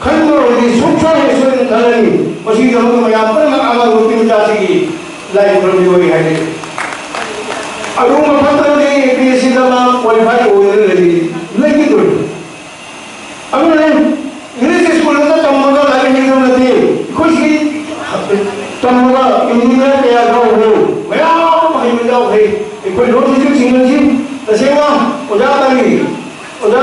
ꯈꯟꯕ ꯑꯣꯏꯔꯗꯤ ꯁꯨꯡꯁꯣꯏ ꯍꯦꯛ ꯁꯣꯏꯗꯅ ꯈꯜꯂꯅꯤ꯫ ꯃꯁꯤꯒꯤꯗꯃꯛꯇ ꯃꯌꯥꯝ ꯄꯨꯝꯅꯃꯛ ꯑꯉꯥꯡ ꯅꯨꯄꯤ ꯃꯆꯥꯁꯤꯒꯤ ꯂꯥꯏ ꯈꯨꯔꯨꯝꯕꯤꯌꯨ ꯑꯩ ꯍꯥꯏꯖꯒꯦ꯫ ꯑꯗꯨꯒꯨꯝꯕ ꯐꯠꯇ꯭ꯔꯗꯤ ꯑꯦ ꯄꯤ ꯑꯦꯁ ꯁꯤꯗ ꯃꯥ ꯀ꯭ꯋꯥꯂꯤꯐꯥꯏ ꯑꯣꯏꯗꯅ ꯂꯩ-, ꯂꯩꯈꯤꯗꯣꯏꯅꯤ꯫ ꯑꯗꯨꯅꯅꯦ ꯏꯪꯂꯤꯁ ꯁ꯭ꯀꯨꯜꯗ ꯇꯝꯃꯒ ꯂꯥꯏꯔꯤꯛ ꯍꯩꯗꯕ ꯅꯠꯇꯦ꯫ ꯑꯩꯈꯣꯏꯁꯤ ꯇꯝꯃꯒ ꯏꯟꯖꯤꯅꯤꯌꯔ ꯀꯌꯥ ꯌꯥꯎꯈ꯭ꯔꯦ, ꯃꯌꯥꯝ ꯑꯃ ꯍꯩꯕ ꯌꯥꯎꯈ꯭ꯔꯦ꯫ ꯑꯩꯈꯣꯏ ꯂꯣꯟꯁꯤꯁꯨ ꯆꯤꯡꯅꯁꯤ꯫ ꯇꯁꯦꯡꯅ ꯑꯣꯖꯥ ꯀꯔꯤ ꯑꯣꯖꯥ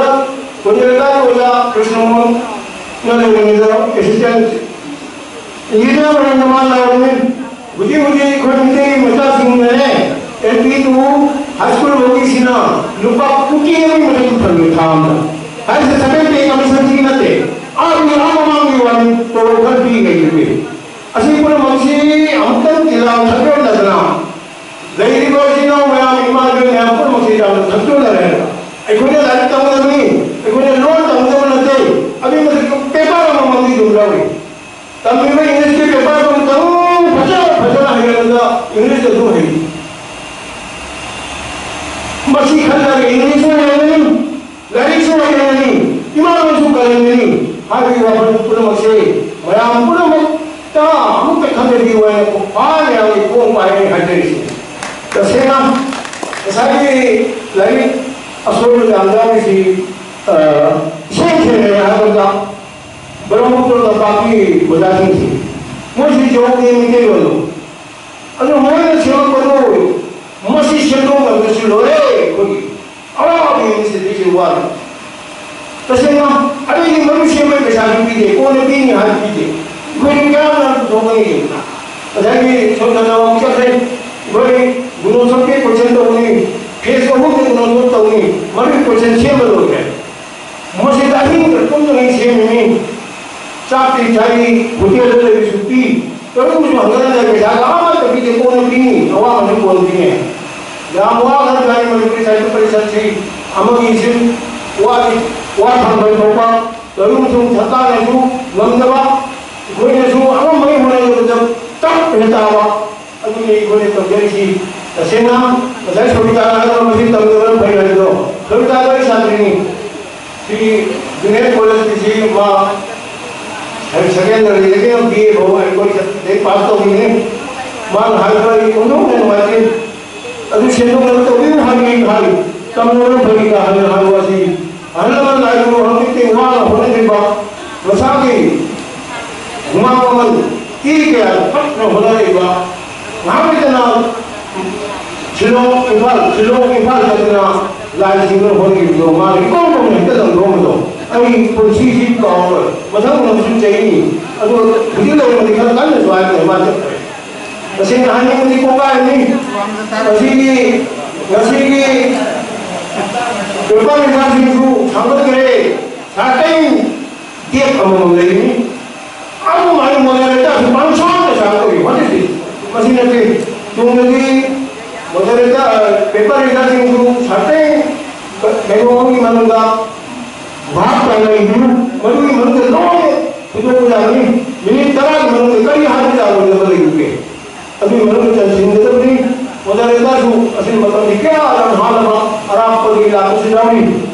ꯀꯣꯟꯖꯦꯂꯦꯀꯥꯒꯤ ꯑꯣꯖꯥ ꯀ꯭ꯔꯤꯁꯅꯃꯣꯍꯟꯅ ꯂꯩꯔꯤꯉꯩꯗ ꯑꯦꯁꯤꯁꯇꯦꯟ ꯏꯟꯖꯤꯅꯤꯌꯔ ꯑꯣꯏꯅ ꯃꯥ ꯂꯥꯛꯑꯝꯃꯤ꯫ ꯍꯧꯖꯤꯛ ꯍꯧꯖꯤꯛ ꯑꯩꯈꯣꯏ ꯃꯤꯇꯩ ꯃꯆꯥꯁꯤꯡꯅꯅꯦ, L P to high school ꯐꯥꯎꯒꯤꯁꯤꯅ ꯂꯨꯄꯥ ꯀꯣꯇꯤ ꯑꯃꯒꯤ ꯃꯊꯛꯇ ꯐꯪꯉꯦ ꯊꯥ ꯑꯃꯗ꯫ ꯍꯥꯏꯔꯤꯁꯦ ꯁꯦꯀꯦꯟ ꯄꯦ ꯀꯃꯤꯁꯟꯁꯤꯒꯤ ꯅꯠꯇꯦ, ꯑꯥ ꯃꯤ ꯑꯥ ꯃꯃꯥꯡꯒꯤ ꯋꯥꯅꯤ, ꯇꯣꯂꯣꯞ ꯈꯔ ꯄꯤꯔꯤꯉꯩꯗꯨꯒꯤ꯫ ꯑꯁꯤ ꯄꯨꯝꯅꯃꯛꯁꯤ ꯑꯃꯨꯛꯇꯪ ꯇꯤꯜꯂꯥ ꯊꯛꯆꯟꯅꯗꯅ ꯂꯩꯔꯤꯕ ꯏꯆꯤꯟ ꯏꯅꯥꯎ ꯃꯌꯥꯝ, ꯏꯃꯥ ꯏꯕꯦꯟ ꯃꯌꯥꯝ ꯄꯨꯝꯅꯃꯛꯁꯤ ꯌꯥꯝꯅ ꯊꯛꯆꯟꯅꯔꯦ꯫ ꯑꯩꯈꯣꯏꯅ ꯂꯥꯏꯔꯤꯛ ꯇꯝꯒꯗꯕꯅꯤ, ꯑꯩꯈꯣꯏꯅ ꯂꯣꯟ ꯇꯝꯒꯗꯕ ꯅꯠꯇꯦ꯫ ꯑꯗꯨꯒꯤ ꯃꯊꯛꯇ ꯄꯦꯄꯔ ꯑꯃꯃꯝꯗꯤ ꯑꯗꯨꯝ ꯂꯧꯏ꯫ ꯇꯝꯃꯤꯕ ꯏꯪꯂꯤꯁꯀꯤ ꯄꯦꯄꯔ ꯑꯃꯇꯪ ꯐꯖ ꯐꯖꯅ ꯍꯩꯔꯕꯗ ꯏꯪꯂꯤꯁ ꯑꯗꯨꯝ ꯍꯩ꯫ ꯃꯁꯤ ꯈꯜꯂꯒ ꯏꯪꯂꯤꯁꯅ ꯍꯦꯟꯒꯅꯤ, ꯂꯥꯏꯔꯤꯛꯁꯨ ꯍꯩꯍꯟꯒꯅꯤ, ꯏꯃꯥꯂꯣꯟꯁꯨ ꯀꯜꯍꯟꯒꯅꯤ ꯍꯥꯏꯕꯒꯤ ꯋꯥꯐꯝ ꯄꯨꯝꯅꯃꯛꯁꯦ ꯃꯌꯥꯝ ꯄꯨꯝꯅꯃꯛꯇ ꯑꯃꯨꯛꯇ ꯈꯟꯊꯕꯤꯌꯨ ꯍꯥꯏꯅ ꯈ꯭ꯋꯥꯏ ꯃꯌꯥꯝꯒꯤ ꯈꯣꯡ ꯄꯥꯏꯔꯤ ꯍꯥꯏꯖꯔꯤꯁꯤ꯫ ꯇꯁꯦꯡꯅ ꯉꯁꯥꯏꯒꯤ ꯂꯥꯏꯔꯤꯛ ꯑꯁꯣꯏꯕ ꯌꯥꯝ ꯌꯥꯎꯔꯤꯁꯤ, ꯑ, ꯏꯁꯦꯡ ꯁꯦꯡꯅ ꯍꯥꯏꯔꯕꯗ ꯕ꯭ꯔꯍꯃꯄꯨꯇ꯭ꯔ ꯂꯝꯄꯥꯛꯀꯤ ꯑꯣꯖꯥꯁꯤꯡꯁꯤ, ꯃꯣꯏꯁꯤ ꯖꯧꯒꯤ ꯃꯩꯇꯩꯂꯣꯟꯗꯣ ꯑꯗꯨ ꯃꯣꯏꯅ ꯁꯦꯝꯃꯛꯄꯗꯣ, ꯃꯁꯤ ꯁꯦꯝꯗꯣꯛꯅꯕꯗꯁꯨ ꯂꯣꯏꯔꯦ ꯑꯩꯈꯣꯏꯒꯤ ꯑꯋꯥꯕ ꯌꯦꯡꯉꯤꯁꯤꯗꯤ ꯑꯩꯁꯨ ꯋꯥꯔꯦ꯫ ꯇꯁꯦꯡꯅ ꯑꯩꯒꯤ ꯃꯔꯨꯞ ꯁꯦꯝꯕꯒꯤ ꯄꯩꯁꯥꯁꯨ ꯄꯤꯗꯦ, ꯀꯣꯟꯅ ꯄꯤꯅꯤ ꯍꯥꯏꯕ ꯄꯤꯗꯦ꯫ ꯑꯩꯈꯣꯏꯅ ꯀꯌꯥꯝ ꯌꯥꯝꯅ ꯄꯨꯊꯣꯛꯀꯅꯤ? ꯉꯁꯥꯏꯒꯤ ꯁꯣꯝꯗ ꯅꯋꯥꯡ ꯆꯠꯈ꯭ꯔꯦ, ꯑꯩꯈꯣꯏ ꯒꯨꯅꯣꯠꯁꯣꯞꯀꯤ ꯀꯣꯏꯁꯟ ꯇꯧꯅꯤ, ꯐꯦꯁ ꯑꯍꯨꯝꯒꯤ ꯒꯨꯅꯣꯠꯁꯣꯞ ꯇꯧꯅꯤ, ꯃꯔꯨꯞ ꯀꯣꯏꯁꯟ ꯁꯦꯝꯕ ꯂꯣꯏꯈ꯭ꯔꯦ꯫ ꯃꯁꯤꯗ ꯑꯍꯤꯡꯗ ꯇꯨꯝꯗꯉꯩ ꯁꯦꯝꯃꯤꯅꯤ꯫ ꯆꯥꯛꯇꯤ ꯆꯥꯏ, ꯍꯣꯇꯦꯜꯗ ꯂꯩꯕꯁꯨ ꯄꯤ꯫ ꯇꯧꯔꯤꯕꯁꯨ ꯍꯪꯒꯠ ꯍꯟꯗ ꯄꯩꯁꯥꯒ ꯑꯃꯠꯇ ꯄꯤꯗꯦ, ꯀꯣꯟꯅ ꯄꯤꯅꯤ, ꯑꯋꯥꯕꯁꯨ ꯀꯣꯟꯅ ꯄꯤꯅꯤ꯫ ꯌꯥꯝ ꯋꯥꯈ꯭ꯔꯕꯖꯥꯠꯅꯤ ꯃꯅꯤꯄꯨꯔꯤ ꯁꯥꯍꯤꯇ꯭ꯌ ꯄꯔꯤꯁꯠꯁꯤ꯫ ꯑꯃꯒꯤ ꯁꯤꯟ ꯋꯥ, ꯋꯥ ꯊꯥꯡꯐꯝ ꯊꯣꯛꯄ, ꯇꯧꯔꯤꯕꯁꯨ ꯁꯔꯀꯥꯔꯅꯁꯨ ꯉꯝꯗꯕ, ꯑꯩꯈꯣꯏꯅꯁꯨ ꯑꯉꯝꯕꯒꯤ ꯍꯣꯠꯅꯖꯕꯗ ꯇꯞ ꯍꯦꯛ ꯇꯥꯕ꯫ ꯑꯗꯨꯅꯤ ꯑꯩꯈꯣꯏꯅ ꯇꯧꯖꯔꯤꯁꯤ꯫ ꯇꯁꯦꯡꯅ ꯉꯁꯥꯏ ꯁꯣꯕꯤꯇꯥꯅ ꯍꯥꯏꯔꯝꯕ ꯃꯁꯤ ꯇꯝꯗꯕꯅ ꯐꯩ ꯍꯥꯏꯕꯗꯣ, ꯁꯣꯕꯤꯇꯥꯗꯣ ꯑꯩ ꯁꯥꯇ꯭ꯔꯅꯤ꯫ ꯁꯤ ꯖꯨꯅꯤꯌꯔ ꯀꯣꯂꯦꯖꯀꯤꯁꯤ ꯃꯥ ꯍꯥꯌꯔ ꯁꯦꯀꯦꯟꯗꯔꯤꯗꯒꯤ ꯕꯤ ꯑꯦ ꯐꯥꯎ ꯑꯩꯈꯣꯏ ꯂꯥꯏꯔꯤꯛ ꯄꯥꯁ ꯇꯧꯈꯤꯕꯅꯤ꯫ ꯃꯥꯅ ꯍꯥꯏꯕꯗꯣ ꯑꯩ ꯑꯣꯟꯊꯣꯛꯅ ꯅꯨꯡꯉꯥꯏꯇꯦ꯫ ꯑꯗꯨ ꯁꯦꯝꯗꯣꯛꯅꯕ ꯇꯧꯕꯤꯌꯨ ꯍꯥꯏꯕꯅꯤ ꯍꯥꯏ꯫ ꯇꯝꯗꯕꯅ ꯐꯩ ꯀꯥ ꯍꯥꯏꯅ ꯍꯥꯏꯕ ꯑꯁꯤ ꯑꯍꯜ ꯂꯃꯟ ꯂꯥꯏꯔꯕ ꯍꯧꯖꯤꯛꯇꯤ ꯋꯥꯅ ꯍꯣꯠꯅꯔꯤꯕ ꯃꯁꯥꯒꯤ ꯍꯨꯃꯥꯡ ꯃꯃꯜ ꯏ ꯀꯌꯥ ꯊꯛꯅ ꯍꯣꯠꯅꯔꯤꯕ ꯉꯥꯏꯍꯥꯛ ꯂꯩꯇꯅ ꯁꯤꯂꯣꯡ, ꯏꯝꯐꯥꯜ, ꯁꯤꯂꯣꯡ, ꯏꯝꯐꯥꯜ ꯆꯠꯇꯅ ꯂꯥꯏ ꯁꯤꯡꯅ ꯍꯣꯠꯅꯈꯤꯕꯗꯣ ꯃꯥꯅ ꯏꯀꯣꯟ ꯀꯣꯟꯅ ꯍꯦꯛꯇ ꯂꯪꯊꯣꯛꯑꯝꯕꯗꯣ ꯑꯩ ꯄꯨꯟꯁꯤꯁꯤ ꯀꯥꯎꯔꯣꯏ꯫ ꯃꯊꯪ ꯃꯊꯪꯁꯨ ꯆꯩꯅꯤ꯫ ꯑꯗꯣ ꯍꯧꯖꯤꯛ ꯂꯩꯔꯝꯃꯗꯤ ꯈꯔ ꯀꯟꯅꯁꯨ ꯍꯥꯏꯔꯛꯀꯅꯤ ꯃꯥ ꯆꯠꯈ꯭ꯔꯦ꯫ ꯇꯁꯦꯡꯅ ꯍꯥꯏꯅꯤꯡꯕꯗꯤ ꯀꯣꯡꯒꯥꯏꯅꯤ꯫ ꯉꯁꯤꯒꯤ, ꯉꯁꯤꯒꯤ ꯄꯦꯄꯔ ꯔꯤꯖꯜꯁꯤꯡꯁꯨ ꯁꯥꯡꯗꯣꯛꯈ꯭ꯔꯦ꯫ ꯁꯥꯔꯇꯩ ꯗꯦꯠ ꯑꯃꯃꯝ ꯂꯩꯔꯤꯅꯤ꯫ ꯑꯗꯨꯃꯥꯏꯅ ꯃꯣꯗꯔꯦꯇꯔꯁꯨ ꯄꯪꯁꯥꯗ ꯁꯥꯒꯠꯇꯧꯔꯤ꯫ What is this? ꯃꯁꯤ ꯅꯠꯇꯦ꯫ ꯇꯨꯡꯗꯗꯤ ꯃꯣꯗꯔꯦꯇꯔ, ꯄꯦꯄꯔ ꯔꯤꯖꯜꯁꯤꯡꯁꯨ ꯁꯥꯔꯇꯩ ꯀꯩꯅꯣ ꯑꯃꯒꯤ ꯃꯅꯨꯡꯗ ꯚꯥꯞ ꯇꯥꯅ ꯏꯕꯤꯌꯨ꯫ ꯃꯗꯨꯒꯤ ꯃꯅꯨꯡꯗ ꯂꯣꯏꯅ ꯐꯨꯗꯣꯛꯄ ꯌꯥꯒꯅꯤ꯫ ꯃꯤꯅꯤꯠ ꯇꯔꯥꯒꯤ ꯃꯅꯨꯡꯗ ꯀꯔꯤ ꯍꯥꯏꯕ ꯌꯥꯔꯣꯏꯗꯕ ꯂꯩꯕꯒꯦ? ꯑꯗꯨꯒꯤ ꯃꯅꯨꯡꯗ ꯆꯟꯁꯤꯟꯒꯗꯕꯅꯤ꯫ ꯃꯣꯗꯔꯦꯇꯔꯁꯨ ꯑꯁꯤꯅ ꯃꯇꯝꯗꯤ ꯀꯌꯥ ꯌꯥꯝ ꯍꯥꯜꯂꯕ ꯑꯔꯥꯞꯄꯗꯒꯤ ꯂꯥꯛꯄꯁꯨ ꯌꯥꯎꯔꯤ꯫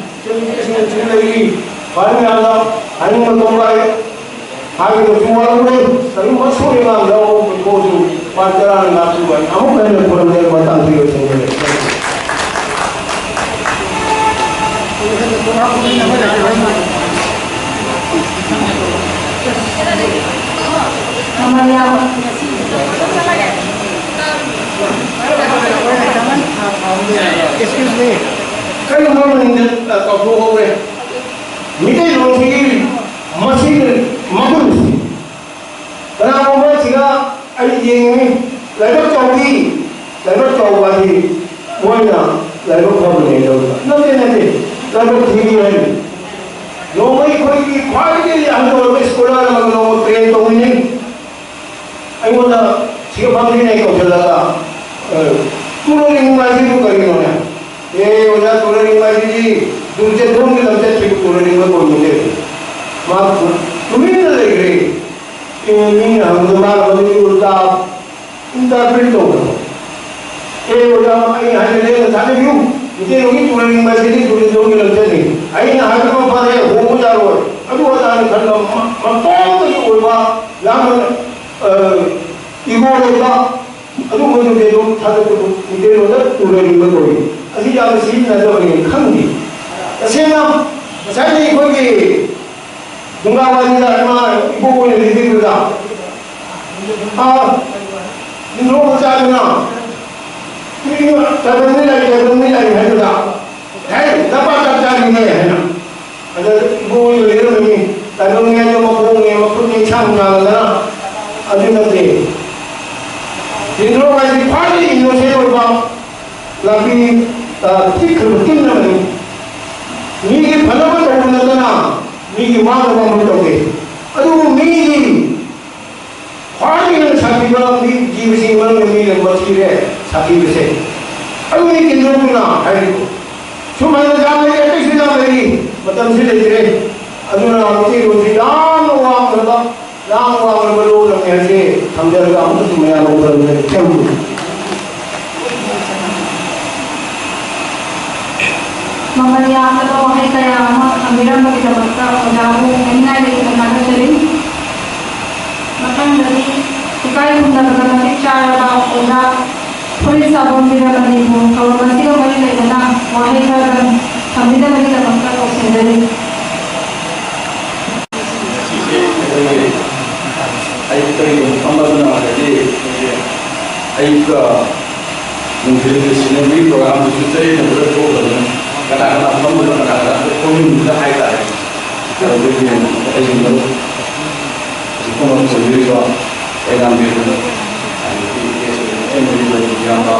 ꯁꯤꯡꯁꯨ ꯂꯩꯔꯤ꯫ ꯈ꯭ꯋꯥꯏ ꯃꯌꯥꯝꯗ ꯍꯥꯏꯅꯤꯡꯕ ꯇꯣꯡꯕꯥꯏ ꯍꯥꯏꯒꯗꯕꯁꯨ ꯋꯥꯔꯧꯔꯦ꯫ ꯀꯔꯤꯒꯨꯝꯕ ꯁꯣꯏꯔꯒ ꯂꯧꯕ ꯄꯣꯠꯁꯨ ꯄꯥꯟ ꯇꯔꯥꯅ ꯉꯥꯛꯄꯤꯕ ꯑꯃꯨꯛ ꯍꯟꯅ ꯈꯨꯔꯨꯝꯖꯔꯤ꯫ ꯃꯇꯥꯡ ꯄꯤꯕ ꯊꯦꯡꯅꯔꯦ꯫ ꯃꯃꯜ ꯌꯥꯝꯕ꯫ Excuse me. ꯀꯔꯤꯒꯨꯝꯕ ꯃꯅꯤꯡꯗ ꯀꯥꯎꯊꯣꯛꯍꯧꯔꯦ꯫ ꯃꯤꯇꯩꯂꯣꯟꯁꯤꯒꯤ ꯃꯁꯤꯡ ꯃꯒꯨꯟꯁꯤ ꯀꯅꯥꯒꯨꯝꯕ ꯁꯤꯒ ꯑꯩ ꯌꯦꯡꯉꯤ, ꯂꯥꯏꯕꯛ ꯆꯥꯎꯕꯤ, ꯂꯥꯏꯕꯛ ꯆꯥꯎꯕ ꯍꯥꯏꯗꯤ ꯃꯣꯏꯅ ꯂꯥꯏꯕꯛ ꯐꯕꯅꯦ ꯇꯧꯕ ꯅꯠꯇꯦ, ꯅꯠꯇꯦ, ꯂꯥꯏꯕꯛ ꯊꯤꯕꯤ ꯍꯥꯏꯅꯤ꯫ ꯅꯣꯡꯃ ꯑꯩꯈꯣꯏꯒꯤ ꯈ꯭ꯋꯥꯏꯗꯒꯤ ꯑꯍꯜ ꯑꯣꯏꯔꯕ ꯁ꯭ꯀꯣꯂꯔ ꯑꯃꯒ ꯅꯣꯡꯃ ꯇ꯭ꯔꯦꯟ ꯇꯧꯃꯤꯟꯅꯩ꯫ ꯑꯩꯉꯣꯟꯗ ꯁꯤꯒ ꯐꯝꯃꯤꯟꯅꯩ ꯀꯧꯁꯜꯂꯒ, "ꯑ, ꯇꯨꯔꯦꯜ ꯂꯤꯡꯕ ꯍꯥꯏꯁꯤꯕꯨ ꯀꯔꯤꯅꯣꯅꯦ?" "ꯑꯦ, ꯑꯣꯖꯥ, ꯇꯨꯔꯦꯜ ꯂꯤꯡꯕ ꯍꯥꯏꯁꯤꯗꯤ ꯇꯨꯔꯦꯜ ꯆꯦꯟꯐꯝꯒꯤ ꯂꯝꯆꯠꯁꯤꯕꯨ ꯇꯨꯔꯦꯜ ꯂꯤꯡꯕ ꯀꯧꯏꯅꯦ" ꯃꯥ ꯇꯨꯃꯤꯟꯅ ꯂꯩꯈ꯭ꯔꯦ꯫ ꯑꯦ, ꯃꯤꯅ ꯍꯪꯕꯗ ꯃꯥꯅ ꯃꯗꯨꯒꯤ ꯎꯜꯇꯥ, ꯎꯜꯇꯥ ꯄ꯭ꯔꯤꯟ ꯇꯧꯕꯗꯣ꯫ "ꯑꯦ, ꯑꯣꯖꯥ, ꯑꯩ ꯍꯥꯏꯖꯔꯦ, ꯉꯁꯥꯏꯗꯒꯤ ꯃꯤꯇꯩꯂꯣꯟꯒꯤ ꯇꯨꯔꯦꯜ ꯂꯤꯡꯕ ꯍꯥꯏꯁꯤꯗꯤ ꯇꯨꯔꯦꯜ ꯂꯤꯡꯕꯒꯤ ꯂꯝꯆꯠꯅꯤ꯫ ꯑꯩꯅ ꯍꯥꯏꯕ ꯃꯐꯝ ꯐꯔꯦ, ꯍꯣꯡꯕ ꯌꯥꯔꯣꯏ꯫ ꯑꯗꯨ ꯑꯣꯖꯥꯅ ꯈꯟꯕ ꯃ-, ꯃꯇꯣꯝꯇꯒꯤ ꯑꯣꯏꯕ ꯌꯥꯝꯅ, ꯑ, ꯏꯒꯣ ꯂꯩꯕ ꯑꯗꯨꯒꯨꯝꯕꯗꯨꯗꯤ ꯑꯗꯨꯝ ꯊꯥꯗꯣꯛꯄꯗꯨ ꯃꯤꯇꯩꯂꯣꯟꯗ ꯇꯨꯔꯦꯜ ꯂꯤꯡꯕ ꯀꯧꯏ꯫ ꯑꯁꯤ ꯌꯥꯝꯅ ꯁꯤꯖꯤꯟꯅꯗꯕꯅꯤ ꯈꯪꯗꯦ꯫ ꯇꯁꯦꯡꯅ ꯉꯁꯥꯏꯗꯤ ꯑꯩꯈꯣꯏꯒꯤ ꯗꯨꯡꯒꯥꯕꯥꯖꯤꯗ ꯏꯃꯥ ꯏꯕꯣꯛ ꯑꯣꯏꯅ ꯂꯩꯕꯤꯕꯗ, ꯑꯥ, ꯅꯤꯡꯊꯧ ꯃꯆꯥꯗꯨꯅ ꯇꯥꯏꯕꯪ ꯃꯤꯂꯥꯏ, ꯇꯥꯏꯕꯪ ꯃꯤꯂꯥꯏ ꯍꯥꯏꯕꯗ, "ꯍꯦ, ꯅꯄꯥ ꯆꯞ ꯆꯥꯔꯤꯅꯦ" ꯍꯥꯏꯅ꯫ ꯑꯗ ꯏꯕꯣꯛ ꯂꯩꯔꯝꯃꯤ, ꯇꯥꯏꯕꯪ ꯃꯤꯂꯥꯏꯗꯣ ꯃꯈꯣꯡꯅꯦ, ꯃꯈꯨꯠꯅꯦ, ꯏꯁꯥꯡ ꯁꯥꯡꯗꯅ꯫ ꯑꯗꯨ ꯅꯠꯇꯦ꯫ ꯅꯤꯡꯊꯧ ꯍꯥꯏꯁꯤ ꯈ꯭ꯋꯥꯏꯗꯒꯤ ꯏꯅꯣꯁꯦꯟ ꯑꯣꯏꯕ ꯂꯥꯛꯄꯤ, ꯑ, ꯄꯤꯛꯈ꯭ꯔꯕ ꯇꯤꯟ ꯑꯃꯅꯤ꯫ ꯃꯤꯒꯤ ꯐꯅꯕ ꯇꯧꯕ ꯅꯠꯇꯅ ꯃꯤꯒꯤ ꯃꯥꯡꯅꯕ ꯑꯃ ꯇꯧꯗꯦ꯫ ꯑꯗꯨꯕꯨ ꯃꯤꯒꯤ ꯈ꯭ꯋꯥꯏꯗꯒꯤ ꯍꯦꯟꯅ ꯁꯥꯊꯤꯕ ꯃꯤ ꯖꯤꯕꯁꯤꯡꯒꯤ ꯃꯅꯨꯡꯗ ꯃꯤꯅ ꯃꯊꯤꯔꯦ, ꯁꯥꯊꯤꯕꯁꯦ꯫ ꯑꯗꯨꯒꯤ ꯀꯤꯟꯗꯣꯛꯇꯨꯅ ꯍꯥꯏꯔꯤꯕ ꯁꯨꯃꯥꯏꯅ ꯌꯥꯝ ꯂꯩꯔꯤ, ꯑꯇꯩꯁꯨ ꯌꯥꯝ ꯂꯩꯔꯤ, ꯃꯇꯝꯁꯤ ꯂꯩꯇ꯭ꯔꯦ꯫ ꯑꯗꯨꯅ ꯃꯩꯇꯩꯂꯣꯟꯁꯤ ꯌꯥꯝꯅ ꯋꯥꯡꯈ꯭ꯔꯕ, ꯌꯥꯝ ꯋꯥꯡꯈ꯭ꯔꯕ ꯂꯣꯟ ꯑꯃꯅꯤ ꯍꯥꯏꯁꯦ ꯊꯝꯖꯔꯒ ꯑꯃꯨꯛꯀꯁꯨ ꯃꯌꯥꯝ ꯎꯍꯟꯖꯔꯤ꯫ Thank you. ꯃꯃꯜ ꯌꯥꯝꯂꯕ ꯋꯥꯍꯩ ꯀꯌꯥ ꯑꯃ ꯊꯝꯕꯤꯔꯝꯕꯒꯤꯗꯃꯛꯇ ꯑꯣꯖꯥꯕꯨ ꯍꯥꯏꯅꯤꯡꯉꯥꯏ ꯂꯩꯇꯅ ꯊꯥꯒꯠꯆꯔꯤ꯫ ꯃꯊꯪꯗꯗꯤ ꯏꯀꯥꯏ ꯈꯨꯝꯅꯕꯗ ꯃꯇꯤꯛ ꯆꯥꯔꯕ ꯑꯣꯖꯥ ꯐꯨꯔꯤꯠ ꯁꯥꯐꯝ ꯕꯤꯔꯃꯅꯤꯕꯨ ꯊꯧꯔꯝ ꯑꯁꯤꯒ ꯃꯔꯤ ꯂꯩꯅꯅ ꯋꯥꯍꯩ ꯈꯔꯗꯪ ꯊꯝꯕꯤꯅꯕꯒꯤꯗꯃꯛꯇ ꯀꯧꯁꯤꯟꯖꯔꯤ꯫ ꯑꯌꯨꯛꯇꯒꯤ ꯑꯗꯨꯝ ꯐꯝꯕꯗꯨꯅ ꯉꯁꯥꯏꯒꯤ ꯑꯩꯈꯣꯏꯒꯤ ꯑꯌꯨꯛꯀ ꯅꯨꯡꯊꯤꯜꯒꯤ ꯁꯤꯅꯦꯃꯥꯒꯤ ꯄ꯭ꯔꯣꯒ꯭ꯔꯥꯝꯗꯨꯁꯨ ꯆꯌꯦꯠꯅꯕꯗ ꯊꯣꯛꯇꯕꯅꯤꯅ ꯀꯅꯥ ꯀꯅꯥ ꯐꯝꯕꯅꯣ, ꯀꯅꯥ ꯀꯅꯥ ꯐꯝꯃꯤꯟꯅꯗ ꯍꯥꯏꯇꯥꯔꯦ꯫ ꯑꯗꯨꯗꯒꯤ ꯑꯩꯒꯤ ꯃꯔꯨꯞ ꯍꯧꯖꯤꯛ ꯐꯥꯎꯕ ꯑꯣꯏꯕꯤꯔꯤꯕ ꯑꯩ ꯂꯥꯡꯕꯤꯔꯕ ꯑꯗꯒꯤ ꯑꯩ ꯃꯔꯤ ꯂꯩꯕ ꯏꯌꯥꯝꯕ,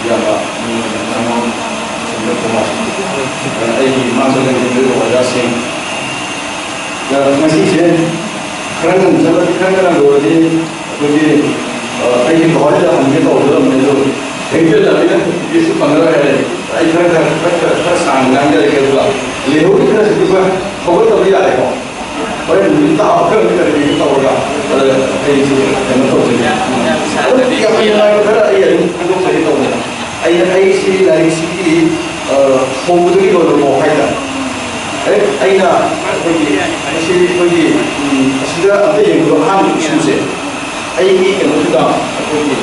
ꯏꯌꯥꯝꯕ ꯃꯤꯡ ꯑꯣꯏꯅ ꯅꯉꯣꯟ ꯁꯦꯝꯕ ꯀꯨꯃꯥꯔ, ꯑꯩꯒꯤ ꯏꯃꯥꯡꯗ ꯂꯩꯕꯤꯔꯤꯕ ꯑꯣꯖꯥꯁꯤꯡ, ꯉꯁꯤꯁꯦ ꯈꯔ ꯉꯟꯖꯕꯗꯤ ꯈꯔ ꯉꯟꯅ ꯂꯣꯏꯔꯗꯤ ꯑꯩꯈꯣꯏꯒꯤ, ꯑ, ꯑꯩꯒꯤ ꯕꯕꯥꯁꯤꯗ ꯍꯪꯒꯦ ꯇꯧꯒꯗꯕꯅꯦ, ꯑꯗꯣ ꯊꯦꯡꯖꯤꯜꯂꯕꯅꯤꯅ ꯇꯤꯀꯦꯠꯁꯨ ꯐꯪꯉꯔꯣꯏ ꯍꯥꯏꯔꯦ꯫ ꯑꯩ ꯈꯔ, ꯈꯔ, ꯈꯔ, ꯈꯔ ꯁꯥꯡꯅ ꯉꯥꯡꯖꯔꯒꯦ, ꯑꯗꯨꯒ ꯂꯩꯍꯧꯔꯤ ꯈꯔꯁꯤꯗꯤ ꯑꯩꯈꯣꯏ ꯍꯧꯒꯠꯇꯕ ꯌꯥꯔꯦꯀꯣ꯫ ꯍꯣꯔꯦꯟ ꯅꯨꯃꯤꯠ ꯇꯥꯕ ꯈꯔ ꯀꯔꯤ ꯀꯔꯤ ꯇꯧꯔꯒ, ꯑꯗ ꯑꯩꯁꯦ ꯀꯩꯅꯣ ꯇꯧꯖꯒꯦ꯫ ꯑꯗꯨꯝ ꯌꯥꯝ ꯅꯨꯡꯉꯥꯏꯕ ꯈꯔ ꯑꯩ ꯑꯗꯨꯝ ꯐꯣꯡꯗꯣꯛꯆꯒꯦ ꯇꯧꯕꯅꯦ꯫ ꯑꯩꯅ, ꯑꯩꯁꯤ ꯂꯥꯏꯔꯤꯛꯁꯤꯒꯤ, ꯑ, ꯍꯧꯕꯗꯒꯤ ꯂꯣꯏꯕ ꯐꯥꯎ ꯍꯥꯏꯇꯥꯔꯦ꯫ ꯍꯦꯛ ꯑꯩꯅ ꯑꯩꯈꯣꯏꯒꯤ, ꯑꯩꯁꯤ ꯑꯩꯈꯣꯏꯒꯤ, ꯎꯝ, ꯑꯁꯤꯗ ꯑꯝꯇ ꯌꯦꯡꯕꯤꯌꯨ, ꯑꯍꯥꯟꯕ ꯏꯁꯨꯁꯦ꯫ ꯑꯩꯒꯤ ꯀꯩꯅꯣꯁꯤꯗ ꯑꯩꯈꯣꯏꯒꯤ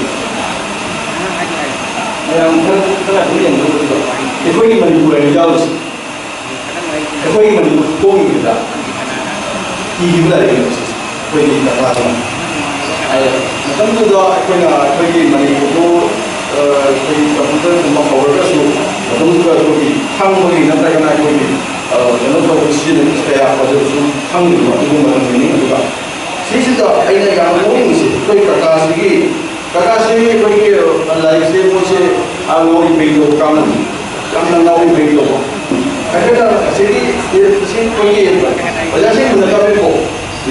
ꯃꯌꯥꯝ ꯈꯔ, ꯈꯔ ꯑꯗꯨꯝ ꯌꯦꯡꯕꯤꯌꯨ꯫ ꯑꯩꯈꯣꯏꯒꯤ ꯃꯅꯤꯄꯨꯔ ꯍꯥꯏꯅ ꯌꯥꯎꯔꯤꯁꯦ꯫ ꯑꯩꯈꯣꯏꯒꯤ ꯃꯅꯤꯄꯨꯔ ꯊꯣꯛꯏꯉꯩꯗ ꯏꯈꯤꯕ ꯂꯥꯏꯔꯤꯛꯅꯦꯕ ꯁꯤꯁꯦ, ꯑꯩꯈꯣꯏꯒꯤ ꯀꯀꯥꯗꯨꯅ꯫ ꯑꯗ ꯃꯇꯝꯗꯨꯗ ꯑꯩꯈꯣꯏꯅ ꯑꯩꯈꯣꯏꯒꯤ ꯃꯅꯤꯄꯨꯔꯗꯨ, ꯑ, ꯑꯩꯈꯣꯏꯒꯤ ꯀꯝꯄ꯭ꯌꯨꯇꯔꯒꯨꯝꯕ ꯍꯧꯔꯒꯁꯨ ꯃꯇꯝꯗꯨꯗ ꯑꯩꯈꯣꯏꯒꯤ ꯈꯪꯕꯒꯤ ꯅꯠꯇ꯭ꯔꯒꯅ ꯑꯩꯈꯣꯏꯒꯤ, ꯑ, ꯀꯩꯅꯣ ꯇꯧꯕ ꯁꯤꯖꯤꯟꯅꯕ ꯀꯌꯥ ꯐꯖꯕꯁꯨ ꯈꯪꯗꯦꯕ꯫ ꯑꯗꯨꯒꯨꯝꯕ ꯃꯇꯝꯅꯤ꯫ ꯑꯗꯨꯒ ꯁꯤꯁꯤꯗ ꯑꯩꯅ ꯌꯥꯝꯅ ꯅꯣꯛꯅꯤꯡꯉꯤꯁꯦ ꯑꯩꯈꯣꯏ ꯀꯀꯥꯁꯤꯒꯤ, ꯀꯀꯥꯁꯤ ꯑꯩꯈꯣꯏꯒꯤ ꯂꯥꯏꯔꯤꯛꯁꯦ ꯃꯣꯏꯁꯦ, ꯑ, ꯉꯥꯎꯔꯤ ꯐꯩꯗꯣ ꯀꯥꯡꯕꯨ, ꯌꯥꯝꯅ ꯉꯥꯎꯔꯤ ꯐꯩꯗꯣ꯫ ꯑꯩꯈꯣꯏꯅ ꯑꯁꯤꯒꯤ ꯁꯤ ꯑꯩꯈꯣꯏꯒꯤ ꯑꯣꯖꯥꯁꯤꯡ ꯎꯅꯗꯕꯩꯀꯣ,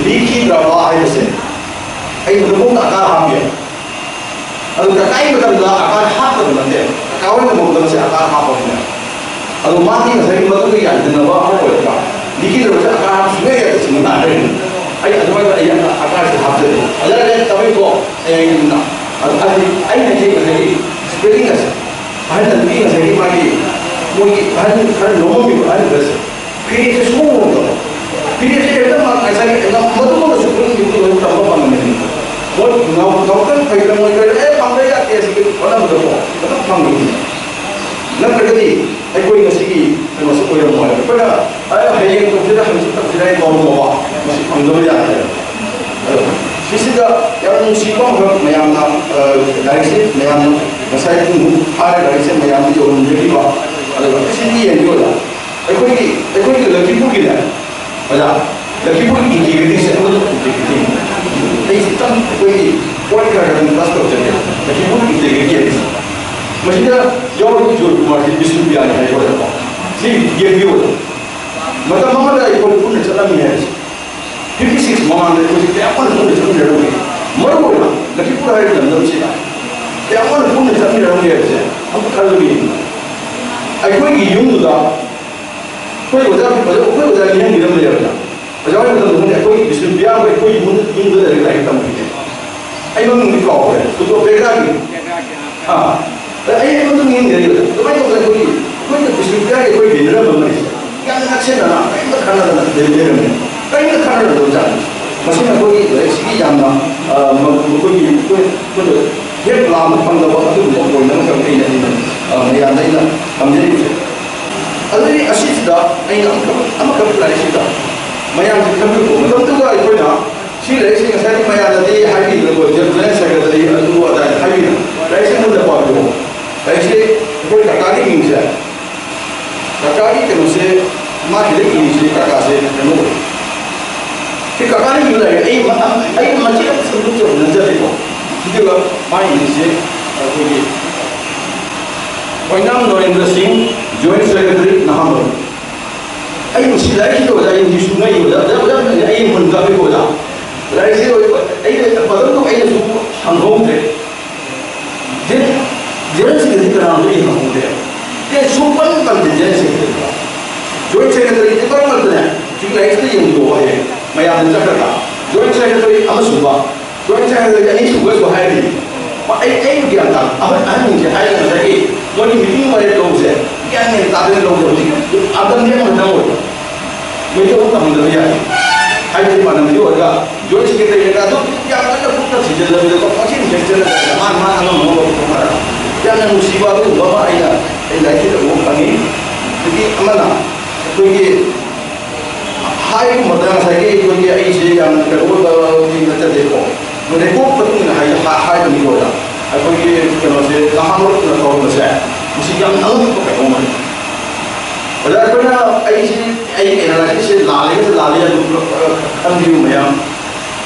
ꯂꯤꯈꯤꯗ꯭ꯔꯕ ꯍꯥꯏꯕꯁꯦ ꯑꯩ ꯍꯧꯖꯤꯛꯐꯥꯎꯗ ꯑꯀꯥ ꯍꯥꯞꯄꯤ꯫ ꯑꯗꯨ ꯀꯀꯥꯒꯤ ꯃꯇꯝꯗ ꯑꯀꯥ ꯍꯥꯞꯇꯕ ꯅꯠꯇꯦ, ꯀꯀꯥ ꯍꯣꯏꯅ ꯃꯇꯝꯁꯦ ꯑꯀꯥ ꯍꯥꯞꯄꯕꯅꯦ꯫ ꯑꯗꯣ ꯃꯥꯗꯤ ꯉꯁꯥꯏꯒꯤ ꯃꯗꯨꯒꯤ ꯌꯥꯟꯁꯤꯟꯅꯕ ꯑꯃ ꯑꯣꯏꯔꯒ ꯂꯤꯈꯤꯗ꯭ꯔꯕꯁꯦ ꯑꯀꯥ ꯍꯥꯞꯄ ꯁꯨꯡꯌꯥ ꯌꯥꯗꯦ ꯁꯤꯅꯤ ꯃꯥ ꯍꯥꯏꯔꯤꯅꯤ꯫ ꯑꯩ ꯑꯗꯨꯃꯥꯏꯅ ꯑꯩ ꯑꯀꯥꯁꯦ ꯍꯥꯞꯆꯔꯤ꯫ ꯑꯣꯖꯥ ꯇꯧꯏꯀꯣ꯫ ꯑꯩ ꯑꯩꯅ ꯑꯗꯨ ꯑꯩ ꯑꯩꯅ ꯍꯦꯛ ꯉꯁꯥꯏꯒꯤ ꯁ꯭ꯄꯦꯂꯤꯡ ꯑꯁꯦ ꯑꯍꯟꯅ ꯅꯨꯄꯤ ꯉꯁꯥꯏꯒꯤ ꯃꯥꯒꯤ ꯃꯣꯏꯒꯤ ꯑꯍꯟ ꯈꯔ ꯂꯧꯔꯝꯃꯤꯕ ꯑꯍꯟ ꯈꯔꯁꯦ ꯐꯤꯔꯦꯞꯁꯦ ꯁꯨꯡꯍꯣꯡ ꯍꯣꯡꯗꯕ꯫ ꯐꯤꯔꯦꯞꯁꯦ ꯍꯦꯛꯇ ꯃꯥ ꯉꯁꯥꯏꯒꯤ ꯉꯝꯕꯗꯨꯃꯒ ꯁꯨꯡꯍꯣꯡ ꯍꯣꯡꯗꯕ ꯇꯝꯕ ꯐꯪꯉꯝꯃꯦ꯫ ꯃꯣꯏ ꯉꯥꯎ-, ꯉꯥꯎꯇꯪ ꯐꯩꯗꯅ ꯃꯣꯏ ꯀꯔꯤ, "ꯑꯦ, ꯐꯪꯕ ꯌꯥꯗꯦ", ꯑꯁꯤꯒꯤ ꯍꯣꯠꯅꯕꯗꯀꯣ ꯑꯗꯨꯝ ꯐꯪꯉꯤꯅꯤ꯫ ꯅꯠꯇ꯭ꯔꯒꯗꯤ ꯑꯩꯈꯣꯏ ꯉꯁꯤꯒꯤ ꯀꯩꯅꯣꯁꯦ ꯑꯣꯏꯔꯝꯃꯣꯏ꯫ ꯑꯩꯈꯣꯏꯅ, "ꯑꯦ, ꯍꯌꯦꯡ ꯇꯧꯁꯤꯔ, ꯍꯪꯆꯤꯠ ꯇꯧꯁꯤꯔ" ꯍꯥꯏꯅ ꯇꯧꯔꯝꯃꯕ ꯃꯁꯤ ꯐꯪꯗꯕ ꯌꯥꯗꯦ꯫ ꯑꯗꯣ ꯁꯤꯁꯤꯗ ꯌꯥꯝ ꯅꯨꯡꯁꯤꯕ ꯑꯃꯈꯛ ꯃꯌꯥꯝꯅ, ꯑ, ꯂꯥꯏꯔꯤꯛꯁꯦ ꯃꯌꯥꯝꯅ ꯉꯁꯥꯏ ꯄꯨꯡꯃꯨꯛ ꯐꯥꯔꯦ ꯂꯥꯏꯔꯤꯛꯁꯦ ꯃꯌꯥꯝꯗ ꯌꯧꯍꯟꯖꯈꯤꯕ꯫ ꯑꯗꯨꯒ ꯁꯤꯗꯤ ꯌꯦꯡꯕꯤꯌꯨ ꯑꯣꯖꯥ꯫ ꯑꯩꯈꯣꯏꯒꯤ, ꯑꯩꯈꯣꯏꯒꯤ ꯂꯛꯈꯤꯄꯨꯔꯒꯤꯅꯦ, ꯑꯣꯖꯥ, ꯂꯛꯈꯤꯄꯨꯔꯒꯤ ꯏꯟꯇꯤꯒ꯭ꯔꯤꯇꯤꯁꯦ ꯑꯃꯠꯇ ꯏꯟꯇꯤꯒ꯭ꯔꯤꯇꯤ꯫ ꯑꯩ ꯈꯤꯇꯪ ꯑꯩꯈꯣꯏꯒꯤ ꯄꯣꯏꯟ ꯈꯔ ꯈꯔ ꯑꯗꯨꯝ ꯄꯥꯁ ꯇꯧꯖꯒꯦ꯫ ꯂꯛꯈꯤꯄꯨꯔꯒꯤ ꯏꯟꯇꯤꯒ꯭ꯔꯤꯇꯤ ꯍꯥꯏꯕꯁꯦ꯫ ꯃꯁꯤꯗ ꯌꯥꯎꯔꯤꯕ ꯖꯣꯏ ꯀꯨꯃꯥꯔꯁꯤ ꯕꯤꯁꯅꯨꯄ꯭ꯔꯤꯌꯥꯅꯤ ꯍꯥꯏꯕ ꯑꯣꯏꯔꯦꯀꯣ꯫ ꯁꯤ ꯌꯦꯡꯕꯤꯌꯨ ꯑꯣꯖꯥ꯫ ꯃꯇꯝ ꯑꯃꯗ ꯑꯩꯈꯣꯏ ꯄꯨꯟꯅ ꯆꯠꯂꯝꯃꯤ ꯍꯥꯏꯕꯁꯦ꯫ ꯐꯤꯐꯇꯤ ꯁꯤꯛꯁ ꯃꯃꯥꯡꯗ ꯑꯩꯈꯣꯏꯁꯦ ꯀꯌꯥꯝ ꯋꯥꯅ ꯄꯨꯟꯅ ꯆꯠꯃꯤꯟꯅꯔꯝꯒꯦ? ꯃꯔꯨ ꯑꯣꯏꯅ ꯂꯛꯈꯤꯄꯨꯔ ꯍꯥꯏꯔꯤꯕ ꯂꯝꯗꯝꯁꯤꯗ ꯀꯌꯥꯝ ꯋꯥꯅ ꯄꯨꯟꯅ ꯆꯠꯃꯤꯟꯅꯔꯝꯒꯦ ꯍꯥꯏꯕꯁꯦ ꯑꯃꯨꯛ ꯈꯜꯂꯒ ꯌꯦꯡꯉꯨ꯫ ꯑꯩꯈꯣꯏꯒꯤ ꯌꯨꯝꯗꯨꯗ ꯑꯩꯈꯣꯏ ꯑꯣꯖꯥ, ꯑꯩꯈꯣꯏ ꯑꯣꯖꯥ ꯅꯤꯡꯍꯟꯕꯤꯔꯝꯕ ꯌꯥꯏ ꯑꯣꯖꯥ꯫ ꯑꯣꯖꯥ ꯍꯣꯏ ꯃꯇꯝꯗ ꯈꯪꯗꯦ, ꯑꯩꯈꯣꯏꯒꯤ ꯕꯤꯁꯅꯨꯄ꯭ꯔꯤꯌꯥ ꯍꯣꯏ ꯑꯩꯈꯣꯏ ꯏꯃꯨꯡ, ꯌꯨꯝꯗ ꯂꯩꯔꯒ ꯂꯥꯏꯔꯤꯛ ꯇꯝꯕꯤꯅꯦ꯫ ꯑꯩ ꯃꯃꯤꯡꯗꯤ ꯀꯥꯎꯈ꯭ꯔꯦ꯫ ꯐꯣꯇꯣ ꯕꯦꯛꯒ꯭ꯔꯥꯎꯟꯒꯤ꯫ ꯑꯥ꯫ ꯑꯗ ꯑꯩ ꯑꯩꯉꯣꯟꯗ ꯅꯤꯡꯍꯟꯖꯔꯤꯕ, ꯑꯗꯨꯃꯥꯏꯅ ꯇꯧꯗꯅ ꯑꯩꯈꯣꯏꯒꯤ, ꯑꯩꯈꯣꯏꯒ ꯕꯤꯁꯅꯨꯄ꯭ꯔꯤꯌꯥꯒꯤ ꯑꯩꯈꯣꯏ ꯂꯩꯅꯔꯝꯕ ꯃꯔꯤꯁꯦ ꯌꯥꯝꯅ ꯅꯛꯁꯤꯟꯅꯅ ꯀꯔꯤꯝꯇ ꯈꯟꯅꯗꯅ ꯂꯩ-, ꯂꯩꯔꯝꯃꯦ꯫ ꯀꯔꯤꯝꯇ ꯈꯟꯅꯔꯝꯗꯕ ꯖꯥꯠꯅꯤ꯫ ꯃꯁꯤꯅ ꯑꯩꯈꯣꯏꯒꯤ ꯂꯥꯏꯔꯤꯛꯁꯤꯒꯤ ꯌꯥꯝꯅ, ꯑ, ꯃ-, ꯃꯈꯣꯏꯒꯤ ꯑꯩꯈꯣꯏ, ꯑꯩꯈꯣꯏꯅ ꯍꯦꯛ ꯂꯥꯝꯕ ꯐꯪꯗꯕ ꯑꯗꯨꯒꯨꯝꯕ ꯄꯣꯏꯟ ꯑꯃꯈꯛ ꯑꯩꯅ, ꯑꯩꯅ, ꯑ, ꯃꯌꯥꯝꯗ ꯑꯩꯅ ꯊꯝꯖꯔꯤꯕꯁꯦ꯫ ꯑꯗꯨꯗꯤ ꯑꯁꯤꯁꯤꯗ ꯑꯩꯅ ꯑꯃꯈꯛ, ꯑꯃꯈꯛ ꯂꯥꯏꯔꯤꯛꯁꯤꯗ ꯃꯌꯥꯝꯁꯦ ꯈꯟꯕꯤꯌꯨꯀꯣ꯫ ꯃꯇꯝꯗꯨꯗ ꯑꯩꯈꯣꯏꯅ ꯁꯤ ꯂꯥꯏꯔꯤꯛꯁꯦ ꯉꯁꯥꯏꯒꯤ ꯃꯌꯥꯝꯅꯗꯤ ꯍꯥꯏꯕꯤꯗꯅꯀꯣ, ꯖꯦꯅꯔꯦꯜ ꯁꯦꯀ꯭ꯔꯦꯇꯔꯤ ꯑꯗꯨ ꯑꯗꯥ ꯍꯥꯏꯕꯤꯗꯅ ꯂꯥꯏꯔꯤꯛꯁꯦ ꯃꯨꯟꯅ ꯄꯥꯕꯤꯌꯨ꯫ ꯂꯥꯏꯔꯤꯛꯁꯦ ꯑꯩꯈꯣꯏ ꯀꯀꯥꯒꯤ ꯃꯤꯡꯁꯦ, ꯀꯀꯥꯒꯤ ꯀꯩꯅꯣꯁꯦ, ꯃꯥ ꯁꯤꯗ ꯏꯔꯤꯁꯦ ꯀꯀꯥꯁꯦ ꯀꯩꯅꯣ ꯑꯣꯏ꯫ ꯁꯤ ꯀꯀꯥꯅ ꯏꯕ ꯂꯥꯏꯔꯤꯛ ꯑꯩ ꯃ-, ꯑꯩ ꯃꯆꯦꯠ ꯑꯃ ꯁꯦꯝꯗꯣꯛꯆꯕ ꯅꯠꯆꯗꯦꯀꯣ꯫ ꯑꯗꯨꯒ ꯃꯥ ꯏꯔꯤꯁꯦ ꯑꯩꯈꯣꯏꯒꯤ ꯑꯣꯏꯅꯥꯝ ꯅꯔꯦꯟꯗ꯭ꯔ ꯁꯤꯡ, ꯖꯣꯏꯟ ꯁꯦꯀ꯭ꯔꯦꯇꯔꯤ, ꯅꯍꯥꯟꯋꯥꯏ꯫ ꯑꯩ ꯃꯁꯤ ꯂꯥꯏꯔꯤꯛꯁꯤꯗ ꯑꯣꯖꯥ, ꯑꯩ ꯍꯧꯖꯤꯛ ꯁꯨꯡꯉꯩ ꯑꯣꯖꯥ, ꯑꯣꯖꯥ, ꯑꯣꯖꯥ, ꯑꯩ ꯃꯨꯟ ꯇꯥꯕꯤꯌꯨ ꯑꯣꯖꯥ꯫ ꯂꯥꯏꯔꯤꯛꯁꯤ ꯑꯣꯏ-, ꯑꯩꯅ ꯃꯇꯝꯗꯨ ꯑꯩꯅꯁꯨ ꯍꯪꯍꯧꯗ꯭ꯔꯦ꯫ ꯖꯦ-, ꯖꯦꯅꯔꯦꯜ ꯁꯦꯀ꯭ꯔꯦꯇꯔꯤ ꯀꯅꯥꯅꯣ ꯑꯩ ꯍꯪꯍꯧꯗ꯭ꯔꯦ꯫ ꯑꯦ, ꯁꯨꯡꯄꯟ ꯄꯟꯗꯦ ꯖꯦꯅꯔꯦꯜ ꯁꯦꯀ꯭ꯔꯦꯇꯔꯤ꯫ ꯖꯣꯏꯟ ꯁꯦꯀ꯭ꯔꯦꯇꯔꯤ ꯗꯤꯄꯥꯔꯠꯃꯦꯟꯇꯅꯦ, ꯍꯧꯖꯤꯛ ꯂꯥꯏꯔꯤꯛꯁꯤꯗ ꯌꯦꯡꯕꯤꯌꯣ ꯍꯥꯏꯌꯦ꯫ ꯃꯌꯥꯝꯅ ꯆꯠꯈ꯭ꯔꯒ ꯖꯣꯏꯟ ꯁꯦꯀ꯭ꯔꯦꯇꯔꯤ ꯑꯃꯁꯨꯕ, ꯖꯣꯏꯟ ꯁꯦꯀ꯭ꯔꯦꯇꯔꯤ ꯑꯅꯤꯁꯨꯕꯁꯨ ꯍꯥꯏꯔꯤ꯫ ꯑꯩ, ꯑꯩ ꯒ꯭ꯌꯥꯟ ꯇꯥ-, ꯑꯍꯟ, ꯑꯍꯟꯁꯤꯡꯁꯦ ꯍꯥꯏꯔꯒ ꯉꯁꯥꯏꯒꯤ ꯃꯣꯏꯒꯤ ꯃꯤꯇꯤꯡ ꯋꯥꯔꯦꯞ ꯂꯧꯕꯁꯦ, ꯒ꯭ꯌꯥꯟ ꯃꯦꯟ ꯇꯥꯗꯅ ꯂꯧꯕ ꯍꯧꯖꯤꯛ ꯑꯥꯗꯝꯗꯤ ꯑꯃꯈꯛꯇꯪ ꯑꯣꯏꯕ꯫ ꯃꯩꯇꯩꯂꯣꯟ ꯇꯝꯗꯕ ꯌꯥꯏ ꯍꯥꯏꯕꯒꯤ ꯄꯥꯟꯗꯝꯗꯤ ꯑꯣꯏꯔꯒ ꯖꯣꯏꯟ ꯁꯦꯀ꯭ꯔꯦꯇꯔꯤꯅ ꯑꯗꯨꯝ ꯌꯥꯝ ꯀꯟꯅ ꯀꯨꯞꯅ ꯊꯤꯖꯤꯜꯂꯕꯅꯤꯅꯀꯣ ꯄꯪꯁꯦꯝ ꯁꯦꯝꯖꯤꯜꯂꯒ ꯃꯥꯅ ꯃꯥꯅ ꯑꯉꯝ ꯑꯉꯝꯕ ꯄꯨꯊꯣꯛꯅꯔꯒ ꯌꯥꯝꯅ ꯅꯨꯡꯁꯤꯕ ꯑꯗꯨꯒꯨꯝꯕ ꯑꯃ ꯑꯩꯅ ꯑꯩ ꯂꯥꯏꯔꯤꯛꯁꯤꯗ ꯎꯕ ꯐꯪꯉꯤ꯫ ꯑꯗꯒꯤ ꯑꯃꯅ ꯑꯩꯈꯣꯏꯒꯤ ꯍꯥꯏꯒꯨꯝꯕꯗ ꯉꯁꯥꯏꯒꯤ ꯑꯩꯈꯣꯏꯒꯤ ꯑꯩꯁꯦ ꯌꯥꯝ ꯀꯩꯅꯣ ꯑꯣꯏꯕꯗꯤ ꯅꯠꯆꯗꯦꯀꯣ꯫ ꯔꯦꯀꯣꯔꯗ ꯃꯇꯨꯡ ꯏꯟꯅ ꯍꯥꯏ-, ꯍꯥ-, ꯍꯥꯏꯕꯅꯤꯀꯣ ꯑꯣꯖꯥ꯫ ꯑꯩꯈꯣꯏꯒꯤ ꯀꯩꯅꯣꯁꯦ ꯅꯍꯥꯔꯣꯜꯅ ꯇꯧꯔꯝꯕꯁꯦ ꯃꯁꯤ ꯌꯥꯝ ꯑꯉꯛꯄ ꯀꯩꯅꯣ ꯑꯃꯅꯤ꯫ ꯑꯣꯖꯥ, ꯑꯩꯈꯣꯏꯅ ꯑꯩꯁꯤ, ꯑꯩ ꯑꯦꯅꯥꯂꯥꯏꯁꯤꯁꯁꯦ ꯂꯥꯜꯂꯒꯁꯨ ꯂꯥꯜꯂꯦ ꯑꯗꯨꯝ ꯈꯟꯕꯤꯌꯨ ꯃꯌꯥꯝ꯫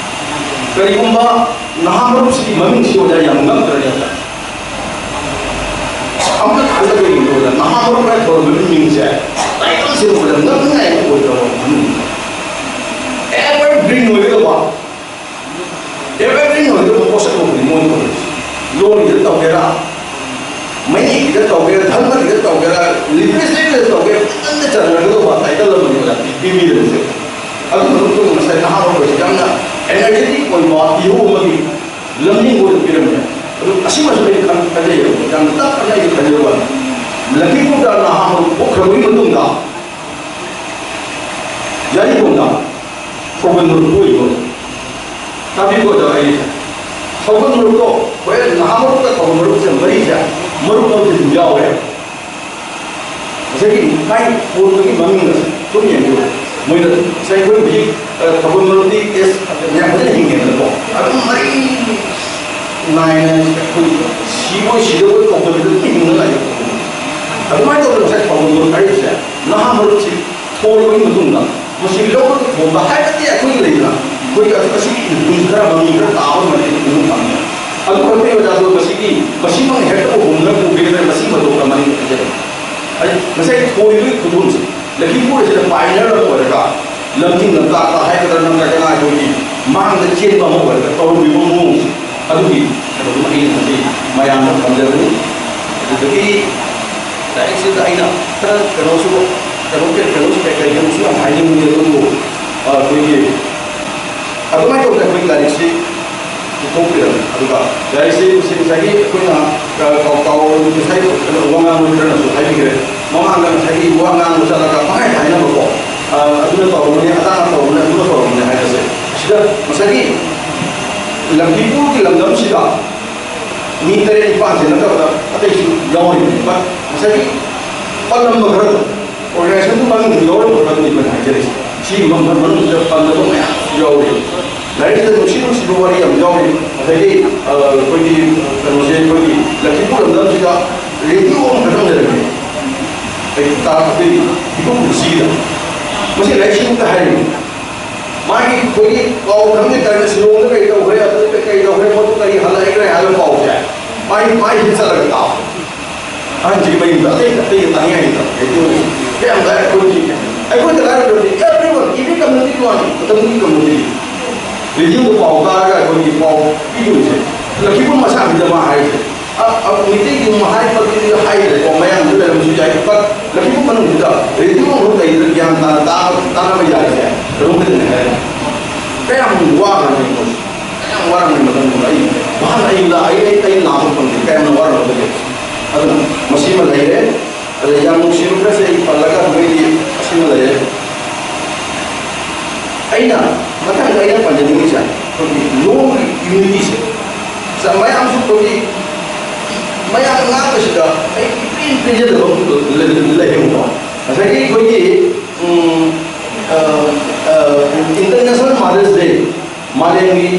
ꯀꯔꯤꯒꯨꯝꯕ ꯅꯍꯥ ꯃꯔꯨꯞꯁꯤꯒꯤ ꯃꯃꯤꯡꯁꯤ ꯑꯣꯖꯥ ꯌꯥꯝ ꯉꯛꯇ꯭ꯔꯅꯦ ꯑꯣꯖꯥ? ꯑꯝꯇ ꯈꯜꯂꯒ ꯌꯦꯡꯉꯨ ꯑꯣꯖꯥ, ꯅꯍꯥ ꯃꯔꯨꯞ ꯍꯥꯏꯅ ꯊꯣꯟꯕꯒꯤ ꯃꯤꯡꯁꯦ ꯇꯥꯏꯇꯜꯁꯤꯗ ꯑꯣꯖꯥ ꯉꯛꯅꯤꯡꯉꯥꯏ ꯑꯃ ꯑꯣꯏꯗ꯭ꯔꯕ ꯃꯃꯤꯡ꯫ ꯑꯦꯚꯔꯒ꯭ꯔꯤꯟ ꯑꯣꯏꯒꯗꯧꯕ, ꯑꯦꯚꯔꯒ꯭ꯔꯤꯟ ꯑꯣꯏꯒꯗꯧꯕ ꯄꯣꯠꯁꯛ ꯑꯃ ꯑꯣꯏꯅꯤ ꯃꯣꯏꯅ ꯇꯧꯔꯤꯁꯦ꯫ ꯂꯣꯟꯒꯤꯗ ꯇꯧꯒꯦꯔꯥ, ꯃꯌꯦꯛꯀꯤꯗ ꯇꯧꯒꯦꯔꯥ, ꯙꯔꯃꯒꯤꯗ ꯇꯧꯒꯦꯔꯥ, ꯂꯤꯇꯔꯦꯆꯔꯒꯤꯗ ꯇꯧꯒꯦꯔꯥ, ꯄꯨꯡꯆꯟꯗ ꯆꯟꯅꯒꯗꯧꯕ ꯇꯥꯏꯇꯜ ꯑꯃꯅꯤ ꯑꯣꯖꯥ ꯄꯤ-, ꯄꯤꯕꯤꯔꯤꯕꯁꯦ꯫ ꯑꯗꯨ ꯃꯇꯨꯡꯗ ꯉꯁꯥꯏ ꯅꯍꯥ ꯑꯣꯏꯔꯤꯁꯦ ꯌꯥꯝꯅ ꯑꯦꯅꯔꯖꯦꯇꯤꯛ ꯑꯣꯏꯕ ꯏꯍꯧ ꯑꯃꯒꯤ ꯂꯝꯖꯤꯡ ꯑꯣꯏꯅ ꯄꯤꯔꯝꯃꯦ꯫ ꯑꯗꯨ ꯑꯁꯤꯃꯁꯨ ꯑꯩ ꯈꯟ-, ꯈꯟꯖꯩ, ꯌꯥꯝꯅ ꯇꯞꯅ ꯑꯩ ꯈꯟꯖꯕ ꯋꯥꯅꯤ꯫ ꯂꯛꯈꯤꯄꯨꯔꯗ ꯅꯍꯥ ꯑꯃ ꯄꯣꯛꯈ꯭ꯔꯕꯒꯤ ꯃꯇꯨꯡꯗ ꯌꯥꯔꯤꯄꯣꯛꯅ ꯊꯧꯒꯜ ꯃꯔꯨꯞ ꯄꯣꯛꯏꯕ꯫ ꯇꯥꯕꯤꯀꯣ ꯑꯣꯖꯥ, ꯑꯩ ꯊꯧꯒꯜ ꯃꯔꯨꯞꯇꯣ ꯍꯣꯔꯦꯟ ꯅꯍꯥ ꯃꯔꯨꯞꯀ ꯊꯧꯒꯜ ꯃꯔꯨꯞꯁꯦ ꯃꯔꯤꯁꯦ ꯃꯔꯨꯞ ꯑꯃꯗꯤ ꯑꯗꯨꯝ ꯌꯥꯎꯔꯦ꯫ ꯉꯁꯥꯏꯒꯤ ꯃꯥꯏ ꯄꯣꯟꯕꯒꯤ ꯃꯃꯤꯡ ꯑꯁꯦ ꯁꯨꯝ ꯌꯦꯡꯕꯤꯌꯨ꯫ ꯃꯣꯏꯅ ꯉꯁꯥꯏ ꯑꯩꯈꯣꯏ ꯍꯧꯖꯤꯛ, ꯑ, ꯊꯧꯒꯜ ꯃꯔꯨꯞꯇꯤ ꯑꯦꯁ ꯌꯥꯝ ꯐꯖꯅ ꯍꯤꯡꯉꯦꯗꯅꯀꯣ꯫ ꯑꯗꯨꯝ ꯃꯔꯤ ꯅꯥꯏꯅ ꯑꯩꯈꯣꯏ ꯁꯤꯕꯣꯏ ꯁꯤꯗꯕꯣꯏ ꯀꯧꯗꯕꯤꯗ ꯑꯗꯨꯝ ꯍꯤꯡꯉ ꯂꯥꯛꯑꯦ꯫ ꯑꯗꯨꯃꯥꯏꯅ ꯇꯧꯗꯅ ꯉꯁꯥꯏ ꯊꯧꯒꯜ ꯃꯔꯨꯞ ꯍꯥꯏꯔꯤꯁꯦ ꯅꯍꯥ ꯃꯔꯨꯞꯁꯤ ꯊꯣꯜꯂꯕꯒꯤ ꯃꯇꯨꯡꯗ ꯃꯁꯤ ꯂꯧꯔꯒ ꯊꯣꯟꯕ ꯍꯥꯏꯕꯗꯤ ꯑꯩꯈꯣꯏꯒꯤ ꯂꯩꯗꯅ, ꯑꯩꯈꯣꯏꯒꯤ ꯑꯗꯨ ꯑꯁꯤꯒꯤ ꯏꯍꯨꯜ ꯈꯔ ꯃꯃꯤ ꯈꯔ ꯇꯥꯕ ꯑꯃꯗꯤ ꯑꯗꯨꯝ ꯐꯪꯉꯤ꯫ ꯑꯗꯨ ꯈꯛꯇꯒꯤ ꯑꯣꯖꯥꯗꯣ ꯃꯁꯤꯒꯤ, ꯃꯁꯤꯃꯛ ꯍꯦꯛꯇ ꯍꯨꯝꯅ ꯄꯨꯒꯦꯗꯅ ꯃꯁꯤ ꯃꯇꯧ ꯇꯝꯍꯟꯅꯤꯡꯕ ꯍꯥꯏꯖꯕꯅꯤ꯫ ꯑꯗꯩ ꯉꯁꯥꯏ ꯊꯣꯏꯕꯒꯤ ꯈꯨꯗꯣꯜꯁꯦ ꯂꯛꯈꯤꯄꯨꯔ ꯑꯁꯤꯗ ꯄꯥꯏꯅꯔ ꯑꯃ ꯑꯣꯏꯔꯒ ꯂꯝꯖꯤꯡ ꯂꯝꯇꯥꯛꯄ ꯍꯥꯏꯒꯗ꯭ꯔꯥ ꯅꯠꯇ꯭ꯔꯒꯅ ꯑꯩꯈꯣꯏꯒꯤ ꯃꯥꯡꯗ ꯆꯦꯟꯕ ꯑꯃ ꯑꯣꯏꯔꯒ ꯇꯧꯔꯝꯃꯤꯕ ꯃꯑꯣꯡꯁꯦ ꯑꯗꯨꯒꯤ ꯀꯩꯅꯣꯗꯨꯃ ꯑꯩꯅ ꯉꯁꯤ ꯃꯌꯥꯝꯗ ꯊꯝꯖꯕꯅꯤ꯫ ꯑꯗꯨꯗꯒꯤ ꯂꯥꯏꯔꯤꯛꯁꯤꯗ ꯑꯩꯅ ꯈꯔ ꯀꯩꯅꯣꯁꯨ, ꯀꯩꯅꯣ, ꯀꯩꯅꯣꯁꯨ ꯀꯩ ꯀꯩꯅꯣꯁꯨ ꯌꯥꯝ ꯍꯥꯏꯅꯤꯡꯕꯅꯤ, ꯑꯗꯨꯕꯨ, ꯑ, ꯑꯩꯈꯣꯏꯒꯤ ꯑꯗꯨꯃꯥꯏꯅ ꯇꯧꯗꯅ ꯑꯩꯈꯣꯏꯒꯤ ꯂꯥꯏꯔꯤꯛꯁꯤ ꯄꯨꯊꯣꯛꯄꯤꯔꯝꯃꯤ꯫ ꯑꯗꯨꯒ ꯂꯥꯏꯔꯤꯛꯁꯤ ꯉꯁꯤ ꯉꯁꯥꯏꯒꯤ ꯑꯩꯈꯣꯏꯅ, ꯑ, ꯀꯥꯎ-, ꯀꯥꯎ-, ꯉꯁꯥꯏ ꯀꯩꯅꯣ ꯋꯥꯉꯥꯡꯂꯣꯏ ꯈꯔꯅꯁꯨ ꯍꯥꯏꯕꯤꯈ꯭ꯔꯦ꯫ ꯃꯃꯥꯡꯗ ꯉꯁꯥꯏꯒꯤ ꯋꯥ ꯉꯥꯡꯕ ꯆꯠꯂꯒ ꯄꯪꯍꯥꯏ ꯍꯥꯏꯅꯕꯀꯣ, ꯑ, ꯑꯗꯨꯅ ꯇꯧꯔꯝꯕꯅꯤ, ꯑꯗꯥꯅ ꯇꯧꯔꯝꯕꯅꯤ, ꯑꯗꯨꯅ ꯇꯧꯔꯝꯕꯅꯤ ꯍꯥꯏꯕꯁꯦ, ꯁꯤꯗ ꯉꯁꯥꯏꯒꯤ ꯂꯝꯐꯤꯄꯨꯔꯒꯤ ꯂꯝꯗꯝꯁꯤꯗ ꯃꯤ ꯇꯔꯦꯠ ꯅꯤꯄꯥꯜꯁꯦ ꯅꯠꯇꯕꯗ ꯑꯇꯩꯁꯨ ꯌꯥꯎꯔꯤꯕꯅꯤ꯫ But ꯉꯁꯥꯏꯒꯤ ꯄꯜꯂꯝꯕ ꯈꯔꯗꯣ, organization ꯗꯨ ꯃꯅꯨꯡꯗ ꯌꯥꯎꯔꯝꯕ ꯈꯔꯗꯨꯅꯤ ꯑꯩꯈꯣꯏꯅ ꯍꯥꯏꯖꯔꯤꯁꯦ꯫ ꯁꯤꯒꯤ ꯃ-, ꯃ-, ꯃꯅꯨꯡꯁꯤꯗ ꯄꯟꯗꯕ ꯃꯌꯥꯝꯁꯨ ꯌꯥꯎꯔꯤ꯫ ꯂꯥꯏꯔꯤꯛꯁꯤꯗ ꯅꯨꯡꯁꯤ ꯅꯨꯡꯁꯤꯕ ꯋꯥꯔꯤ ꯌꯥꯝ ꯌꯥꯎꯔꯤ꯫ ꯉꯁꯥꯏꯒꯤ, ꯑ, ꯑꯩꯈꯣꯏꯒꯤ ꯀꯩꯅꯣꯁꯦ, ꯑꯩꯈꯣꯏꯒꯤ ꯂꯛꯈꯤꯄꯨꯔ ꯂꯝꯗꯝꯁꯤꯗ ꯔꯦꯗꯤꯑꯣ ꯑꯃꯈꯛꯇꯪ ꯂꯩꯔꯝꯃꯤ꯫ ꯑꯩ ꯇꯥ-, ꯑꯩꯈꯣꯏ ꯏꯀꯨ ꯄꯨꯟꯁꯤꯒꯤꯗ꯫ ꯃꯁꯤ ꯂꯥꯏꯔꯤꯛꯁꯤꯃꯛꯇ ꯍꯥꯏꯔꯤꯕꯅꯤ꯫ ꯃꯥꯒꯤ ꯑꯩꯈꯣꯏꯒꯤ ꯄꯥꯎ ꯈꯪꯗꯦ ꯀꯔꯤ, ꯁꯤꯂꯣꯡꯗ ꯀꯔꯤ ꯇꯧꯈ꯭ꯔꯦ, ꯑꯗꯨꯗ ꯀꯔꯤ ꯇꯧꯈ꯭ꯔꯦ, ꯃꯗꯨ ꯀꯔꯤ ꯍꯜꯂꯛꯏꯈ꯭ꯔꯦ ꯍꯥꯏꯕ ꯄꯥꯎꯁꯦ ꯃꯥꯒꯤ, ꯃꯥꯒꯤ ꯆꯠꯂꯒ ꯇꯥꯎ꯫ ꯑꯍꯟꯁꯤꯒꯤ ꯃꯌꯨꯝꯗ ꯑꯇꯩ, ꯑꯇꯩ ꯇꯥꯅꯤꯡꯉꯥꯏ ꯂꯩꯇꯕ꯫ ꯀꯩꯗꯧꯅꯤ? ꯀꯌꯥꯝ ꯂꯥꯏꯔꯕ ꯑꯩꯈꯣꯏꯒꯤ, ꯑꯩꯈꯣꯏꯗ ꯂꯥꯏꯔꯕꯗꯤ everyone, every community ꯋꯥꯅꯤ, ꯃꯇꯝꯗꯨꯒꯤ community꯫ ꯔꯦꯗꯤꯑꯣꯗ ꯄꯥꯎ ꯇꯥꯔꯒ ꯑꯩꯈꯣꯏꯒꯤ ꯄꯥꯎ ꯄꯤꯗꯣꯏꯁꯦ꯫ ꯂꯛꯈꯤꯄꯨꯔ ꯃꯁꯥꯁꯤꯗ ꯃꯥ ꯍꯥꯏꯔꯤꯁꯦ꯫ ꯑ, ꯑ, ꯃꯩꯇꯩꯒꯤ ꯃꯍꯥꯏ ꯄꯜꯂꯤꯗ ꯍꯥꯏꯗ꯭ꯔꯦꯀꯣ, ꯃꯌꯥꯝꯁꯨ ꯂꯩꯔꯝꯕꯁꯨ ꯌꯥꯏ, but ꯂꯛꯈꯤꯄꯨꯔ ꯃꯅꯨꯡꯁꯤꯗ ꯔꯦꯗꯤꯑꯣ ꯑꯃꯈꯛ ꯂꯩꯕꯗ ꯒ꯭ꯌꯥꯟ ꯇꯥꯅ ꯇꯥ-, ꯇꯥꯟꯅꯕ ꯌꯥꯔꯤꯁꯦ ꯀꯩꯅꯣꯝꯇꯅꯤ ꯍꯥꯏꯔꯦ꯫ ꯀꯌꯥꯝ ꯋꯥꯈ꯭ꯔꯅꯤ ꯃꯣꯏꯁꯦ, ꯀꯌꯥꯝ ꯋꯥꯔꯝꯒꯅꯤ ꯃꯇꯝꯗꯨꯗ꯫ ꯑꯩ ꯋꯥꯍꯟ-, ꯑꯩ ꯂꯥ-, ꯑꯩ, ꯑꯩ, ꯑꯩ ꯂꯥꯛꯄ ꯐꯪꯗꯦ, ꯀꯌꯥꯝ ꯋꯥꯔꯝꯒꯗꯒꯦ꯫ ꯑꯗꯨꯅ ꯃꯁꯤꯃ ꯂꯩꯔꯦ꯫ ꯑꯗ ꯌꯥꯝ ꯅꯨꯡꯁꯤꯕ ꯈꯔꯁꯦ ꯑꯩ ꯄꯜꯂꯒ ꯃꯣꯏꯗꯤ ꯑꯁꯤꯃ ꯂꯩꯔꯦ꯫ ꯑꯩꯅ ꯃꯊꯪꯗ ꯑꯩꯅ ꯄꯟꯖꯅꯤꯡꯉꯤꯁꯦ ꯑꯩꯈꯣꯏꯒꯤ ꯂꯣꯟꯒꯤ ꯌꯨꯅꯤꯇꯤꯁꯦ꯫ ꯁ-, ꯃꯌꯥꯝꯁꯨ ꯑꯩꯈꯣꯏꯒꯤ ꯃꯌꯥꯝ ꯉꯥꯡꯕꯁꯤꯗ ꯑꯩ ꯏꯄꯦꯟ ꯄꯦꯟꯖꯗꯕ ꯑꯃ ꯂꯩ-, ꯂꯩ-, ꯂꯩꯌꯦꯕꯀꯣ꯫ ꯉꯁꯥꯏꯒꯤ ꯑꯩꯈꯣꯏꯒꯤ, ꯎꯝ, ꯑ, ꯑ, International Mother's Day, ꯃꯥꯂꯦꯝꯒꯤ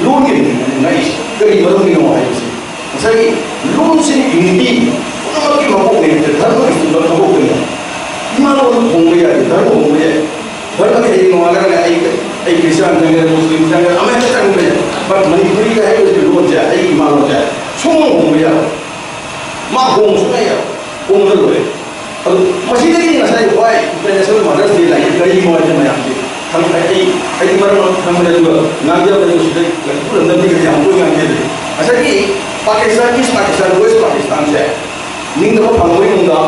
ꯂꯣꯟꯒꯤ ꯅꯨꯃꯤꯠ ꯉꯥꯛꯏꯁꯦ ꯀꯔꯤ ꯃꯔꯝꯒꯤꯅꯣ ꯍꯥꯏꯕꯁꯦ, ꯉꯁꯥꯏꯒꯤ ꯂꯣꯟꯁꯤꯅ ꯌꯨꯅꯤꯇꯤ ꯄꯨꯝꯅꯃꯛꯀꯤ ꯃꯀꯣꯛꯅꯦ, ꯙꯔꯃꯒꯤꯁꯨ ꯃꯀꯣꯛꯇꯅꯦ꯫ ꯏꯃꯥ ꯂꯣꯟ ꯍꯣꯡꯕ ꯌꯥꯏ, ꯙꯔꯃ ꯍꯣꯡꯕ ꯌꯥꯏ꯫ ꯙꯔꯃꯒꯤ ꯍꯌꯦꯡ ꯅꯣꯡꯉꯥꯜꯂꯒꯅꯦ ꯑꯩ, ꯑꯩ ꯈ꯭ꯔꯤꯁꯇꯤꯌꯥꯟ ꯆꯪꯒꯦꯔꯥ, ꯃꯨꯁꯂꯤꯝ ꯆꯪꯒꯦꯔꯥ, ꯑꯃ ꯍꯦꯛꯇ ꯆꯪꯕ ꯌꯥꯏ꯫ But ꯃꯅꯤꯄꯨꯔꯤꯒ ꯍꯥꯏꯔꯤꯕꯁꯤ ꯂꯣꯟꯁꯦ, ꯑꯩꯒꯤ ꯏꯃꯥ ꯂꯣꯟꯁꯦ ꯁꯨꯡꯍꯣꯡ ꯍꯣꯡꯕ ꯌꯥꯔꯣꯏ꯫ ꯃꯥ ꯍꯣꯡꯕ ꯁꯨꯡꯌꯥ ꯌꯥꯔꯣꯏ꯫ ꯍꯣꯡꯕ ꯂꯣꯏꯔꯦ꯫ ꯑꯗꯨ ꯃꯁꯤꯗꯒꯤ ꯉꯁꯥꯏ why International Mother's Day ꯂꯥꯛꯏ ꯀꯔꯤꯒꯤꯅꯣ ꯍꯥꯏꯁꯦ ꯃꯌꯥꯝꯁꯦ ꯈꯪ-, ꯑꯩ, ꯑꯩꯗꯤ ꯃꯔꯛ ꯃꯔꯛ ꯈꯪꯕꯅꯦ, ꯑꯗꯨꯒ ꯉꯥꯡꯖꯕꯗꯁꯨ ꯁꯤꯗ ꯂꯝꯗꯝꯗꯤ ꯀꯔꯤ ꯌꯥꯝ ꯇꯣꯏꯅ ꯉꯥꯡꯖꯗꯦ꯫ ꯉꯁꯥꯏꯒꯤ ꯄꯥꯀꯤꯁꯇꯥꯟ, ꯏꯁ ꯄꯥꯀꯤꯁꯇꯥꯟ, ꯋꯦꯁ ꯄꯥꯀꯤꯁꯇꯥꯟꯁꯦ ꯅꯤꯡꯇꯝꯕ ꯐꯪꯉꯕꯒꯤ ꯃꯇꯨꯡꯗ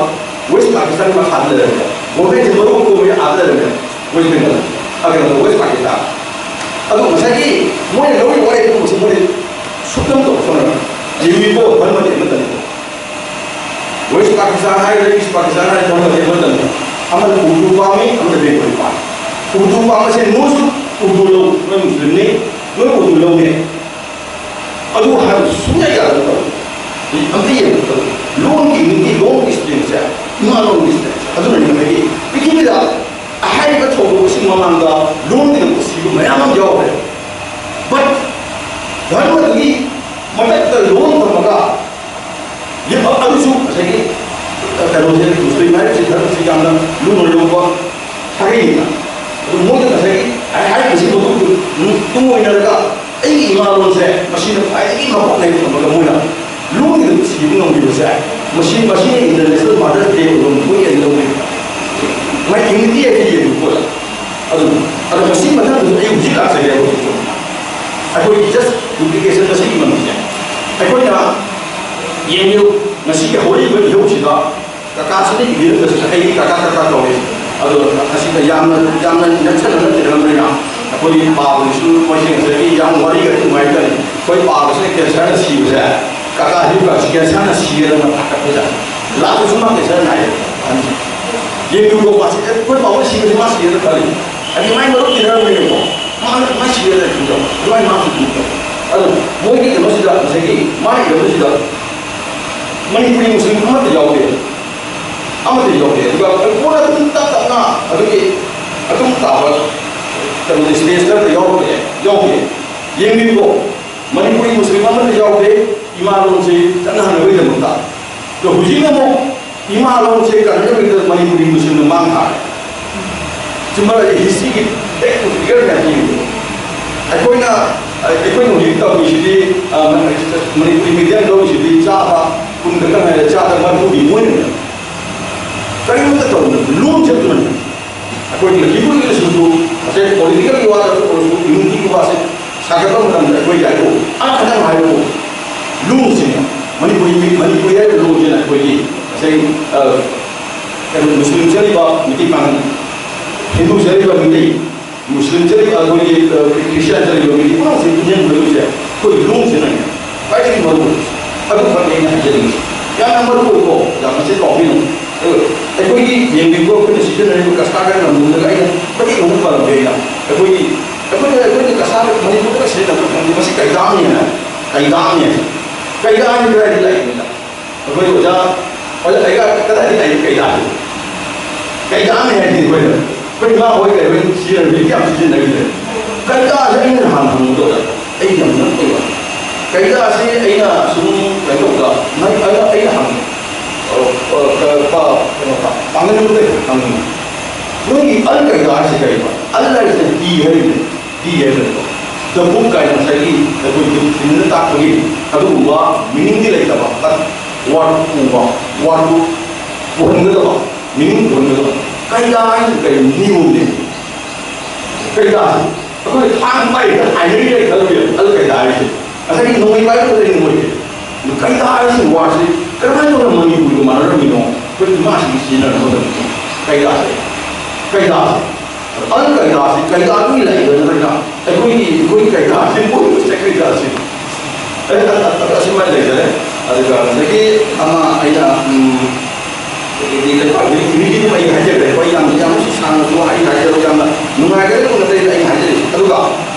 ꯋꯦꯁ ꯄꯥꯀꯤꯁꯇꯥꯟ ꯃꯈꯥꯗ ꯂꯩꯔꯝꯃꯦ꯫ ꯒꯣꯔꯃꯦꯟꯁꯦ ꯃꯔꯨ ꯑꯣꯏꯕ ꯑꯥꯗ ꯂꯩꯔꯝꯃꯦ꯫ ꯋꯦꯁ ꯕꯦꯡꯒꯜ, ꯑ, ꯀꯩꯅꯣꯗ, ꯋꯦꯁ ꯄꯥꯀꯤꯁꯇꯥꯟ꯫ ꯑꯗꯣ ꯉꯁꯥꯏꯒꯤ ꯃꯣꯏꯅ ꯂꯧꯔꯤꯕ ꯋꯥꯔꯦꯞ ꯑꯗꯨꯒꯨꯝꯕꯁꯤ ꯃꯣꯏꯅ ꯁꯨꯞꯅꯝ ꯇꯧꯕ ꯁꯣꯟꯅꯔꯝꯃꯦ꯫ ꯌꯦꯡꯉꯤꯀꯣ, ꯙꯔꯃꯗꯤ ꯑꯃꯠꯇꯅꯤꯀꯣ꯫ ꯋꯦꯁ ꯄꯥꯀꯤꯁꯇꯥꯟ ꯍꯥꯏꯔꯒ ꯏꯁ ꯄꯥꯀꯤꯁꯇꯥꯟ ꯍꯥꯏꯔꯒ ꯊꯝꯃꯒꯦ ꯃꯇꯝꯗ ꯑꯃꯅ ꯎꯔꯗꯨ ꯄꯥꯝꯃꯤ, ꯑꯃꯅ ꯕꯦꯡꯒꯣꯂꯤ ꯄꯥꯝꯃꯤ꯫ ꯎꯔꯗꯨ ꯄꯥꯝꯕꯁꯦ ꯅꯣꯏꯁꯨ ꯎꯔꯗꯨ ꯂꯧ, ꯅꯣꯏ ꯃꯨꯁꯂꯤꯝꯅꯤ, ꯅꯣꯏ ꯎꯔꯗꯨ ꯂꯧꯅꯦ꯫ ꯑꯗꯨ ꯍꯥꯏꯕ ꯁꯨꯡꯌꯥ ꯌꯥꯗꯕ ꯇꯧꯏ꯫ ꯑꯝꯇ ꯌꯦꯡꯕ ꯇꯧꯏ꯫ ꯂꯣꯟꯒꯤ ꯃꯤꯒꯤ ꯂꯣꯟꯒꯤ ꯁ꯭ꯇꯔꯦꯡꯁꯦ, ꯏꯃꯥ ꯂꯣꯟꯒꯤ ꯁ꯭ꯇꯔꯦꯡꯁꯦ꯫ ꯑꯗꯨꯅꯅꯤ ꯉꯁꯥꯏꯒꯤ ꯄ꯭ꯔꯤꯊꯤꯕꯤꯗ ꯑꯍꯥꯏꯕ ꯊꯧꯗꯣꯛꯁꯤꯡ ꯃꯃꯥꯡꯗ ꯂꯣꯟꯒꯤꯗꯃꯛ ꯁꯤꯕ ꯃꯌꯥꯝ ꯑꯃ ꯌꯥꯎꯈ꯭ꯔꯦ꯫ But ꯙꯔꯃꯗꯨꯒꯤ ꯃꯊꯛꯇ ꯂꯣꯟ ꯊꯝꯃꯒ ꯌꯦꯡꯕ ꯑꯗꯨꯁꯨ ꯉꯁꯥꯏꯒꯤ ꯀꯩꯅꯣꯁꯦ, ꯃꯨꯁꯂꯤꯝ ꯍꯥꯏꯔꯤꯕꯁꯤ ꯙꯔꯃꯁꯤ ꯌꯥꯝꯅ ꯂꯨꯅ ꯂꯧꯕ ꯁꯥꯒꯩꯅꯤꯅ꯫ ꯑꯗꯨ ꯃꯣꯏꯅ ꯉꯁꯥꯏꯒꯤ ꯑꯩ ꯍꯥꯏꯔꯤꯕꯁꯤ ꯃꯇꯨꯡ ꯇꯨꯡ ꯑꯣꯏꯅꯔꯒ ꯑꯩꯒꯤ ꯏꯃꯥ ꯂꯣꯟꯁꯦ ꯃꯁꯤꯅ ꯈ꯭ꯋꯥꯏꯗꯒꯤ ꯃꯀꯣꯛ ꯂꯩꯕ ꯊꯝꯃꯒ ꯃꯣꯏꯅ ꯂꯣꯟꯒꯤꯗꯃꯛ ꯁꯤꯕ ꯉꯝꯈꯤꯕꯁꯦ, ꯃꯁꯤ, ꯃꯁꯤꯅ International Mother's Day ꯑꯣꯏꯕ ꯃꯈꯣꯏꯒꯤ ꯑꯩꯅ ꯂꯧꯖꯩ꯫ My unity ꯍꯥꯏꯁꯤ ꯌꯦꯡꯕ ꯄꯣꯠ꯫ ꯑꯗꯨ, ꯑꯗꯣ ꯃꯁꯤ ꯃꯊꯪꯗꯁꯨ ꯑꯩ ꯍꯧꯖꯤꯛ ꯂꯥꯛꯆꯒꯦ ꯍꯧꯖꯤꯛꯁꯨ꯫ ꯑꯩꯈꯣꯏꯒꯤ just duplication ꯃꯁꯤꯒꯤ ꯃꯃꯤꯡꯁꯦ꯫ ꯑꯩꯈꯣꯏꯅ ꯌꯦꯡꯕꯤꯌꯨ, ꯉꯁꯤꯒꯤ ꯍꯧꯔꯛꯏꯕ ꯏꯍꯧꯁꯤꯗ ꯀꯀꯥꯁꯤꯅ ꯏꯕꯤꯔꯝꯕꯁꯤꯗ ꯑꯩꯗꯤ ꯀꯀꯥ ꯀꯀꯥ ꯀꯧꯏ꯫ ꯑꯗꯣ ꯑꯁꯤꯗ ꯌꯥꯝꯅ, ꯌꯥꯝꯅ ꯅꯛꯁꯟꯅꯅ ꯇꯤꯟꯅꯔꯝꯕꯅꯤꯅ ꯑꯩꯈꯣꯏꯒꯤ ꯄꯥꯕꯗꯁꯨ ꯃꯣꯏꯁꯦ ꯉꯁꯥꯏꯒꯤ ꯌꯥꯝ ꯋꯥꯔꯤꯒ ꯅꯨꯡꯉꯥꯏꯇꯅꯤ꯫ ꯑꯩꯈꯣꯏ ꯄꯥꯕꯁꯤꯅ ꯀꯦꯟꯁꯔꯅ ꯁꯤꯕꯁꯦ, ꯀꯀꯥ ꯍꯤꯔꯨꯀꯥꯁꯤ ꯀꯦꯟꯁꯔꯅ ꯁꯤꯔꯦꯅ ꯄꯥꯈꯠꯄꯁꯦ꯫ ꯂꯥꯛꯄꯁꯨ ꯃꯥ ꯀꯦꯟꯁꯔꯅ ꯅꯥꯏꯌꯦ꯫ ꯌꯦꯡꯕꯤꯌꯨꯀꯣ, ꯃꯥꯁꯤ, "ꯑꯦ, ꯑꯩꯈꯣꯏ ꯄꯥꯕ ꯁꯤꯕꯁꯤ ꯃꯥ ꯁꯤꯔꯦꯅ ꯈꯜꯂꯤ"꯫ ꯍꯥꯏꯗꯤ ꯃꯥꯏ ꯃꯔꯨꯞ ꯇꯤꯟꯅꯔꯝꯕꯅꯤꯅꯀꯣ꯫ ꯃꯥꯅ ꯀꯃꯥꯏꯅ ꯁꯤꯔꯦꯅ ꯈꯟꯕ? ꯑꯗꯨꯃꯥꯏꯅ ꯃꯥꯁꯨ ꯈꯟꯕ꯫ ꯑꯗꯣ ꯃꯣꯏꯒꯤ ꯀꯩꯅꯣꯁꯤꯗ, ꯉꯁꯥꯏꯒꯤ ꯃꯥꯒꯤ ꯀꯩꯅꯣꯁꯤꯗ ꯃꯅꯤꯄꯨꯔꯤ ꯃꯨꯁꯂꯤꯝ ꯑꯃꯠꯇ ꯌꯥꯎꯗꯦ꯫ ꯑꯃꯠꯇ ꯌꯥꯎꯗꯦ꯫ ꯑꯗꯨꯒ ꯑꯩꯈꯣꯏ ꯀꯣꯟꯅ ꯑꯗꯨꯝ ꯇꯞ ꯇꯞꯅ ꯑꯗꯨꯒꯤ ꯑꯗꯨꯝ ꯇꯥꯕ ꯀꯩꯅꯣꯗꯤ ꯁ꯭ꯇꯦꯖꯇ ꯌꯥꯎꯔꯛꯄ ꯌꯥꯏ, ꯌꯥꯎꯗꯦ꯫ ꯌꯦꯡꯕꯤꯌꯨꯀꯣ, ꯃꯅꯤꯄꯨꯔꯤ ꯃꯨꯁꯂꯤꯝ ꯑꯃꯠꯇ ꯌꯥꯎꯗꯦ ꯏꯃꯥ ꯂꯣꯟꯁꯤ ꯆꯠꯅꯍꯟꯅꯕꯒꯤꯗꯃꯛꯇ꯫ ꯑꯗꯣ ꯍꯧꯖꯤꯛꯅ ꯑꯃꯨꯛ ꯏꯃꯥ ꯂꯣꯟꯁꯤ ꯀꯟꯅꯕꯒꯤꯗꯃꯛꯇ ꯃꯅꯤꯄꯨꯔꯤ ꯃꯨꯁꯂꯤꯝꯅ ꯃꯥꯡ ꯊꯥꯔꯦ꯫ ꯁꯤꯃ ꯍꯤꯁꯇ꯭ꯔꯤꯒꯤ ꯕꯦꯛ ꯇꯨ ꯐꯤꯒꯔ ꯃꯌꯥꯝ ꯌꯦꯡꯉꯨ꯫ ꯑꯩꯈꯣꯏꯅ, ꯑꯩꯈꯣꯏꯅ ꯍꯧꯖꯤꯛ ꯇꯧꯔꯤꯁꯤꯗꯤ, ꯑ, ꯃꯅꯤꯄꯨꯔꯤ ꯃꯤꯗꯤꯌꯝ ꯂꯧꯔꯤꯁꯤꯗꯤ ꯆꯥꯗ ꯀꯨꯟ ꯈꯛꯇꯪ ꯍꯥꯏꯔꯦ, ꯆꯥꯗ ꯃꯔꯤꯐꯨꯗꯤ ꯃꯣꯏꯅꯅꯦ꯫ ꯀꯔꯤꯒꯨꯝꯕ ꯇꯧꯕꯗ ꯂꯣꯟ ꯆꯠꯇꯨꯅꯅꯦ꯫ ꯑꯩꯈꯣꯏꯒꯤ ꯂꯩꯔꯤꯕ ꯂꯩꯁꯤꯡꯗꯨ ꯉꯁꯥꯏ ꯄꯣꯂꯤꯇꯤꯀꯦꯜꯒꯤ ꯋꯥꯗ ꯑꯣꯏꯔꯁꯨ, ꯏꯃꯨꯡꯒꯤ ꯋꯥꯁꯦ ꯁꯥꯒꯠꯄ ꯃꯇꯝꯗ ꯑꯩꯈꯣꯏ ꯌꯥꯏꯗꯣ ꯑꯃꯈꯛꯇꯪ ꯍꯥꯏꯕꯕꯨ ꯂꯣꯟꯁꯤꯅ, ꯃꯅꯤꯄꯨꯔꯤ, ꯃꯅꯤꯄꯨꯔꯤ ꯍꯥꯏꯔꯤꯕ ꯂꯣꯟꯁꯤꯅ ꯑꯩꯈꯣꯏꯒꯤ ꯉꯁꯥꯏ, ꯑ, ꯀꯩꯅꯣ, ꯃꯨꯁꯂꯤꯝ ꯆꯠꯂꯤꯕ ꯃꯩꯇꯩ ꯄꯥꯉꯜ, ꯍꯤꯟꯗꯨ ꯆꯠꯂꯤꯕ ꯃꯩꯇꯩ, ꯃꯨꯁꯂꯤꯝ ꯆꯠꯂꯤꯕ ꯑꯩꯈꯣꯏꯒꯤ, ꯑ, ꯈ꯭ꯔꯤꯁꯇꯤꯌꯥꯟ ꯆꯠꯂꯤꯕ ꯃꯩꯇꯩ ꯄꯨꯝꯅꯃꯛꯁꯦ ꯄꯨꯟꯁꯤꯟꯕ ꯂꯣꯏꯁꯦ ꯑꯩꯈꯣꯏ ꯂꯣꯟꯁꯤꯅꯅꯦ ꯈ꯭ꯋꯥꯏꯗꯒꯤ ꯃꯔꯨ ꯑꯣꯏ꯫ ꯑꯗꯨꯈꯛꯅꯤ ꯑꯩꯅ ꯍꯥꯏꯖꯅꯤꯡꯉꯤꯁꯦ꯫ ꯌꯥꯝꯅ ꯃꯔꯨ ꯑꯣꯏꯀꯣ, ꯌꯥꯝ ꯃꯁꯤ ꯀꯥꯎꯕꯤꯅꯨ꯫ ꯑꯗꯨꯒ ꯑꯩꯈꯣꯏꯒꯤ ꯌꯦꯡꯕꯤꯌꯨꯀꯣ, ꯑꯩꯈꯣꯏꯅ ꯁꯤꯖꯤꯟꯅꯔꯤꯕ ꯀꯁꯥꯒ ꯂꯝꯗꯝꯗꯒ ꯑꯩꯅ ꯃꯇꯦꯛ ꯑꯃ ꯄꯜꯂꯝꯒꯦ꯫ ꯑꯩꯅ ꯑꯩꯈꯣꯏꯒꯤ ꯑꯩꯈꯣꯏꯅ ꯑꯩꯈꯣꯏꯅ ꯀꯁꯥ ꯃꯅꯤꯄꯨꯔꯗꯒ ꯁꯤꯖꯤꯟꯅꯕ ꯈꯪꯗꯦ, ꯃꯁꯤ ꯀꯩꯗꯥꯛꯅꯦꯅ, ꯀꯩꯗꯥꯛꯅꯦ꯫ ꯀꯩꯗꯥꯛꯅꯤ ꯀꯗꯥꯏꯗ ꯂꯥꯛꯏꯅꯣ? ꯑꯩꯈꯣꯏ ꯑꯣꯖꯥ, ꯑꯣꯖꯥ ꯀꯩꯗꯥꯛ ꯀꯗꯥꯏꯗ ꯂꯥꯛꯏꯅꯣ? ꯀꯩꯗꯥꯛ, ꯀꯩꯗꯥꯛꯅꯤ ꯍꯥꯏꯗꯤ ꯑꯩꯈꯣꯏꯅ ꯑꯩꯈꯣꯏ ꯏꯃꯥ ꯍꯣꯏ ꯀꯩ ꯍꯣꯏ ꯁꯤꯖꯤꯟꯅꯕꯤꯗꯤ ꯌꯥꯝ ꯁꯤꯖꯤꯟꯅꯕꯤꯗꯦ꯫ ꯀꯩꯗꯥꯛꯁꯦ ꯑꯩꯅ ꯍꯥꯟꯅ ꯍꯪꯕꯗꯣ ꯑꯩ ꯌꯥꯝ ꯉꯛꯄ ꯋꯥꯅꯤ꯫ ꯀꯩꯗꯥꯛꯁꯦ ꯑꯩꯅ ꯁꯨꯝ ꯀꯩꯅꯣ ꯇꯧꯕꯗ ꯅꯪ ꯑꯩꯅ ꯑꯩꯅ ꯍꯪꯉꯦ꯫ ꯑ, ꯑ, ꯀ-, ꯄ-, ꯀꯩꯅꯣ ꯄ-, ꯄꯥꯡꯒꯜ ꯑꯃꯗ ꯍꯪꯉꯦ꯫ ꯅꯣꯏꯒꯤ ꯑꯜ ꯀꯩꯗꯥ ꯍꯥꯏꯁꯦ ꯀꯩꯅꯣ? ꯑꯜ ꯍꯥꯏꯁꯤꯅ ꯇꯤ ꯍꯥꯏꯔꯤꯅꯦ꯫ ꯇꯤ ꯍꯥꯏꯕꯅꯦꯀꯣ꯫ The book ꯀꯥꯏꯅ ꯉꯁꯥꯏꯒꯤ ꯑꯩꯈꯣꯏ ꯗꯤꯛꯁꯅꯔꯤꯅ ꯇꯥꯛꯄꯒꯤ ꯑꯗꯨꯒꯨꯝꯕ meaningꯗꯤ ꯂꯩꯇꯕ, but word ꯄꯨꯕ, wordꯗꯨ ꯄꯨꯍꯟꯒꯗꯕ, meaning ꯄꯨꯍꯟꯒꯗꯕ꯫ ꯀꯩꯗꯥ ꯍꯥꯏꯁꯤ ꯀꯔꯤ? ꯅꯤꯌꯣꯝꯅꯦ꯫ ꯀꯩꯗꯥꯁꯤ ꯑꯩꯈꯣꯏ ꯊꯥꯡ ꯄꯥꯏꯔꯒ ꯍꯥꯏꯅꯔꯤꯔ ꯈꯜꯂꯨꯔꯦ, ꯑꯜ ꯀꯩꯗꯥ ꯍꯥꯏꯁꯦ꯫ ꯉꯁꯥꯏꯒꯤ ꯅꯣꯡꯃꯩ ꯄꯥꯏꯕ ꯈꯛꯇꯅꯤ ꯃꯣꯏꯁꯦ꯫ ꯑꯗꯨ ꯀꯩꯗꯥ ꯍꯥꯏꯁꯤ wordꯁꯤ ꯀꯔꯝꯍꯥꯏꯅ ꯇꯧꯔꯒ ꯃꯅꯤꯄꯨꯔꯒ ꯃꯥꯟꯅꯔꯝꯃꯤꯅꯣ? ꯑꯩꯈꯣꯏ ꯏꯃꯥꯁꯤꯡꯒꯤ ꯁꯤꯖꯤꯟꯅꯔꯝꯕ ꯃꯇꯝꯗ ꯀꯩꯗꯥꯁꯦ, ꯀꯩꯗꯥꯁꯦ꯫ ꯑꯜ ꯀꯩꯗꯥꯁꯤ ꯀꯩꯗꯥꯗꯨꯒꯤ ꯂꯩꯕ ꯅꯠꯇ꯭ꯔꯒ ꯑꯩꯈꯣꯏꯒꯤ, ꯑꯩꯈꯣꯏꯒꯤ ꯀꯩꯗꯥꯁꯤ ꯃꯣꯏꯒꯤ ꯀꯩꯗꯥꯁꯤ꯫ ꯑꯁꯨꯃꯥꯏꯅ ꯂꯩꯖꯔꯦ꯫ ꯑꯗꯨꯒ ꯉꯁꯥꯏꯒꯤ ꯑꯃ ꯑꯩꯅ, ꯎꯝ, ꯍꯤꯟꯗꯤꯗꯨ ꯑꯩ ꯍꯥꯏꯖꯔꯦ, ꯑꯩ ꯌꯥꯝ, ꯌꯥꯝꯅꯁꯨ ꯁꯥꯡꯅꯁꯨ ꯑꯩ ꯍꯥꯏꯖꯔꯣꯏ, ꯌꯥꯝꯅ ꯅꯨꯡꯉꯥꯏꯒꯗꯕ ꯅꯠꯇꯦ ꯑꯩꯅ ꯍꯥꯏꯖꯔꯤꯁꯦ꯫ ꯑꯗꯨꯒ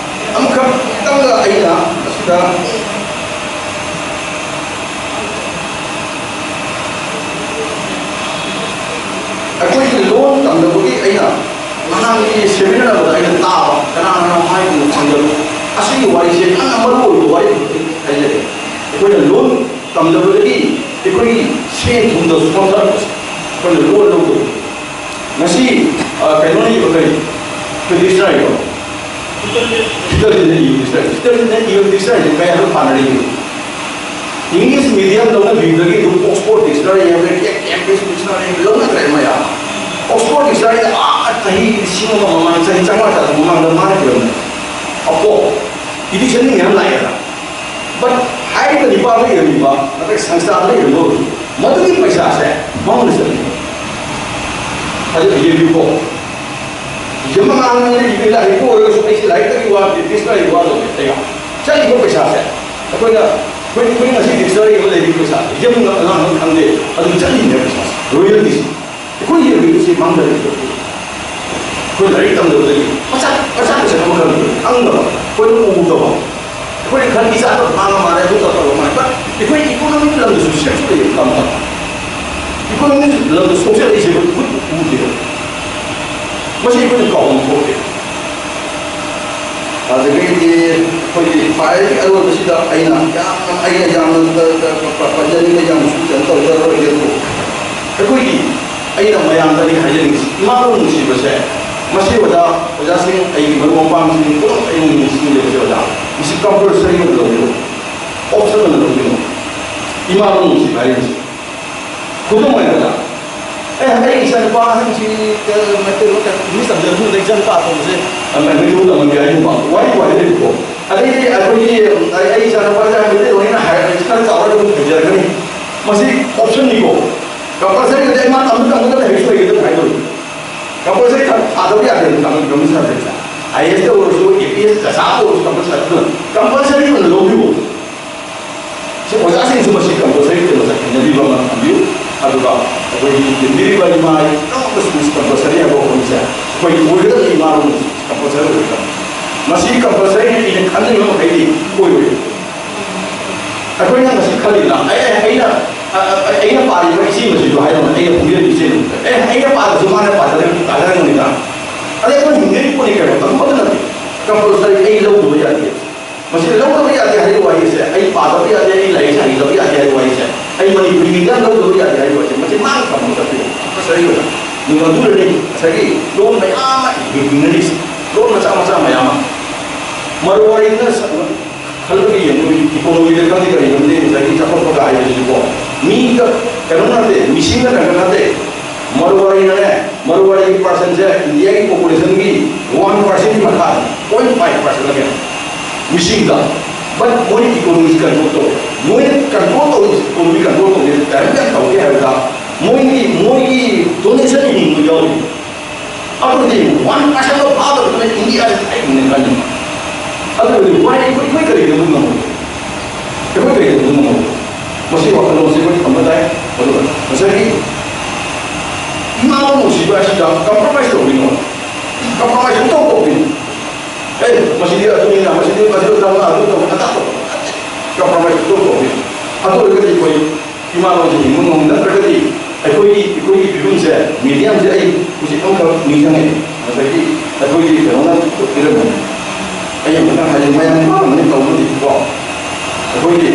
ꯑꯃꯈꯛꯇꯪꯒ ꯑꯩꯅ ꯑꯁꯤꯗ ꯑꯩꯈꯣꯏꯒꯤ ꯂꯣꯟ ꯇꯝꯅꯕꯒꯤ ꯑꯩꯅ ꯅꯍꯥꯟꯒꯤ seminar ꯑꯃꯗ ꯑꯩꯅ ꯇꯥꯕ, ꯀꯅꯥꯅꯣ ꯍꯥꯏꯕꯗꯨ ꯈꯪꯗꯕ, ꯑꯁꯤꯒꯤ ꯋꯥꯔꯤꯁꯦ ꯌꯥꯝꯅ ꯃꯔꯨ ꯑꯣꯏꯕ ꯋꯥꯔꯤ ꯑꯃꯈꯛ ꯍꯥꯏꯖꯒꯦ꯫ ꯑꯩꯈꯣꯏꯅ ꯂꯣꯟ ꯇꯝꯅꯕꯗꯒꯤ ꯑꯩꯈꯣꯏꯒꯤ ꯁꯦꯟ ꯊꯨꯝꯗ ꯁꯣꯟꯊꯔꯛꯄꯁꯦ ꯑꯩꯈꯣꯏꯅ ꯂꯣꯟ ꯂꯧꯗꯕ꯫ ꯉꯁꯤ, ꯑ, ꯀꯩꯅꯣꯅ ꯏꯕ ꯀꯔꯤ? ꯑꯩꯈꯣꯏ dictionaryꯗꯣ꯫ ꯍꯤꯇꯂꯔꯅ ꯏꯕ dictionary꯫ ꯍꯤꯇꯂꯔꯅ ꯏꯕ dictionaryꯁꯦ ꯀꯌꯥ ꯈꯛ ꯄꯥꯅꯔꯤꯒꯦ? English medium ꯂꯧꯅꯕꯤꯕꯗꯒꯤ ꯑꯗꯨꯝ Oxford dictionary ꯍꯥꯏꯕ, Cambridge dictionary ꯍꯥꯏꯕ ꯂꯧꯅꯗ꯭ꯔꯦ ꯃꯌꯥꯝ꯫ Oxford dictionaryꯗ ꯑꯥ ꯆꯍꯤ ꯂꯤꯁꯤꯡ ꯑꯃ ꯃꯃꯥꯡ, ꯆꯍꯤ ꯆꯥꯝꯃꯉꯥ ꯆꯥꯇ꯭ꯔꯨꯛ ꯃꯃꯥꯡꯗ ꯃꯥꯅ ꯏꯔꯝꯕ꯫ ꯑꯄꯣ, edition ꯃꯌꯥꯝ ꯂꯥꯛꯑꯦꯗꯅ꯫ But ꯍꯥꯏꯔꯤꯕ ꯅꯤꯄꯥꯗ ꯏꯔꯝꯃꯤꯕ, ꯅꯠꯇ꯭ꯔꯒ ꯁꯪꯁꯊꯥꯟꯗ ꯏꯔꯝꯕ ꯑꯣꯏꯔꯁꯨ, ꯃꯗꯨꯒꯤ ꯄꯩꯁꯥꯁꯦ ꯃꯉꯣꯟꯗ ꯆꯠꯂꯤ꯫ ꯑꯗꯨ ꯌꯦꯡꯕꯤꯌꯨꯀꯣ꯫ ꯌꯦꯡꯕ ꯉꯥꯡꯕꯅꯤꯅ ꯏꯕ ꯂꯥꯏꯔꯤꯛꯄꯨ ꯑꯣꯏꯔꯒꯁꯨ ꯑꯩꯁꯦ ꯂꯥꯏꯔꯤꯛꯇꯒꯤ ꯋꯥ, dictionaryꯒꯤ ꯋꯥ ꯂꯧꯗꯦ ꯑꯩꯅ꯫ ꯆꯠꯂꯤꯕ ꯄꯩꯁꯥꯁꯦ ꯑꯩꯈꯣꯏꯅ ꯑꯩꯈꯣꯏ ꯑꯩꯈꯣꯏ ꯉꯁꯤ ꯗꯤꯛꯁꯅꯔꯤ ꯑꯃ ꯂꯩꯔꯤ, ꯄꯩꯁꯥ ꯌꯨꯝ ꯑꯉꯥꯡ ꯑꯃ ꯈꯪꯗꯦ, ꯑꯗꯨꯝ ꯆꯠꯂꯤꯅꯦ ꯄꯩꯁꯥ, ꯔꯣꯌꯦꯜꯇꯤꯁꯦ꯫ ꯑꯩꯈꯣꯏ ꯌꯦꯡꯕꯤꯕꯁꯤ ꯃꯥꯡꯗꯔꯤꯕ꯫ ꯑꯩꯈꯣꯏ ꯂꯥꯏꯔꯤꯛ ꯇꯝꯗꯕꯗꯒꯤ ꯃꯆꯥ ꯃꯆꯥ ꯃꯆꯥ ꯑꯃꯈꯛ ꯈꯪꯗꯕ, ꯑꯩꯈꯣꯏꯅ ꯎꯗꯕ꯫ ꯑꯩꯈꯣꯏꯅ ꯈꯜꯂꯤ ꯏꯆꯥꯗ ꯃꯥꯡꯉ ꯃꯥꯜꯂꯦ, ꯑꯗꯨ ꯇꯧꯔ ꯃꯥꯜꯂꯦ꯫ But ꯑꯩꯈꯣꯏ ꯏꯀꯣꯅꯣꯃꯤꯛ ꯂꯝꯗꯁꯨ ꯁꯦꯞꯁꯨ ꯂꯩꯌꯦ ꯇꯝꯕ꯫ ꯏꯀꯣꯅꯣꯃꯤꯛ ꯂꯝꯗ ꯁꯣꯛꯆꯜꯂꯛꯏꯁꯦ ꯑꯩꯈꯣꯏ ꯎꯗꯦꯕ꯫ ꯃꯁꯤ ꯑꯩꯈꯣꯏꯅ ꯀꯥꯎꯐꯝ ꯊꯣꯛꯇꯦ꯫ ꯑꯗꯨꯗꯒꯤꯗꯤ ꯑꯩꯈꯣꯏꯒꯤ ꯈ꯭ꯋꯥꯏꯗꯒꯤ ꯑꯔꯣꯏꯕꯁꯤꯗ ꯑꯩꯅ ꯌꯥꯝꯅ, ꯑꯩꯅ ꯌꯥꯝꯅ ꯄ-, ꯄ-, ꯄ-, ꯄꯟꯖꯅꯤꯡꯕ, ꯌꯥꯝꯅꯁꯨ ꯀꯩꯅꯣ ꯇꯧꯖꯔꯔꯣꯏꯒꯦ꯫ ꯑꯗꯨꯕꯨ ꯑꯩꯈꯣꯏꯒꯤ, ꯑꯩꯅ ꯃꯌꯥꯝꯗꯗꯤ ꯍꯥꯏꯖꯅꯤꯡꯉꯤꯁꯤ, ꯏꯃꯥ ꯂꯣꯟ ꯅꯨꯡꯁꯤꯕꯁꯦ, ꯃꯁꯤ ꯑꯣꯖꯥ, ꯑꯣꯖꯥꯁꯤꯡ, ꯑꯩꯒꯤ ꯃꯔꯨꯞ ꯃꯄꯥꯡꯁꯤꯡ ꯄꯨꯝꯅꯃꯛ ꯑꯩꯉꯣꯟꯗ ꯅꯤꯡꯁꯤꯡꯖꯕꯁꯦ ꯑꯣꯖꯥ, ꯃꯁꯤ ꯀꯝꯄꯜꯁꯔꯤ ꯑꯣꯏꯅ ꯂꯧꯕꯤꯌꯨ, ꯑꯣꯞꯁꯟ ꯑꯣꯏꯅ ꯂꯧꯕꯤꯌꯨ꯫ ꯏꯃꯥ ꯂꯣꯟ ꯅꯨꯡꯁꯤꯕ ꯍꯥꯏꯕꯁꯤ ꯈꯨꯗꯝ ꯑꯣꯏꯅ ꯑꯣꯖꯥ, ꯑꯦ, ꯑꯩ ꯏꯆꯥꯅꯨꯄꯥ ꯑꯍꯟꯁꯤ, ꯑ, ꯃꯩꯇꯩꯂꯣꯟ ꯏꯪꯂꯤꯁ ꯇꯝꯖꯔꯁꯅꯨꯗ, ꯏꯆꯥꯅꯨꯄꯥ ꯑꯇꯣꯝꯕꯁꯦ, ꯑ, ꯃꯩꯇꯩꯂꯣꯟ ꯇꯝꯍꯟꯒꯦ ꯍꯥꯏꯅ ꯋꯥꯔꯤ ꯋꯥꯔꯤ ꯂꯩꯕꯀꯣ꯫ ꯑꯗꯩꯗꯤ ꯑꯩꯈꯣꯏꯒꯤ, ꯑꯩ, ꯑꯩ ꯏꯆꯥꯅꯨꯄꯥꯁꯦ ꯃꯩꯇꯩꯂꯣꯟ ꯑꯩꯅ ꯍꯥꯏꯔꯒꯗꯤ ꯈꯔ ꯆꯥꯎꯔꯒ ꯑꯗꯨꯝ ꯍꯩꯖꯔꯛꯀꯅꯤ꯫ ꯃꯁꯤ ꯑꯣꯞꯁꯟꯅꯤꯀꯣ꯫ ꯀꯝꯄꯜꯁꯔꯤ ꯑꯣꯏꯗꯤ ꯑꯩ ꯃꯥ ꯇꯝꯅ ꯇꯝꯅ ꯍꯩꯁꯨ ꯍꯩꯒꯗꯕ ꯍꯥꯏꯗꯣꯏꯅꯤ꯫ ꯀꯝꯄꯜꯁꯔꯤ ꯊꯥꯗꯕ ꯌꯥꯗꯦ ꯇꯝꯍꯟꯒꯗꯕ ꯁꯕꯖꯦꯛꯁꯦ꯫ ꯑꯥꯏ ꯑꯦꯁꯇ ꯑꯣꯏꯔꯁꯨ, ꯑꯦ ꯄꯤ ꯑꯦꯁ, ꯗꯁꯥ ꯑꯣꯏꯔꯁꯨ ꯀꯝꯄꯜꯁꯔꯤ, ꯀꯝꯄꯜꯁꯔꯤ ꯑꯣꯏꯅ ꯂꯧꯕꯤꯌꯨ꯫ ꯁꯤ ꯑꯣꯖꯥꯁꯤꯡꯁꯨ ꯃꯁꯤ ꯀꯝꯄꯜꯁꯔꯤ ꯀꯩꯅꯣꯗ ꯍꯩꯅꯕꯤꯕ ꯑꯃ ꯊꯝꯕꯤꯌꯨ꯫ ꯑꯗꯨꯒ ꯑꯩꯈꯣꯏꯒꯤ ꯇꯤꯟꯕꯤꯔꯤꯕ ꯏꯃꯥ ꯄꯨꯝꯅꯃꯛꯇꯁꯨ ꯃꯁꯤ ꯀꯝꯄꯜꯁꯔꯤ ꯍꯥꯏꯕ ꯋꯥꯐꯝꯁꯦ ꯑꯩꯈꯣꯏ ꯑꯣꯏꯒꯗꯕꯅꯤ, ꯏꯃꯥ ꯂꯣꯟꯁꯤ ꯀꯝꯄꯜꯁꯔꯤ ꯑꯣꯏꯒꯗꯕꯅꯤ꯫ ꯃꯁꯤ ꯀꯝꯄꯜꯁꯔꯤ ꯍꯥꯏꯅ ꯈꯟꯅꯔꯤꯕ ꯃꯈꯩꯗꯤ ꯑꯣꯏꯔꯣꯏ꯫ ꯑꯩꯈꯣꯏꯅ ꯉꯁꯤ ꯈꯜꯂꯤꯗꯅ, ꯑꯦ, ꯑꯦ, ꯑꯩꯅ, ꯑ, ꯑ, ꯑꯩꯅ ꯄꯥꯔꯤꯕ ꯏꯆꯦ ꯃꯁꯤꯁꯨ ꯍꯥꯏꯗꯅ, ꯑꯩꯅ ꯐꯣꯡꯖꯔꯤꯕ ꯏꯆꯦ ꯃꯁꯤꯁꯨ, ꯑꯦ, ꯑꯩꯅ ꯄꯥꯔꯁꯨ ꯃꯥꯅ ꯄꯥꯖꯔ-, ꯄꯥꯖꯔꯝꯒꯅꯤꯗ꯫ ꯑꯗꯩ ꯑꯩꯈꯣꯏ ꯍꯤꯡꯅꯔꯤ ꯄꯣꯠꯅꯤ ꯀꯩꯅꯣ, ꯇꯝꯕꯗ ꯅꯠꯇꯦ꯫ ꯀꯝꯄꯜꯁꯔꯤ ꯑꯩ ꯂꯧꯗꯕ ꯌꯥꯗꯦ꯫ ꯃꯁꯤ ꯂꯧꯗꯕ ꯌꯥꯗꯦ ꯍꯥꯏꯔꯤꯕ ꯋꯥꯍꯩꯁꯦ, ꯑꯩ ꯄꯥꯗꯕ ꯌꯥꯗꯦ, ꯑꯩ ꯂꯥꯏꯔꯤꯛꯁꯦ ꯍꯩꯇꯕ ꯌꯥꯗꯦ ꯍꯥꯏꯔꯤꯕ ꯋꯥꯍꯩꯁꯦ, ꯑꯩ ꯃꯅꯤꯄꯨꯔꯤ ꯃꯤꯗꯤꯌꯝ ꯂꯧꯗꯕ ꯌꯥꯗꯦ ꯍꯥꯏꯔꯤꯕ ꯋꯥꯍꯩꯁꯦ, ꯃꯁꯤ ꯃꯥꯡ ꯊꯝꯕ ꯆꯠꯇꯣꯏꯅꯦ꯫ ꯀꯝꯄꯜꯁꯔꯤ ꯑꯣꯏꯅ ꯅꯣꯡꯃꯗꯨꯗꯅꯤ ꯉꯁꯥꯏꯒꯤ ꯂꯣꯟ ꯃꯌꯥꯝ ꯑꯃ ꯍꯤꯡꯅꯔꯤꯁꯦ, ꯂꯣꯟ ꯃꯆꯥ ꯃꯆꯥ ꯃꯌꯥꯝ ꯑꯃ꯫ ꯃꯔꯨ ꯑꯣꯏꯅ ꯈꯜꯂꯒ ꯌꯦꯡꯉꯨ, ꯏꯀꯣꯅꯣꯃꯤꯗ ꯈꯪꯗꯦ ꯀꯔꯤꯒꯨꯝꯕꯗꯤ ꯉꯁꯥꯏꯒꯤ ꯆꯥꯎꯈꯠꯄꯒ ꯍꯥꯏꯕꯁꯤꯀꯣ, ꯃꯤꯒ ꯀꯩꯅꯣ ꯅꯠꯇꯦ, ꯃꯤꯁꯤꯡꯒ ꯀꯩꯅꯣ ꯅꯠꯇꯦ꯫ ꯃꯔꯨ ꯑꯣꯏꯅꯅꯦ, ꯃꯔꯨ ꯑꯣꯏꯅꯒꯤ ꯄꯥꯔꯁꯦꯟꯁꯦ ꯏꯟꯗꯤꯌꯥꯒꯤ ꯄꯣꯄꯨꯂꯦꯁꯟꯒꯤ ꯋꯥꯟ ꯄꯥꯔꯁꯦꯟꯒꯤ ꯃꯈꯥꯗ, ꯄꯣꯏꯟ ꯐꯥꯏꯚ ꯄꯥꯔꯁꯦꯟ ꯑꯃ ꯃꯤꯁꯤꯡꯗ꯫ But ꯃꯣꯏꯅ ꯏꯀꯣꯅꯣꯃꯤꯁꯤ ꯀꯟꯇ꯭ꯔꯣꯜ ꯇꯧꯋꯦ꯫ ꯃꯣꯏꯅ ꯀꯟꯇ꯭ꯔꯣꯜ ꯇꯧꯔꯤꯁꯤ, ꯏꯀꯣꯅꯣꯃꯤ ꯀꯟꯇ꯭ꯔꯣꯜ ꯇꯧꯔꯤꯁꯤ ꯀꯔꯝꯅ ꯇꯧꯒꯦ ꯍꯥꯏꯕꯗ, ꯃꯣꯏꯒꯤ, ꯃꯣꯏꯒꯤ ꯗꯣꯅꯦꯁꯟ ꯍꯤꯡꯕ ꯌꯥꯎꯔꯤ꯫ ꯑꯗꯨꯗꯤ ꯋꯥꯟ ꯄꯥꯔꯁꯦꯟ ꯐꯥꯗꯕꯗꯨꯅ ꯏꯟꯗꯤꯌꯥꯁꯤ ꯀꯥꯏꯗꯅ ꯈꯜꯂꯤ꯫ ꯑꯗꯨꯗꯤ ꯋꯥꯏ ꯑꯩꯈꯣꯏ, ꯑꯩꯈꯣꯏ ꯀꯔꯤꯒꯤꯅꯣ ꯉꯝꯃꯣꯏ? ꯑꯩꯈꯣꯏ ꯀꯩꯗꯧꯕ ꯉꯝꯃꯣꯏ? ꯃꯁꯤ ꯋꯥꯈꯜꯂꯣꯟꯁꯤ ꯑꯩꯈꯣꯏ ꯊꯝꯕ ꯇꯥꯏ꯫ ꯑꯗꯨꯒ ꯉꯁꯥꯏꯒꯤ ꯏꯃꯥ ꯂꯧ ꯅꯨꯡꯁꯤꯕ ꯑꯁꯤꯗ compromise ꯇꯧꯕꯤꯅꯣ, compromise ꯁꯨꯡꯇꯧ ꯇꯧꯕꯤꯅꯨ꯫ ꯑꯦ, ꯃꯁꯤꯗꯤ ꯑꯗꯨꯅꯤꯅ, ꯃꯁꯤꯗꯤ ꯃꯁꯤꯗ ꯇꯧꯅ, ꯑꯗꯨ ꯇꯧꯅ, ꯑꯗꯥ ꯇꯧꯅ, compromise ꯁꯨꯡꯇꯧ ꯇꯧꯕꯤꯅꯨ꯫ ꯑꯗꯨ ꯑꯣꯏꯔꯒꯗꯤ ꯑꯩꯈꯣꯏ ꯏꯃꯥ ꯂꯣꯟꯁꯤ ꯍꯤꯡꯕ ꯉꯝꯃꯤ꯫ ꯅꯠꯇ꯭ꯔꯒꯗꯤ ꯑꯩꯈꯣꯏꯒꯤ, ꯑꯩꯈꯣꯏꯒꯤ ꯐꯤꯕꯝꯁꯦ, mediumꯁꯦ ꯑꯩ ꯍꯧꯖꯤꯛ ꯑꯃꯈꯛ ꯅꯤꯡꯁꯤꯡꯉꯛꯑꯦ꯫ ꯉꯁꯥꯏꯒꯤ ꯑꯩꯈꯣꯏꯒꯤ ꯀꯩꯅꯣꯅ ꯄꯤꯔꯝꯕꯅꯤ꯫ ꯑꯩ ꯑꯃꯨꯛꯇꯪ ꯍꯥꯏꯖꯦ, ꯃꯌꯥꯝ ꯄꯥꯝꯕꯅꯤ ꯇꯧꯕꯗꯤꯀꯣ꯫ ꯑꯩꯈꯣꯏꯒꯤ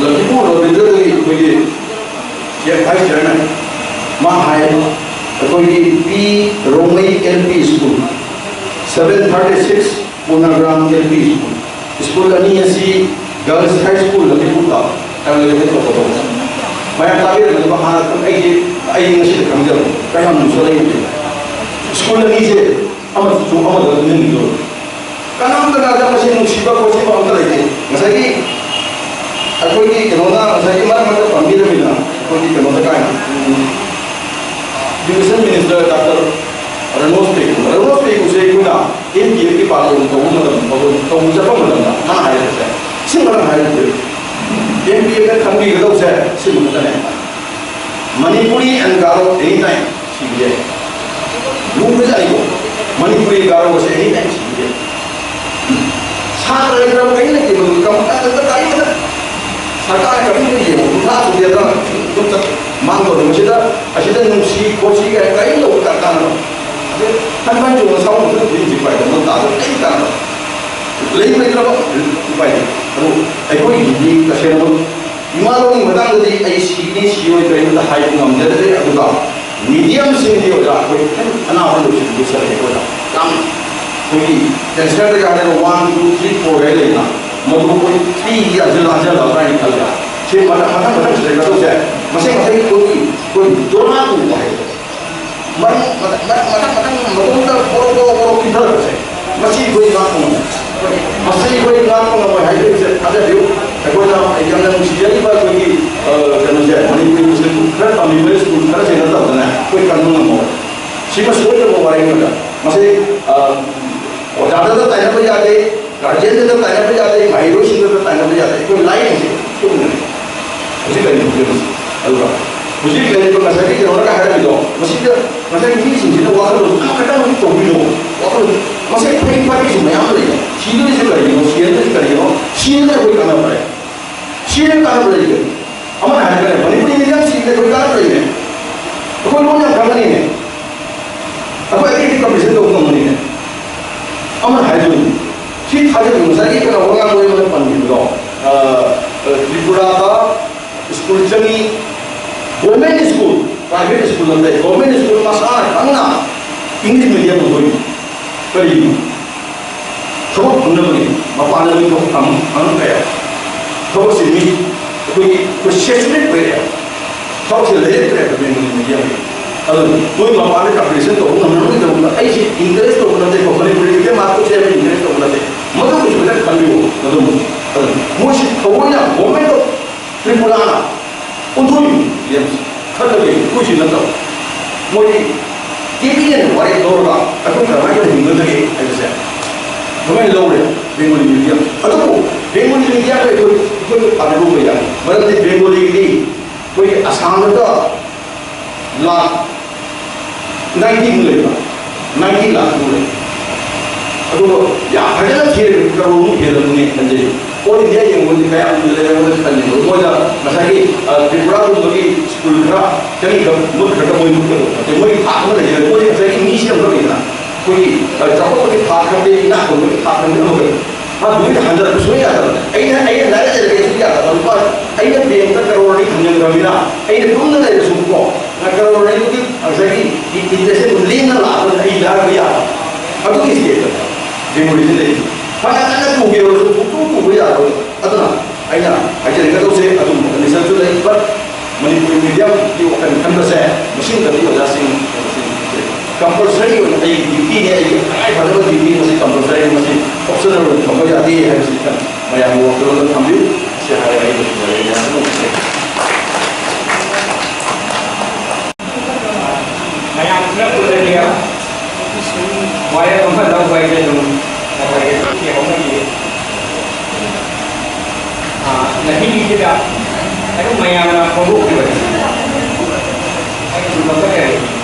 ꯂꯛꯈꯤꯄꯨꯔ ꯔꯣꯕꯤꯟꯗ꯭ꯔꯒꯤ ꯑꯩꯈꯣꯏꯒꯤ vice chairman, ꯃꯥ ꯍꯥꯏ, ꯑꯩꯈꯣꯏꯒꯤ ꯄꯤ Rongmei L P school, seven thirty six ꯄꯨꯅꯥꯒ꯭ꯔꯥꯝ L P school, school ꯑꯅꯤ ꯑꯁꯤ girls high school ꯂꯛꯈꯤꯄꯨꯔꯗ ꯇꯧꯒꯗꯧꯕ꯫ ꯃꯌꯥꯝ ꯇꯥꯕꯤꯔꯝꯒꯅꯤꯀꯣ, ꯍꯥꯟꯅ ꯑꯩꯒꯤ, ꯑꯩ ꯉꯁꯤꯗ ꯈꯪꯖꯕ ꯀꯌꯥꯝ ꯅꯨꯡꯁꯤꯕ ꯂꯩꯕꯒꯦ꯫ School ꯑꯅꯤꯁꯦ ꯑꯃꯁꯨ ꯑꯃꯗ ꯂꯣꯏꯅꯈꯤꯗꯣꯏꯅꯤ꯫ ꯀꯅꯥꯝꯇꯅ ꯃꯁꯤ ꯅꯨꯡꯁꯤꯕ ꯈꯣꯠꯁꯤꯕ ꯑꯝꯇ ꯂꯩꯇꯦ꯫ ꯉꯁꯥꯏꯒꯤ ꯑꯩꯈꯣꯏꯒꯤ ꯀꯩꯅꯣꯅ ꯉꯁꯥꯏꯒꯤ ꯃꯔꯛ ꯃꯔꯛꯇ ꯄꯟꯕꯤꯔꯝꯃꯤꯗꯅ, ꯑꯩꯈꯣꯏꯒꯤ ꯀꯩꯅꯣꯗ ꯀꯥꯏꯅ, ꯎꯝ, education minister Doctor ꯔꯅꯣꯖ ꯄꯦꯒꯨ, ꯔꯅꯣꯖ ꯄꯦꯒꯨꯁꯦ ꯑꯩꯈꯣꯏꯅ M P F ꯀꯤ ꯄꯥꯜꯂꯣꯟ ꯇꯧꯕ ꯃꯇꯝ, ꯄꯥꯜꯂꯣꯟ ꯇꯧꯕ ꯆꯠꯄ ꯃꯇꯝꯗ ꯃꯥꯅ ꯍꯥꯏꯔꯛꯄꯁꯦ, ꯁꯤ ꯃꯔꯝ ꯍꯥꯏꯔꯛꯇꯦ꯫ M P F ꯅ ꯈꯪꯕꯤꯒꯗꯧꯁꯦ ꯁꯤ ꯈꯛꯇꯅꯦ꯫ Manipuri and Garo anytime ꯁꯤꯕ ꯌꯥꯏ꯫ ꯂꯨꯕꯖꯥꯠꯅꯤꯀꯣ꯫ ꯃꯅꯤꯄꯨꯔꯤ ꯒꯥꯔꯣꯁꯦ anytime ꯁꯤꯕ ꯌꯥꯏ꯫ ꯁꯥꯇ꯭ꯔ ꯂꯩꯇ꯭ꯔꯕ ꯀꯔꯤꯝ ꯂꯩꯇꯦ ꯃꯗꯨ ꯀꯝ-, ꯀꯔꯤꯝꯇ, ꯁꯔꯀꯥꯔꯅ ꯀꯔꯤꯝꯇ ꯌꯦꯡꯉꯣ꯫ ꯀꯨꯟꯊ꯭ꯔꯥ ꯁꯨꯗꯦꯗ ꯑꯗꯨꯝ ꯆꯠ-, ꯃꯥꯡꯗꯧꯔꯦ꯫ ꯃꯁꯤꯗ, ꯑꯁꯤꯗ ꯅꯨꯡꯁꯤ ꯈꯣꯠꯁꯤ ꯀꯥꯏꯅ ꯀꯔꯤꯝ ꯇꯧꯕ ꯀꯥꯟꯅꯕ꯫ ꯑꯗꯩ ꯍꯟ ꯍꯟ ꯆꯣꯡꯕ ꯁꯥꯎꯟ ꯈꯨꯗꯤꯡ ꯍꯧꯖꯤꯛ ꯍꯧꯖꯤꯛ ꯄꯥꯏꯗ ꯃꯣꯏ ꯇꯥꯗꯕ ꯀꯔꯤꯝ ꯀꯥꯟꯅꯕ꯫ ꯂꯩꯕ ꯂꯩꯇ꯭ꯔꯕ ꯎꯄꯥꯏ ꯂꯩꯇꯦ꯫ ꯑꯗꯨ ꯑꯩꯈꯣꯏꯒꯤꯗꯤ ꯇꯁꯦꯡꯅꯃꯛ ꯏꯃꯥ ꯂꯣꯟꯒꯤ ꯃꯇꯥꯡꯗꯗꯤ ꯑꯩ ꯁꯤꯒꯅꯤ ꯁꯤꯔꯣꯏ ꯀꯔꯤꯝꯇ ꯍꯥꯏꯕ ꯉꯝꯖꯗ꯭ꯔꯦ꯫ ꯑꯗꯨꯒ mediumꯁꯤꯡꯗꯤ ꯑꯣꯖꯥ ꯑꯩꯈꯣꯏ ꯈꯤꯇꯪ ꯑꯅꯥꯕ ꯂꯣꯏꯁꯤꯟꯕꯗꯤ ꯆꯠꯂꯦ ꯑꯩꯈꯣꯏꯗ꯫ ꯌꯥꯝ ꯑꯩꯈꯣꯏꯒꯤ cancerꯗ ꯍꯥꯏꯔꯒ one, two, three, four ꯍꯥꯏ ꯂꯩꯅ, ꯃꯗꯨ ꯑꯩꯈꯣꯏ three ꯍꯥꯏꯖꯤꯜꯂ ꯍꯥꯏꯖꯤꯜꯂ ꯀꯥꯏꯅ ꯈꯜꯂꯦ꯫ ꯁꯤ ꯃꯊꯪ, ꯃꯊꯪ, ꯃꯊꯪ ꯁꯤꯗ ꯀꯩꯗꯧꯁꯦ? ꯃꯁꯤ ꯉꯁꯥꯏꯒꯤ ꯑꯩꯈꯣꯏꯒꯤ, ꯑꯩꯈꯣꯏ ꯗꯣꯂꯥ ꯎꯕ ꯍꯥꯏꯕꯗꯣ꯫ ꯃꯔꯝ ꯃꯊꯪ, ꯃꯊꯪ, ꯃꯊꯪ, ꯃꯊꯪ ꯃꯇꯣꯝꯇ ꯄꯣꯔꯣ, ꯄꯣꯔꯣ, ꯄꯣꯔꯣ ꯄꯤꯊꯔꯛꯄꯁꯦ꯫ ꯃꯁꯤ ꯑꯩꯈꯣꯏ ꯉꯥꯛꯄ ꯉꯝꯃꯣꯏ꯫ ꯃꯁꯤ ꯑꯩꯈꯣꯏ ꯉꯥꯛꯄ ꯉꯝꯃꯣꯏ ꯍꯥꯏꯕꯁꯦ ꯊꯥꯖꯕꯤꯌꯨ꯫ ꯑꯩꯈꯣꯏꯅ ꯌꯥꯝꯅ ꯅꯨꯡꯁꯤꯖꯔꯤꯕ ꯑꯩꯈꯣꯏꯒꯤ, ꯑ, ꯀꯩꯅꯣꯁꯦ, ꯃꯅꯤꯄꯨꯔꯤ ꯁ꯭ꯀꯨꯜ ꯈꯔ ꯇꯝꯂꯤꯕ ꯁ꯭ꯀꯨꯜ ꯈꯔꯁꯤꯅ ꯇꯧꯗꯅ ꯑꯩꯈꯣꯏ ꯀꯟꯕ ꯉꯝꯃꯣꯏ꯫ ꯁꯤꯃ ꯁꯣꯏꯗꯕ ꯋꯥꯔꯤ ꯑꯃꯗ ꯃꯁꯤ, ꯑ, ꯑꯣꯖꯥꯗꯇ ꯇꯥꯏꯅꯕ ꯌꯥꯗꯦ, ꯒꯥꯔꯖꯤꯌꯟꯗꯇ ꯇꯥꯏꯅꯕ ꯌꯥꯗꯦ, ꯃꯍꯩꯔꯣꯏꯁꯤꯡꯗꯇ ꯇꯥꯏꯅꯕ ꯌꯥꯗꯦ꯫ ꯑꯩꯈꯣꯏ ꯂꯥꯏꯔꯤꯛꯁꯦ ꯆꯨꯝꯅ ꯍꯧꯖꯤꯛ ꯂꯩꯔꯤꯕ ꯐꯤꯕꯝꯁꯦ꯫ ꯑꯗꯨꯒ ꯍꯧꯖꯤꯛ ꯂꯩꯔꯤꯕ ꯉꯁꯥꯏꯒꯤ ꯀꯩꯅꯣꯅꯒ ꯍꯥꯏꯔꯝꯃꯤꯗꯣ, ꯃꯁꯤꯗ ꯉꯁꯥꯏ ꯃꯤꯁꯤꯡꯁꯤꯅ ꯋꯥꯈꯜꯂꯣꯟ ꯑꯃꯈꯛꯇꯪ ꯇꯧꯕꯤꯌꯣ꯫ ꯋꯥꯈꯜꯂꯣꯟ ꯃꯁꯤ ꯐꯩ ꯐꯠꯇꯦꯁꯨ ꯃꯌꯥꯝ ꯂꯩ꯫ ꯁꯤꯗꯣꯏꯁꯦ ꯀꯔꯤꯒꯤꯅꯣ? ꯁꯤꯍꯟꯗꯣꯏꯁꯦ ꯀꯔꯤꯒꯤꯅꯣ? ꯁꯤꯍꯟꯗꯣꯏ ꯑꯩꯈꯣꯏ ꯀꯥꯟꯅꯕ ꯂꯩ꯫ ꯁꯤꯅ ꯀꯥꯟꯅꯕ ꯂꯩꯒꯦ? ꯑꯃꯅ ꯍꯥꯏꯔꯒꯅꯦ, ꯃꯅꯤꯄꯨꯔꯤ ꯃꯤꯗꯤꯌꯝ ꯁꯤꯗ ꯑꯩꯈꯣꯏ ꯀꯥꯟꯅꯕ ꯂꯩꯅꯦ꯫ ꯑꯩꯈꯣꯏ ꯂꯣꯟ ꯌꯥꯝ ꯈꯪꯉꯅꯤꯅꯦ꯫ ꯑꯩꯈꯣꯏ ꯑꯇꯩꯗꯤ ꯀꯝꯄꯤꯇꯤꯁꯟ ꯇꯧꯕ ꯉꯝꯒꯅꯤꯅꯦ꯫ ꯑꯃꯅ ꯍꯥꯏꯗꯣꯏꯅꯤ꯫ ꯁꯤ ꯊꯥꯖꯕ ꯉꯁꯥꯏꯒꯤ ꯀꯩꯅꯣ ꯋꯥꯉꯥꯡ ꯑꯣꯏꯕꯗ ꯄꯟꯈꯤꯕꯗꯣ, ꯑ, ꯑ, ꯇ꯭ꯔꯤꯄꯨꯔꯥꯗ ꯁ꯭ꯀꯨꯜ ꯆꯪꯉꯤ, ꯒꯣꯔꯃꯦꯟ ꯁ꯭ꯀꯨꯜ, ꯄ꯭ꯔꯥꯏꯚꯦꯠ ꯁ꯭ꯀꯨꯜ ꯅꯠꯇꯦ, ꯒꯣꯔꯃꯦꯟ ꯁ꯭ꯀꯨꯜ ꯃꯁꯥꯅ ꯈꯪꯅ ꯏꯪꯂꯤꯁ ꯃꯤꯗꯤꯌꯝ ꯑꯣꯟꯊꯣꯛꯏ꯫ ꯀꯔꯤꯒꯤꯅꯣ? ꯊꯕꯛ ꯐꯪꯅꯕꯒꯤ ꯃꯄꯥꯟꯗ ꯃꯤ ꯊꯕꯛ ꯐꯪ-, ꯐꯪꯉꯛꯇ꯭ꯔꯦ꯫ ꯊꯕꯛꯁꯤ ꯃꯤ ꯑꯩꯈꯣꯏꯒꯤ, ꯑꯩꯈꯣꯏ ꯁꯦꯆꯨꯔꯦꯠ ꯑꯣꯏꯔꯦ꯫ ꯊꯕꯛꯁꯤ ꯂꯩꯔꯛꯇ꯭ꯔꯦ ꯕꯦꯡꯒꯣꯂꯤ ꯃꯤꯗꯤꯌꯝꯒꯤ꯫ ꯑꯗꯨ ꯃꯣꯏ ꯃꯄꯥꯟꯗ ꯀꯝꯄꯤꯇꯤꯁꯟ ꯇꯧꯕ ꯉꯝꯅꯕꯒꯤꯗꯃꯛꯇ ꯑꯩꯁꯤ ꯏꯟꯀꯔꯦꯖ ꯇꯧꯕ ꯅꯠꯇꯦꯀꯣ, ꯃꯅꯤꯄꯨꯔꯤ ꯃꯤꯗꯤꯌꯝ ꯃꯥꯔꯛ ꯇꯧꯁꯦ ꯍꯥꯏꯕ ꯏꯟꯀꯔꯦꯖ ꯇꯧꯕ ꯅꯠꯇꯦ꯫ ꯃꯗꯨꯒꯤꯁꯨ ꯈꯤꯇꯪ ꯈꯟꯕꯤꯌꯨ꯫ ꯑꯗꯨꯝ, ꯑꯗꯨꯝ ꯃꯣꯏꯁꯤ ꯊꯑꯣꯏꯅ ꯒꯣꯔꯃꯦꯟ ꯑꯣꯐ ꯇ꯭ꯔꯤꯄꯨꯔꯥꯅ ꯑꯣꯟꯊꯣꯛꯏ ꯌꯦꯡꯁꯤ꯫ ꯈꯜꯂꯒ ꯑꯩꯈꯣꯏꯁꯤ ꯅꯠꯇꯕ ꯃꯣꯏ ꯀꯦꯕꯤꯅꯦꯠ ꯋꯥꯔꯦꯞ ꯂꯧꯔꯒ ꯑꯩꯈꯣꯏ ꯀꯃꯥꯏꯅ ꯍꯤꯡꯒꯗꯒꯦ ꯍꯥꯏꯕꯁꯦ ꯑꯗꯨꯃꯥꯏꯅ ꯂꯧꯔꯦ ꯕꯦꯡꯒꯣꯂꯤ ꯃꯤꯗꯤꯌꯝ꯫ ꯑꯗꯨꯕꯨ ꯕꯦꯡꯒꯣꯂꯤ ꯃꯤꯗꯤꯌꯝꯗ ꯑꯩꯈꯣꯏ, ꯑꯩꯈꯣꯏ ꯄꯥꯟꯅꯔꯨꯕ ꯌꯥꯏ꯫ ꯃꯔꯝꯗꯤ ꯕꯦꯡꯒꯣꯂꯤꯒꯤꯗꯤ ꯑꯩꯈꯣꯏꯒꯤ ꯑꯁꯥꯝꯗꯇ ꯂꯥꯈ ꯅꯥꯏꯟꯇꯤꯃꯨꯛ ꯂꯩꯕ, ꯅꯥꯏꯟꯇꯤ ꯂꯥꯈꯃꯨꯛ ꯂꯩ꯫ ꯑꯗꯨꯒ ꯌꯥꯝ ꯐꯖꯅ ꯊꯤꯔꯒ ꯀꯔꯣꯔꯃꯨꯛ ꯍꯦꯜꯂꯝꯒꯅꯤ ꯈꯟꯖꯩ꯫ ꯑꯣꯜ ꯏꯟꯗꯤꯌꯥ ꯌꯦꯡꯕꯗꯤ ꯀꯌꯥꯝ ꯂꯩꯔꯝꯒꯅꯤ ꯈꯜꯂꯤ꯫ ꯑꯗꯨ ꯃꯣꯏꯅ ꯉꯁꯥꯏꯒꯤ, ꯑ, ꯇ꯭ꯔꯤꯄꯨꯔꯥꯒꯨꯝꯕꯒꯤ ꯁ꯭ꯀꯨꯜ ꯈꯔ ꯆꯍꯤ ꯈꯔ ꯃꯨꯠꯈ꯭ꯔꯒ ꯃꯣꯏ ꯃꯨꯠꯀꯗꯧꯕ ꯅꯠꯇꯦ꯫ ꯃꯣꯏꯒꯤ ꯊꯥꯛ ꯑꯃ ꯂꯩꯖꯔꯦ꯫ ꯃꯣꯏ ꯉꯁꯥꯏꯒꯤ ꯃꯤꯁꯤ ꯑꯃꯈꯛ ꯂꯩꯗꯅ ꯑꯩꯈꯣꯏꯒꯤ, ꯑ, ꯆꯥꯎꯈꯠꯄꯒꯤ ꯊꯥꯛ ꯈꯪꯗꯦ, ꯏꯅꯥꯛ ꯈꯨꯟꯕꯒꯤ ꯊꯥꯛ ꯈꯪꯗꯦ ꯑꯃꯈꯛ꯫ ꯃꯥ ꯂꯣꯏꯅ ꯍꯟꯊꯔꯛꯄ ꯁꯨꯡꯌꯥ ꯌꯥꯗꯕꯅꯦ꯫ ꯑꯩꯅ, ꯑꯩꯅ ꯂꯥꯏꯔꯤꯛ ꯂꯩꯔꯒ ꯑꯩꯁꯨ ꯌꯥꯗꯕ꯫ ꯂꯨꯄꯥ, ꯑꯩꯅ ꯕꯦꯡꯛꯇ ꯀꯔꯣꯔ ꯑꯅꯤ ꯊꯝꯖꯤꯟꯈ꯭ꯔꯕꯅꯤꯅ ꯑꯩꯅ ꯇꯨꯝꯅ ꯂꯩꯔꯁꯨꯀꯣ, ꯀꯔꯣꯔ ꯑꯅꯤꯗꯨꯒꯤ ꯉꯁꯥꯏꯒꯤ ꯏꯟꯇꯔꯦꯁꯁꯦ ꯑꯗꯨꯝ ꯂꯦꯡꯅ ꯂꯥꯛꯄꯅꯤꯅ ꯑꯩ ꯌꯥꯔꯒ ꯌꯥꯕ꯫ ꯑꯗꯨꯒꯤ ꯁ꯭ꯇꯦꯠꯇ ꯗꯦꯃꯣꯀ꯭ꯔꯦꯁꯤ ꯂꯩ꯫ ꯐꯅ ꯀꯟꯅ ꯇꯨꯒꯦ ꯑꯣꯏꯔꯁꯨ ꯄꯨꯡꯇꯨ ꯇꯨꯕ ꯌꯥꯔꯣꯏ꯫ ꯑꯗꯨꯅ ꯑꯩꯅ ꯍꯥꯏꯖꯅꯤꯡꯒꯗꯧꯁꯦ ꯑꯗꯨꯝꯕ ꯀꯟꯗꯤꯁꯟꯁꯨ ꯂꯩ꯫ ꯕꯠ ꯃꯅꯤꯄꯨꯔꯤ ꯃꯤꯗꯤꯌꯝꯒꯤ ꯋꯥꯈꯜ ꯈꯟꯕꯁꯦ ꯃꯁꯤꯡ ꯈꯛꯇꯒꯤ ꯑꯣꯖꯥꯁꯤꯡ ꯀꯝꯄꯜꯁꯔꯤ ꯑꯣꯏꯅ ꯑꯩꯒꯤ ꯗ꯭ꯌꯨꯇꯤꯅꯦ, ꯑꯩꯒꯤ ꯇꯉꯥꯏ ꯐꯗꯕ ꯗ꯭ꯌꯨꯇꯤꯅꯤ, ꯃꯁꯤ ꯀꯝꯄꯜꯁꯔꯤ, ꯃꯁꯤ ꯑꯣꯞꯁꯅꯦꯜ ꯑꯣꯏꯅ ꯊꯝꯕ ꯌꯥꯗꯦ ꯍꯥꯏꯕꯁꯤ ꯈꯤꯇꯪ ꯃꯌꯥꯝꯒꯤ ꯋꯥꯈꯜꯂꯣꯟꯗ ꯊꯝꯕꯤꯌꯨ꯫ ꯁꯤ ꯍꯥꯏꯔꯒ ꯑꯩ ꯂꯣꯏꯁꯤꯟꯖꯔꯒꯦ꯫ ꯌꯥꯝ ꯅꯨꯡꯉꯥꯏꯖꯔꯦ꯫ ꯃꯌꯥꯝ ꯈꯔ ꯄꯨꯜꯂꯗꯤ ꯋꯥꯔꯦꯞ ꯑꯃ ꯂꯧꯕ ꯍꯥꯏꯁꯦ ꯑꯗꯨꯝ ꯉꯁꯥꯏꯒꯤ ꯁꯤ ꯍꯧꯅꯕꯤ, ꯑ, ꯉꯁꯤꯒꯤꯁꯤꯗ ꯑꯗꯨꯝ ꯃꯌꯥꯝꯅ ꯐꯣꯡꯗꯣꯛꯈꯤꯕꯅꯤ꯫ ꯑꯩ ꯑꯗꯨꯝ ꯂꯧꯈꯠꯆꯔꯦ꯫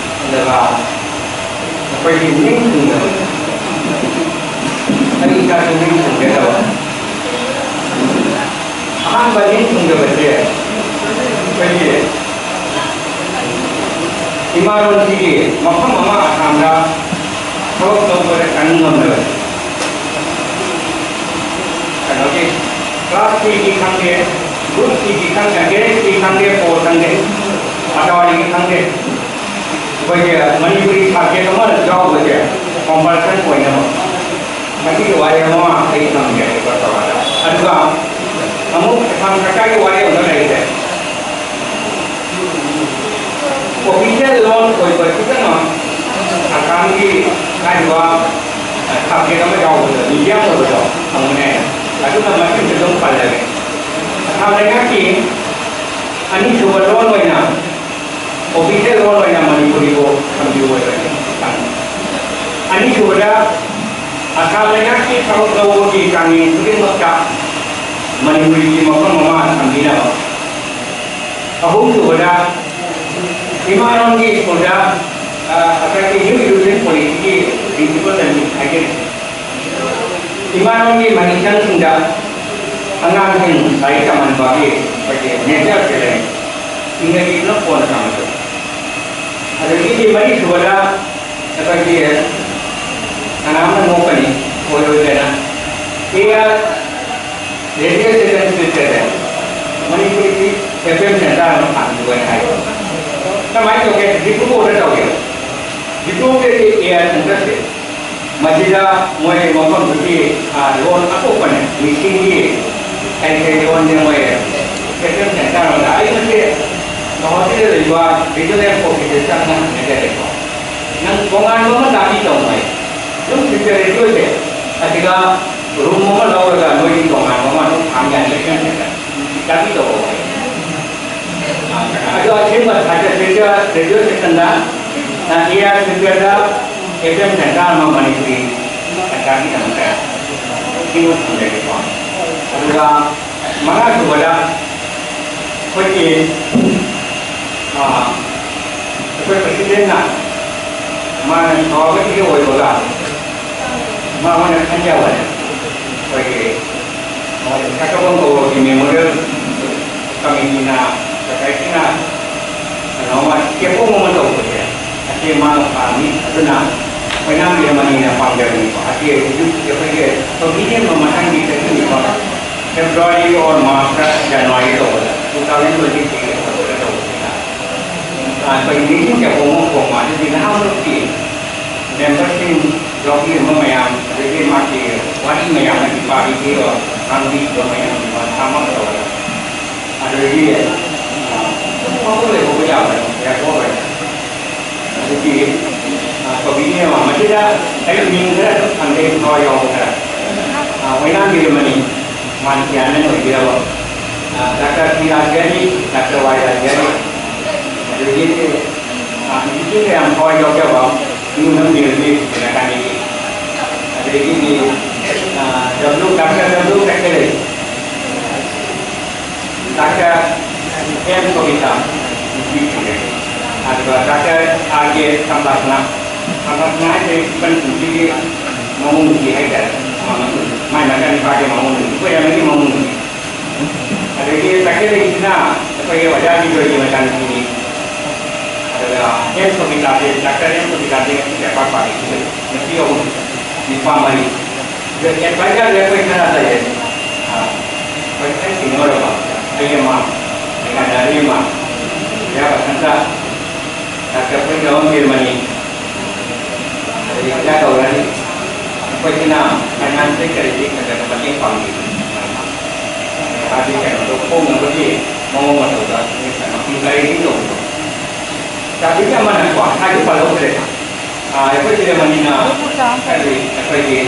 ꯑꯗꯨꯒ ꯑꯩꯈꯣꯏꯒꯤ ꯅꯤꯡ ꯊꯨꯡꯅꯕ, ꯑꯩ ꯏꯁꯥꯁꯨ ꯅꯤꯡ ꯊꯨꯡꯒꯗꯕ꯫ ꯑꯍꯥꯟꯕ ꯅꯤꯡ ꯊꯨꯡꯗꯕꯁꯦ ꯑꯩꯈꯣꯏꯒꯤ ꯏꯃꯥꯂꯣꯟꯁꯤꯒꯤ ꯃꯐꯝ ꯑꯃ ꯑꯁꯥꯝꯗ ꯊꯕꯛ ꯇꯧꯕꯗ ꯆꯪ ꯉꯝꯗꯕꯁꯦ꯫ ꯀꯩꯅꯣꯒꯤ class three ꯒꯤ ꯈꯪꯗꯦ, group three ꯒꯤ ꯈꯪꯗꯦ, grade three ꯈꯪꯗꯦ, four ꯈꯪꯗꯦ, ꯑꯇꯋꯥꯔꯤꯒꯤ ꯈꯪꯗꯦ, ꯑꯩꯈꯣꯏꯒꯤ ꯃꯅꯤꯄꯨꯔꯤ subject ꯑꯃ ꯌꯥꯎꯕꯁꯦ compulsion ꯑꯣꯏꯅꯕ꯫ ꯃꯁꯤꯒꯤ ꯋꯥꯔꯦꯞ ꯑꯃ ꯑꯩ ꯊꯝꯒꯦ record ꯇꯧꯔꯒ꯫ ꯑꯗꯨꯒ ꯑꯃꯨꯛ ꯑꯁꯥꯝ ꯁꯔꯀꯥꯔꯒꯤ ꯋꯥꯔꯦꯞ ꯑꯃ ꯂꯩꯔꯦ꯫ Official loan ꯑꯣꯏꯕꯁꯤꯗꯅ ꯑꯁꯥꯝꯒꯤ ꯍꯥꯏꯔꯤꯕ subject ꯑꯃ ꯌꯥꯎꯕꯗꯣ, medium ꯑꯣꯏꯕꯗꯣ ꯐꯪꯒꯅꯤ ꯍꯥꯏꯅ꯫ ꯑꯗꯨꯅ ꯃꯁꯤꯡꯁꯨ ꯑꯗꯨꯝ ꯄꯜꯂꯒꯦ꯫ ꯑꯁꯥꯝ ꯂꯩꯉꯥꯛꯀꯤ ꯑꯅꯤꯁꯨꯕ loan ꯑꯣꯏꯅ official loan ꯑꯣꯏꯅ ꯃꯅꯤꯄꯨꯔꯤꯕꯨ ꯊꯝꯕꯤꯌꯨ ꯍꯥꯏꯕꯅꯤ꯫ ꯑꯅꯤꯁꯨꯕꯗ, ꯑꯁꯥꯝ ꯂꯩꯉꯥꯛꯀꯤ ꯊꯕꯛ ꯂꯧꯕꯒꯤ ꯆꯥꯡꯌꯦꯡ ꯈꯨꯗꯤꯡꯃꯛꯇ ꯃꯅꯤꯄꯨꯔꯤꯒꯤ ꯃꯐꯝ ꯑꯃ ꯊꯝꯕꯤꯅꯕ꯫ ꯑꯍꯨꯝꯁꯨꯕꯗ, ꯏꯃꯥꯂꯣꯟꯒꯤ ꯁ꯭ꯀꯨꯜꯗ, ꯑ, ꯉꯁꯥꯏꯒꯤ New Education Policyꯒꯤ principle ꯑꯅꯤ ꯍꯥꯏꯖꯔꯤ꯫ ꯏꯃꯥꯂꯣꯟꯒꯤ ꯃꯍꯩꯁꯪꯁꯤꯡꯗ ꯑꯉꯥꯡꯁꯤꯡ ꯂꯥꯏꯔꯤꯛ ꯇꯝꯍꯟꯕꯒꯤ ꯑꯩꯈꯣꯏꯒꯤ major challenge, ꯏꯪꯒ꯭ꯔꯖꯤꯗꯨꯅ ꯀꯣꯟꯅ ꯇꯝꯕꯁꯨ꯫ ꯑꯗꯒꯤꯗꯤ ꯃꯔꯤꯁꯨꯕꯗ, ꯑꯩꯈꯣꯏꯒꯤ ꯀꯅꯥꯝꯅ ꯅꯣꯛꯀꯅꯤ, ꯑꯣꯏꯔꯣꯏꯗꯅ, ꯑꯦ ꯑꯥꯔ ꯔꯦꯗꯤꯑꯣ ꯁ꯭ꯇꯦꯁꯟ ꯁ꯭ꯄꯤꯠꯇꯅꯦ, ꯃꯅꯤꯄꯨꯔꯒꯤ ꯑꯦꯐ ꯑꯦꯝ ꯁꯦꯟꯇꯔ ꯑꯃ ꯍꯥꯡꯈꯤꯕꯅ ꯍꯥꯏ꯫ ꯀꯃꯥꯏꯅ ꯇꯧꯒꯦ? ꯗꯤꯕ꯭ꯔꯨꯒꯔꯗ ꯇꯧꯒꯦ꯫ ꯗꯤꯕ꯭ꯔꯨꯒꯔꯒꯤ ꯑꯦ ꯑꯥꯏ ꯁꯦꯟꯇꯔꯁꯦ, ꯃꯁꯤꯗ ꯃꯣꯏ ꯃꯐꯝꯗꯨꯒꯤ, ꯑ, ꯂꯣꯟ ꯑꯇꯣꯞꯄꯅꯦ, ꯃꯤꯁꯤꯡꯒꯤ ꯀꯔꯤ ꯀꯔꯤ ꯂꯣꯟꯁꯦ ꯃꯣꯏ ꯑꯦꯐ ꯑꯦꯝ ꯁꯦꯟꯇꯔ ꯑꯃꯗ꯫ ꯑꯩ ꯃꯁꯤ ꯒꯧꯍꯥꯇꯤꯗ ꯂꯩꯕ ꯔꯤꯖꯅꯦꯜ ꯑꯣꯐꯤꯁꯇ ꯆꯪꯅ ꯍꯪꯅꯖꯔꯦꯀꯣ꯫ ꯅꯪ ꯇꯣꯉꯥꯟꯕ ꯑꯃ ꯇꯥꯛꯄꯤ ꯇꯧꯅꯣ ꯍꯥꯏ꯫ ꯑꯗꯨꯝ ꯁꯤꯁꯇꯔ ꯔꯦꯗꯤꯑꯣꯁꯦ ꯑꯁꯤꯒ ꯔꯨꯝ ꯑꯃ ꯂꯧꯔꯒ ꯅꯣꯏꯒꯤ ꯇꯣꯉꯥꯟꯕ ꯑꯃ ꯑꯗꯨꯝ ꯊꯥꯡ ꯌꯥꯅꯤ, ꯁꯦꯝꯁꯦ ꯇꯥꯛꯄꯤ ꯇꯧꯔꯣ ꯍꯥꯏ꯫ ꯑꯗꯣ ꯑꯁꯦꯡꯕ ꯁꯥꯇ꯭ꯔꯁꯤꯡꯁꯤꯗ ꯔꯦꯗꯤꯑꯣ ꯁꯦꯛꯁꯟꯗ ꯑꯦ ꯑꯥꯏ ꯁꯦꯟꯇꯔꯗ ꯑꯦꯐ ꯑꯦꯝ ꯁꯦꯟꯇꯔ ꯑꯃ ꯃꯅꯤꯄꯨꯔꯤ ꯁꯔꯀꯥꯔꯒꯤꯗꯃꯛꯇ ꯁꯦꯝꯕ ꯊꯝꯖꯒꯦꯀꯣ꯫ ꯑꯗꯨꯒ ꯃꯉꯥꯁꯨꯕꯗ ꯑꯩꯈꯣꯏꯒꯤ ꯑꯩꯈꯣꯏ ꯄ꯭ꯔꯁꯤꯗꯦꯟꯅ ꯃꯥꯅ ꯁꯥꯎꯔꯒ ꯊꯤꯒ ꯑꯣꯏꯕꯒ ꯃꯥ ꯑꯣꯏꯅ ꯈꯟꯖꯕꯅꯦ꯫ ꯑꯩꯈꯣꯏꯒꯤ ꯁꯥꯀꯕꯣꯟ ꯀꯧꯔꯣꯒꯤ ꯃꯦꯃꯣꯔꯤꯌꯦꯜ ꯀꯃꯤꯇꯤꯅ, ꯁꯣꯁꯥꯏꯇꯤꯅ ꯀꯩꯅꯣꯃ ꯆꯦꯐꯣꯡ ꯑꯃ ꯇꯧꯕꯁꯦ ꯑꯁꯤ ꯃꯥꯅ ꯄꯥꯝꯃꯤ꯫ ꯑꯗꯨꯅ ꯑꯩꯈꯣꯏꯅ ꯃꯤꯔꯃꯅꯤꯅ ꯄꯥꯝꯖꯕꯅꯤꯀꯣ꯫ ꯑꯁꯤ ꯍꯧꯖꯤꯛ ꯑꯩꯈꯣꯏꯒꯤ ꯇꯧꯕꯤꯅꯦꯕ ꯃꯊꯪꯒꯤ ꯆꯍꯤꯅꯤꯀꯣ꯫ February or March ꯇ January ꯇꯧꯕꯗ two thousand twenty three ꯇꯧꯕꯗ ꯇꯧꯕꯁꯤꯅ ꯑꯩꯈꯣꯏ ꯅꯤꯡꯁꯤꯡꯖꯕ ꯑꯃ ꯐꯣꯡꯕ ꯑꯗꯨꯗꯤ ꯅꯍꯥꯟꯃꯨꯛꯀꯤ ꯃꯦꯝꯕꯔꯁꯤꯡ ꯌꯥꯎꯕꯤꯔꯝꯕ ꯃꯌꯥꯝ ꯑꯗꯒꯤ ꯃꯥꯒꯤ ꯋꯥꯔꯤ ꯃꯌꯥꯝ ꯑꯃꯗꯤ ꯄꯥꯕꯤꯈꯤꯕ ꯉꯥꯡꯕꯤꯈꯤꯕ ꯃꯌꯥꯝ ꯃꯊꯥ ꯑꯃ ꯇꯧꯔꯒ ꯑꯗꯨꯗꯒꯤ ꯐꯥꯎꯕ ꯂꯩꯍꯧꯕ ꯌꯥꯕ ꯌꯥꯊꯣꯛꯑꯔꯣꯏ꯫ ꯑꯗꯨꯗꯤ ꯀꯣꯕꯤꯅꯦꯕ ꯃꯁꯤꯗ ꯑꯩ ꯃꯤꯡ ꯈꯔ ꯑꯗꯨꯝ ꯊꯝꯖꯩ ꯊꯋꯥꯏ ꯌꯥꯎꯕ ꯈꯔ꯫ ꯑꯣꯏꯅꯥꯝ ꯕꯤꯔꯃꯅꯤ ꯃꯥꯅ ꯆꯤꯌꯥꯔꯃꯦꯟ ꯑꯣꯏꯕꯤꯔꯕ ꯗꯥꯛꯇꯔ ꯄꯤ ꯔꯥꯖꯤꯌꯥꯔꯤ, ꯗꯥꯛꯇꯔ ꯋꯥꯏ ꯔꯥꯖꯤꯌꯥꯔꯤ, ꯑꯗꯨꯗꯒꯤꯗꯤ ꯏꯟꯁꯇꯤꯇ꯭ꯌꯨꯠꯇ ꯌꯥꯝ ꯊꯋꯥꯏ ꯌꯥꯎꯖꯕ ꯏꯃꯨꯡ ꯃꯅꯨꯡꯒꯤ ꯀꯥꯟꯅꯩ꯫ ꯑꯗꯒꯤꯗꯤ ꯗꯕ꯭ꯂꯤꯎ ꯗꯥꯛꯇꯔ ꯗꯕ꯭ꯂꯤꯎ ꯀꯩꯊꯦꯜ, ꯗꯥꯛꯇꯔ ꯑꯦꯝ ꯁꯣꯕꯤꯇꯥ, ꯅꯨꯄꯤ ꯊꯤꯔꯦ꯫ ꯑꯗꯨꯒ ꯗꯥꯛꯇꯔ ꯑꯥꯔ ꯀꯦ ꯁꯝꯕꯥꯁꯅꯥ, ꯁꯝꯕꯥꯁꯅꯥ ꯍꯥꯏꯁꯦ ꯏꯄꯟ ꯄꯨꯟꯁꯤꯒꯤ ꯃꯑꯣꯡ ꯅꯨꯄꯤ ꯍꯥꯏꯇꯥꯔꯦ꯫ ꯃꯥꯏ ꯃꯆꯥꯅꯤꯄꯥꯒꯤ ꯃꯑꯣꯡ ꯅꯨꯄꯤ, ꯑꯩꯈꯣꯏ ꯌꯥꯝꯕꯒꯤ ꯃꯑꯣꯡ ꯅꯨꯄꯤ꯫ ꯑꯗꯒꯤ ꯇꯈꯦꯜꯗꯒꯤꯁꯤꯅ ꯑꯩꯈꯣꯏꯒꯤ ꯑꯣꯖꯥ ꯕꯤꯖꯣꯏꯒꯤ ꯃꯆꯥꯅꯨꯄꯤꯅꯤ꯫ ꯑꯗꯨꯒ ꯑꯦꯝ ꯁꯣꯕꯤꯇꯥꯁꯦ, ꯗꯥꯛꯇꯔ ꯑꯦꯝ ꯁꯣꯕꯤꯇꯥꯁꯦ ꯉꯁꯤ ꯆꯦꯄꯥꯛ ꯄꯥꯜꯂꯤ꯫ ꯅꯨꯄꯤ ꯑꯍꯨꯝ, ꯅꯨꯄꯥ ꯃꯔꯤ꯫ ꯑꯗꯣ ꯑꯦꯗꯚꯥꯏꯖꯔꯁꯦ ꯑꯩꯈꯣꯏ ꯈꯔ ꯂꯩꯌꯦ꯫ ꯑꯩꯈꯣꯏ ꯈꯔ ꯁꯤꯅꯤꯌꯔ ꯑꯣꯏꯕ, ꯑꯩ ꯑꯃ, ꯑꯩ ꯀꯥꯟꯗꯥꯔꯤ ꯑꯃ, ꯏꯌꯥ ꯕꯁꯟꯇ, ꯗꯥꯛꯇꯔ ꯄꯨꯔꯅꯤꯃꯥ ꯕꯤꯔꯃꯅꯤ, ꯑꯗꯒꯤ ꯏꯌꯥ ꯒꯧꯔꯥꯅꯤ꯫ ꯑꯩꯈꯣꯏꯁꯤꯅ ꯐꯥꯏꯅꯥꯟꯁꯇꯩ ꯀꯔꯤꯗꯩ ꯈꯔ ꯈꯔ ꯃꯇꯦꯡ ꯄꯥꯡꯕꯤ꯫ ꯃꯥꯗꯤ ꯀꯩꯅꯣꯗꯣ ꯐꯣꯡꯅꯕꯒꯤ ꯃꯑꯣꯡ ꯃꯇꯧꯗ ꯏꯟꯀ꯭ꯋꯥꯏꯔꯤ ꯇꯧꯕꯗꯣ꯫ ꯆꯥꯕꯤꯒꯤ ꯑꯃꯅꯀꯣ ꯍꯥꯏꯗꯤ ꯄꯥꯜꯍꯧꯗ꯭ꯔꯦ꯫ ꯑꯩꯈꯣꯏ ꯁꯤꯗ ꯃꯅꯤꯅ ꯍꯥꯏꯗꯤ ꯑꯩꯈꯣꯏꯒꯤ,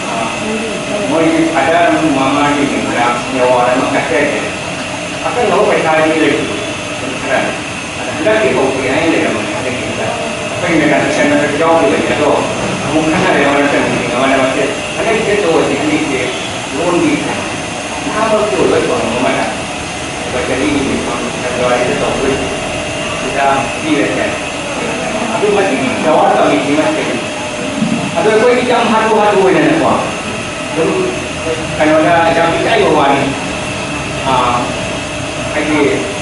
ꯑ, ꯃꯣꯏꯒꯤ ꯐꯥꯗꯔ ꯑꯃ ꯃꯃꯥꯒꯤ ꯃꯤꯡꯗ ꯑꯦꯋꯥꯔꯗ ꯑꯃ ꯀꯠꯆꯒꯦ꯫ ꯑꯀꯛꯅꯕ ꯄꯩꯁꯥꯗꯤ ꯂꯩꯇꯦ, ꯈꯔ꯫ ꯑꯗ ꯍꯟꯗꯛꯀꯤ ꯍꯧꯕꯒꯤ ꯍꯥꯏꯅ ꯂꯩꯔꯝꯕꯅꯦ, ꯍꯟꯗꯛꯀꯤ ꯍꯟꯗꯛ ꯑꯩꯈꯣꯏ ꯃꯦꯀꯥꯅꯤꯛꯁꯟ ꯑꯗꯨ ꯌꯥꯎꯈꯤꯕꯅꯤ꯫ ꯑꯗꯣ ꯑꯃꯨꯛ ꯈꯟꯅꯔꯦ, ꯃꯔꯛꯇ ꯃꯤꯇꯤꯡ ꯑꯃꯅ ꯃꯁꯦ ꯍꯟꯗꯛꯀꯤ ꯁꯦꯠꯇꯣ ꯑꯣꯏꯁꯤ ꯍꯟꯗꯛꯁꯦ ꯂꯣꯟꯒꯤ ꯅꯍꯥꯃꯛꯀꯤ ꯑꯣꯏꯕ ꯊꯧꯔꯝ ꯑꯃꯗ ꯂꯨꯄꯥ ꯆꯅꯤꯒꯤ ꯃꯤꯐꯝ ꯐꯦꯕ꯭ꯔꯨꯋꯥꯔꯤꯗ ꯇꯧꯗꯣꯏꯁꯦ ꯁꯤꯗ ꯄꯤꯔꯁꯦ꯫ ꯑꯗꯨ ꯃꯁꯤꯒꯤ ꯑꯦꯋꯥꯔꯗ ꯀꯃꯤꯇꯤ ꯑꯃ ꯁꯦꯝꯃꯤ꯫ ꯑꯗꯣ ꯑꯩꯈꯣꯏꯒꯤ ꯌꯥꯝ ꯍꯥꯊꯨ ꯍꯥꯊꯨ ꯑꯣꯏꯅꯅꯦꯀꯣ, ꯑꯗꯨꯝ ꯀꯩꯅꯣꯗ ꯌꯥꯝ ꯏꯀꯥꯏꯕ ꯋꯥꯅꯤ꯫ ꯑꯥ, ꯍꯥꯏꯗꯤ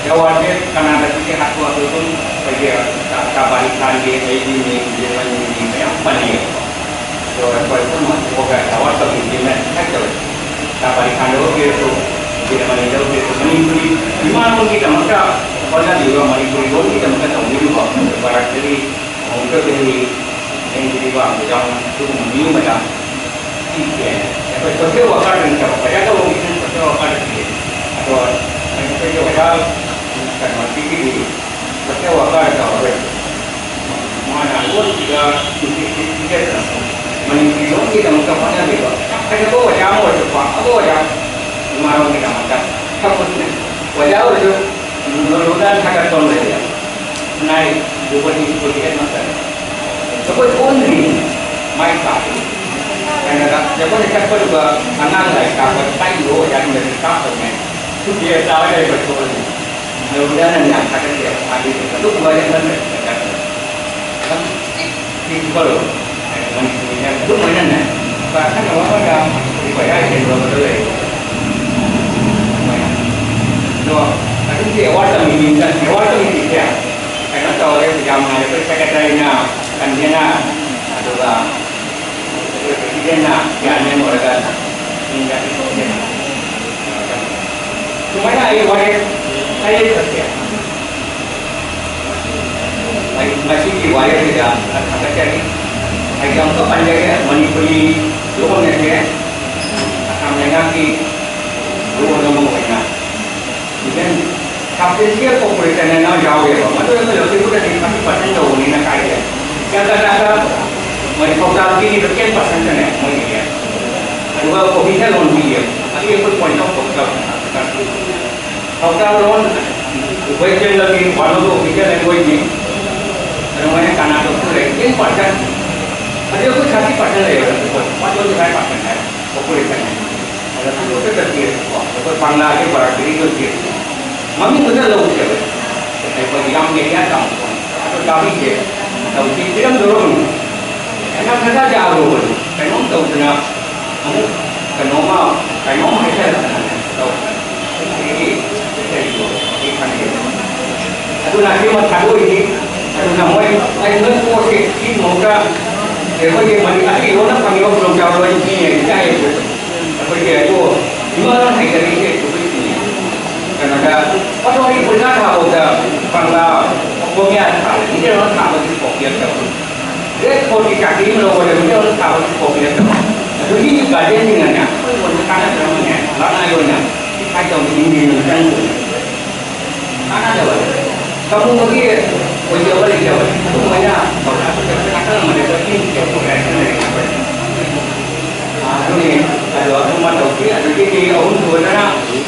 ꯑꯦꯋꯥꯔꯗꯁꯦ ꯀꯅꯥꯗ ꯄꯤꯒꯦ ꯍꯥꯏꯕ ꯑꯗꯨ ꯑꯗꯨꯝ ꯑꯩꯈꯣꯏꯒꯤ ꯀꯥ-, ꯀꯥꯕꯥꯂꯤ ꯈꯥꯟꯒꯤ, ꯑꯩꯒꯤ ꯃꯤꯡ, ꯖꯦꯃꯟꯒꯤ ꯃꯤꯡ ꯃꯌꯥꯝ ꯄꯟꯅꯩꯌꯦꯕꯀꯣ꯫ ꯑꯗꯣ ꯑꯩꯈꯣꯏ ꯄꯨꯝꯅꯃꯛ ꯊꯣꯛꯑꯒ ꯑꯦꯋꯥꯔꯗ ꯀꯃꯤꯇꯤꯅ ꯍꯦꯛ ꯇꯧꯋꯦ꯫ ꯀꯥꯕꯥꯂꯤ ꯈꯥꯟꯗ ꯑꯣꯏꯔꯁꯨ, ꯖꯦꯃꯟꯒꯤꯗ ꯑꯣꯏꯔꯁꯨ, ꯃꯅꯤꯄꯨꯔꯤ ꯏꯃꯥ ꯂꯣꯟꯒꯤꯗꯃꯛꯇ ꯍꯣꯠꯅꯕꯤꯕ, ꯃꯅꯤꯄꯨꯔꯤ ꯂꯣꯟꯒꯤꯗꯃꯛꯇ ꯇꯧꯕꯤꯔꯤꯕ ꯚꯥꯔꯠꯇꯒꯤ ꯑꯃꯨꯛꯇ ꯗꯦꯜꯂꯤ ꯂꯦꯡꯗ꯭ꯔꯤꯕ ꯌꯥꯝꯅ ꯑꯗꯨꯒꯨꯝꯕ ꯃꯤ ꯑꯃꯗ ꯄꯤꯈꯤ ꯍꯥꯏꯅ ꯑꯩꯈꯣꯏ ꯁꯣꯁꯤꯌꯦꯜ ꯋꯥꯀꯔꯗ ꯅꯠꯇꯕ, ꯄꯩꯁꯥ ꯇꯧꯕ ꯃꯤꯗꯨꯅ ꯁꯣꯁꯤꯌꯦꯜ ꯋꯥꯀꯔꯗ ꯄꯤꯔꯦ꯫ ꯑꯗꯣ ꯑꯩꯈꯣꯏꯒꯤ ꯑꯣꯖꯥ ꯀꯩꯅꯣꯁꯤꯒꯤꯗꯤ ꯁꯣꯁꯤꯌꯦꯜ ꯋꯥꯀꯔ ꯇꯧꯔꯔꯣꯏ꯫ ꯃꯥꯅ ꯂꯣꯟꯁꯤꯒ ꯏꯟꯇꯤꯒ꯭ꯔꯦꯠ ꯄꯤꯖꯗꯅ ꯃꯅꯤꯄꯨꯔꯤ ꯂꯣꯟꯒꯤꯗꯃꯛꯇ ꯍꯣꯠꯅꯕꯤꯕ ꯌꯥꯝ ꯐꯖꯕ ꯑꯣꯖꯥ ꯑꯃ ꯑꯣꯏꯔꯁꯨꯀꯣ, ꯑꯐꯕ ꯑꯣꯖꯥ, ꯏꯃꯥ ꯂꯣꯟꯒꯤꯗꯃꯛꯇ ꯊꯕꯛꯁꯤꯅ ꯑꯣꯖꯥ ꯑꯣꯏꯔꯁꯨ ꯂꯣꯟꯗ ꯊꯥꯒꯠꯄ ꯑꯃ ꯂꯩꯌꯦ꯫ ꯅꯥꯏ ꯖꯨꯕꯂꯤ ꯁ꯭ꯀꯨꯜꯒꯤ ꯍꯦꯗꯃꯥꯁꯇꯔ꯫ ꯖꯒꯣꯏ ꯑꯣꯟꯗ꯭ꯔꯤ, ꯃꯥꯏ ꯄꯥꯛꯏ꯫ ꯀꯩꯅꯣꯗ ꯖꯒꯣꯏ ꯆꯠꯄꯗꯨꯒ ꯑꯉꯥꯡ ꯂꯥꯏꯔꯤꯛ ꯇꯥꯛꯄ ꯇꯥꯛꯏꯕ ꯑꯣꯖꯥꯁꯤꯡꯗꯁꯨ ꯇꯥꯛꯇꯧꯅꯦ꯫ ꯁꯨꯇꯤ ꯆꯥꯔꯒ ꯂꯩꯕ ꯊꯣꯛꯍꯜꯂꯤ꯫ ꯑꯗꯨ ꯑꯣꯖꯥꯅ ꯌꯥꯝ ꯊꯥꯒꯠꯆꯩ꯫ ꯃꯥꯒꯤ ꯑꯗꯨꯒꯨꯝꯕ ꯌꯥꯝꯅ ꯂꯩ꯫ ꯄꯤꯕꯤꯕ ꯂꯣꯏꯔꯦ꯫ ꯃꯅꯤꯄꯨꯔꯤꯅ ꯑꯗꯨꯃꯥꯏꯅꯅꯦ, ꯄꯥꯈꯪ ꯑꯃꯒ ꯑꯩꯈꯣꯏ ꯍꯥꯏ ꯁꯦꯡꯗꯣꯛꯄꯗ ꯂꯩ꯫ ꯑꯗꯣ ꯑꯗꯨꯒꯤ ꯑꯦꯋꯥꯔꯗ ꯀꯃꯤꯇꯤꯗ, ꯑꯦꯋꯥꯔꯗ ꯀꯃꯤꯇꯤꯁꯦ ꯀꯩꯅꯣ ꯇꯧꯔꯦ, ꯌꯥꯝꯅ ꯑꯩꯈꯣꯏ ꯁꯦꯀ꯭ꯔꯦꯇꯔꯤꯅ, ꯀꯟꯚꯦꯅꯔ, ꯑꯗꯨꯒ ꯑꯩꯈꯣꯏ ꯄ꯭ꯔꯦꯁꯤꯗꯦꯟꯠꯅ ꯆꯤꯌꯥꯔꯃꯦꯟ ꯑꯣꯏꯔꯒ ꯁꯤꯡꯗ ꯁꯨꯃꯥꯏꯅ ꯑꯩ ꯋꯥꯔꯦꯞ ꯍꯥꯏꯔꯛꯄꯁꯦ, ꯑꯩ ꯉꯁꯤꯒꯤ ꯋꯥꯔꯦꯞꯁꯤꯗ ꯊꯥꯒꯠꯆꯔꯤ꯫ ꯑꯩ ꯑꯃꯨꯛꯀ ꯄꯟꯖꯒꯦ, ꯃꯅꯤꯄꯨꯔꯤ ꯂꯣꯟ ꯑꯁꯦ ꯑꯁꯥꯝ ꯂꯩꯉꯥꯛꯀꯤ ꯂꯣꯟ ꯑꯃ ꯑꯣꯏꯅ even substantial population ꯑꯃ ꯌꯥꯎꯔꯦꯕ, ꯃꯗꯨ ꯑꯃ ꯂꯧꯊꯣꯛꯄꯗꯗꯤ thirty percent ꯌꯧꯕꯅꯤꯅ ꯀꯥꯏꯗꯦ꯫ ꯀꯔꯅꯥꯇꯀꯥꯗ ꯃꯣꯏ ꯊꯧꯗꯥꯡ ꯄꯤꯔꯤꯕ ten percent ꯅꯦ ꯃꯣꯏꯒꯤꯗꯤ꯫ ꯑꯗꯨꯒ ꯀꯣꯕꯤꯗ ꯂꯣꯟ ꯄꯤꯌꯦ꯫ ꯑꯁꯤ ꯑꯩꯈꯣꯏ point of ꯊꯧꯗꯥꯡ꯫ ꯊꯧꯗꯥꯡ ꯂꯣꯟ West Bengal ꯒꯤ one of the official language ꯅꯤ꯫ ꯑꯗꯨꯃꯥꯏꯅ ꯀꯔꯅꯥꯇꯀꯥꯁꯨ ꯂꯩ, ten percent꯫ ꯑꯗꯨ ꯑꯩꯈꯣꯏ thirty percent ꯂꯩꯌꯦꯕ, one twenty five percent ꯍꯥꯏ population꯫ ꯑꯗ ꯈꯨꯗꯣꯛꯇ ꯆꯠꯄꯤꯔꯦꯀꯣ꯫ ꯑꯩꯈꯣꯏ ꯄꯪꯂꯥꯁꯦ ꯕꯔꯥꯕꯔꯤ ꯑꯣꯏꯕꯤꯔꯦ꯫ ꯃꯃꯤꯡꯗꯨꯗ ꯂꯧꯁꯦꯕ꯫ ꯑꯩꯈꯣꯏ ꯌꯥꯝ area ꯆꯥꯎꯅ ꯑꯗꯣ ꯆꯥꯕꯤꯁꯦ ꯇꯧꯁꯤ ꯄꯤꯔꯝꯗꯧꯔꯕꯅꯤ꯫ ꯄꯩꯁꯥ ꯈꯔ ꯌꯥꯔꯨꯕꯅꯤ꯫ ꯀꯩꯅꯣꯝ ꯇꯧꯗꯅ ꯑꯃꯨꯛ ꯀꯩꯅꯣꯝꯃ, ꯀꯩꯅꯣꯝ ꯍꯥꯏꯖꯔꯛꯇꯅꯅꯦ ꯇꯧꯗꯅ꯫ ꯑꯩꯒꯤ ꯀꯩꯅꯣ ꯑꯩ ꯈꯪꯗꯦ꯫ ꯑꯗꯨꯅ ꯁꯤꯃ ꯊꯥꯗꯣꯛꯏꯅꯤ꯫ ꯑꯗꯨꯅ ꯃꯣꯏ ꯑꯩ ꯅꯣꯏ ꯄꯣꯠꯁꯦ ꯁꯤ ꯃꯍꯨꯠꯇ ꯑꯩꯈꯣꯏꯒꯤ ꯃꯅꯤ ꯑꯁꯤ ꯂꯣꯏꯅ ꯐꯪꯉꯤꯕ ꯈꯨꯗꯣꯡꯆꯥꯕ ꯂꯣꯏ ꯄꯤꯅꯦ ꯍꯥꯏ꯫ ꯑꯩꯈꯣꯏꯒꯤ ꯑꯗꯨ ꯏꯃꯥꯅ ꯍꯩꯖꯔꯤꯁꯦ ꯑꯩꯈꯣꯏ ꯀꯩꯅꯣꯗ ꯑꯣꯇꯣꯒꯤ ꯄꯨꯔꯤꯅꯥ ꯊꯥꯕꯗ ꯀꯪꯂꯥ ꯀꯣꯃꯤꯌꯥ ꯊꯥꯕ ꯃꯤꯇꯔ ꯑꯃ ꯊꯥꯕꯒꯤ ꯀꯣꯄꯤ ꯑꯃ ꯇꯧꯕ꯫ ꯔꯦꯠ ꯐꯣꯔꯠꯀꯤ ꯆꯥꯛꯇꯤ ꯑꯃ ꯂꯧꯕꯗ ꯃꯤꯇꯔ ꯑꯃ ꯊꯥꯕꯒꯤ ꯀꯣꯄꯤ ꯑꯃ ꯇꯧꯕ꯫ ꯑꯗꯨꯒꯤ ꯒꯥꯔꯗꯦꯟꯁꯤꯡꯅꯅꯦ ꯑꯩꯈꯣꯏ ꯑꯣꯏꯅ ꯀꯥꯟꯅꯗ꯭ꯔꯕꯅꯦ ꯂꯅꯥꯏ ꯑꯣꯏꯅ ꯁꯤ ꯐꯥꯏꯠ ꯇꯧꯕ ꯃꯤꯅꯦꯅ ꯆꯪꯕꯅꯦ꯫ ꯀꯥꯟꯅꯗꯕ ꯀꯕꯣꯛꯀꯒꯤ ꯑꯣꯏꯖꯕ ꯂꯩꯖꯕ ꯑꯗꯨꯃꯥꯏꯅ ꯇꯧꯔꯒ ꯑꯩꯈꯣꯏ ꯅꯥꯀꯜ ꯑꯃꯗ ꯆꯠꯈꯤꯕ ꯄ꯭ꯔꯣꯒ꯭ꯔꯦꯁ ꯂꯩꯔꯦ꯫ ꯑꯗꯨꯅꯤ꯫ ꯑꯗꯣ ꯑꯗꯨꯃ ꯇꯧꯁꯤ꯫ ꯑꯗꯒꯤꯗꯤ ꯑꯍꯨꯝꯁꯨꯕꯗꯅ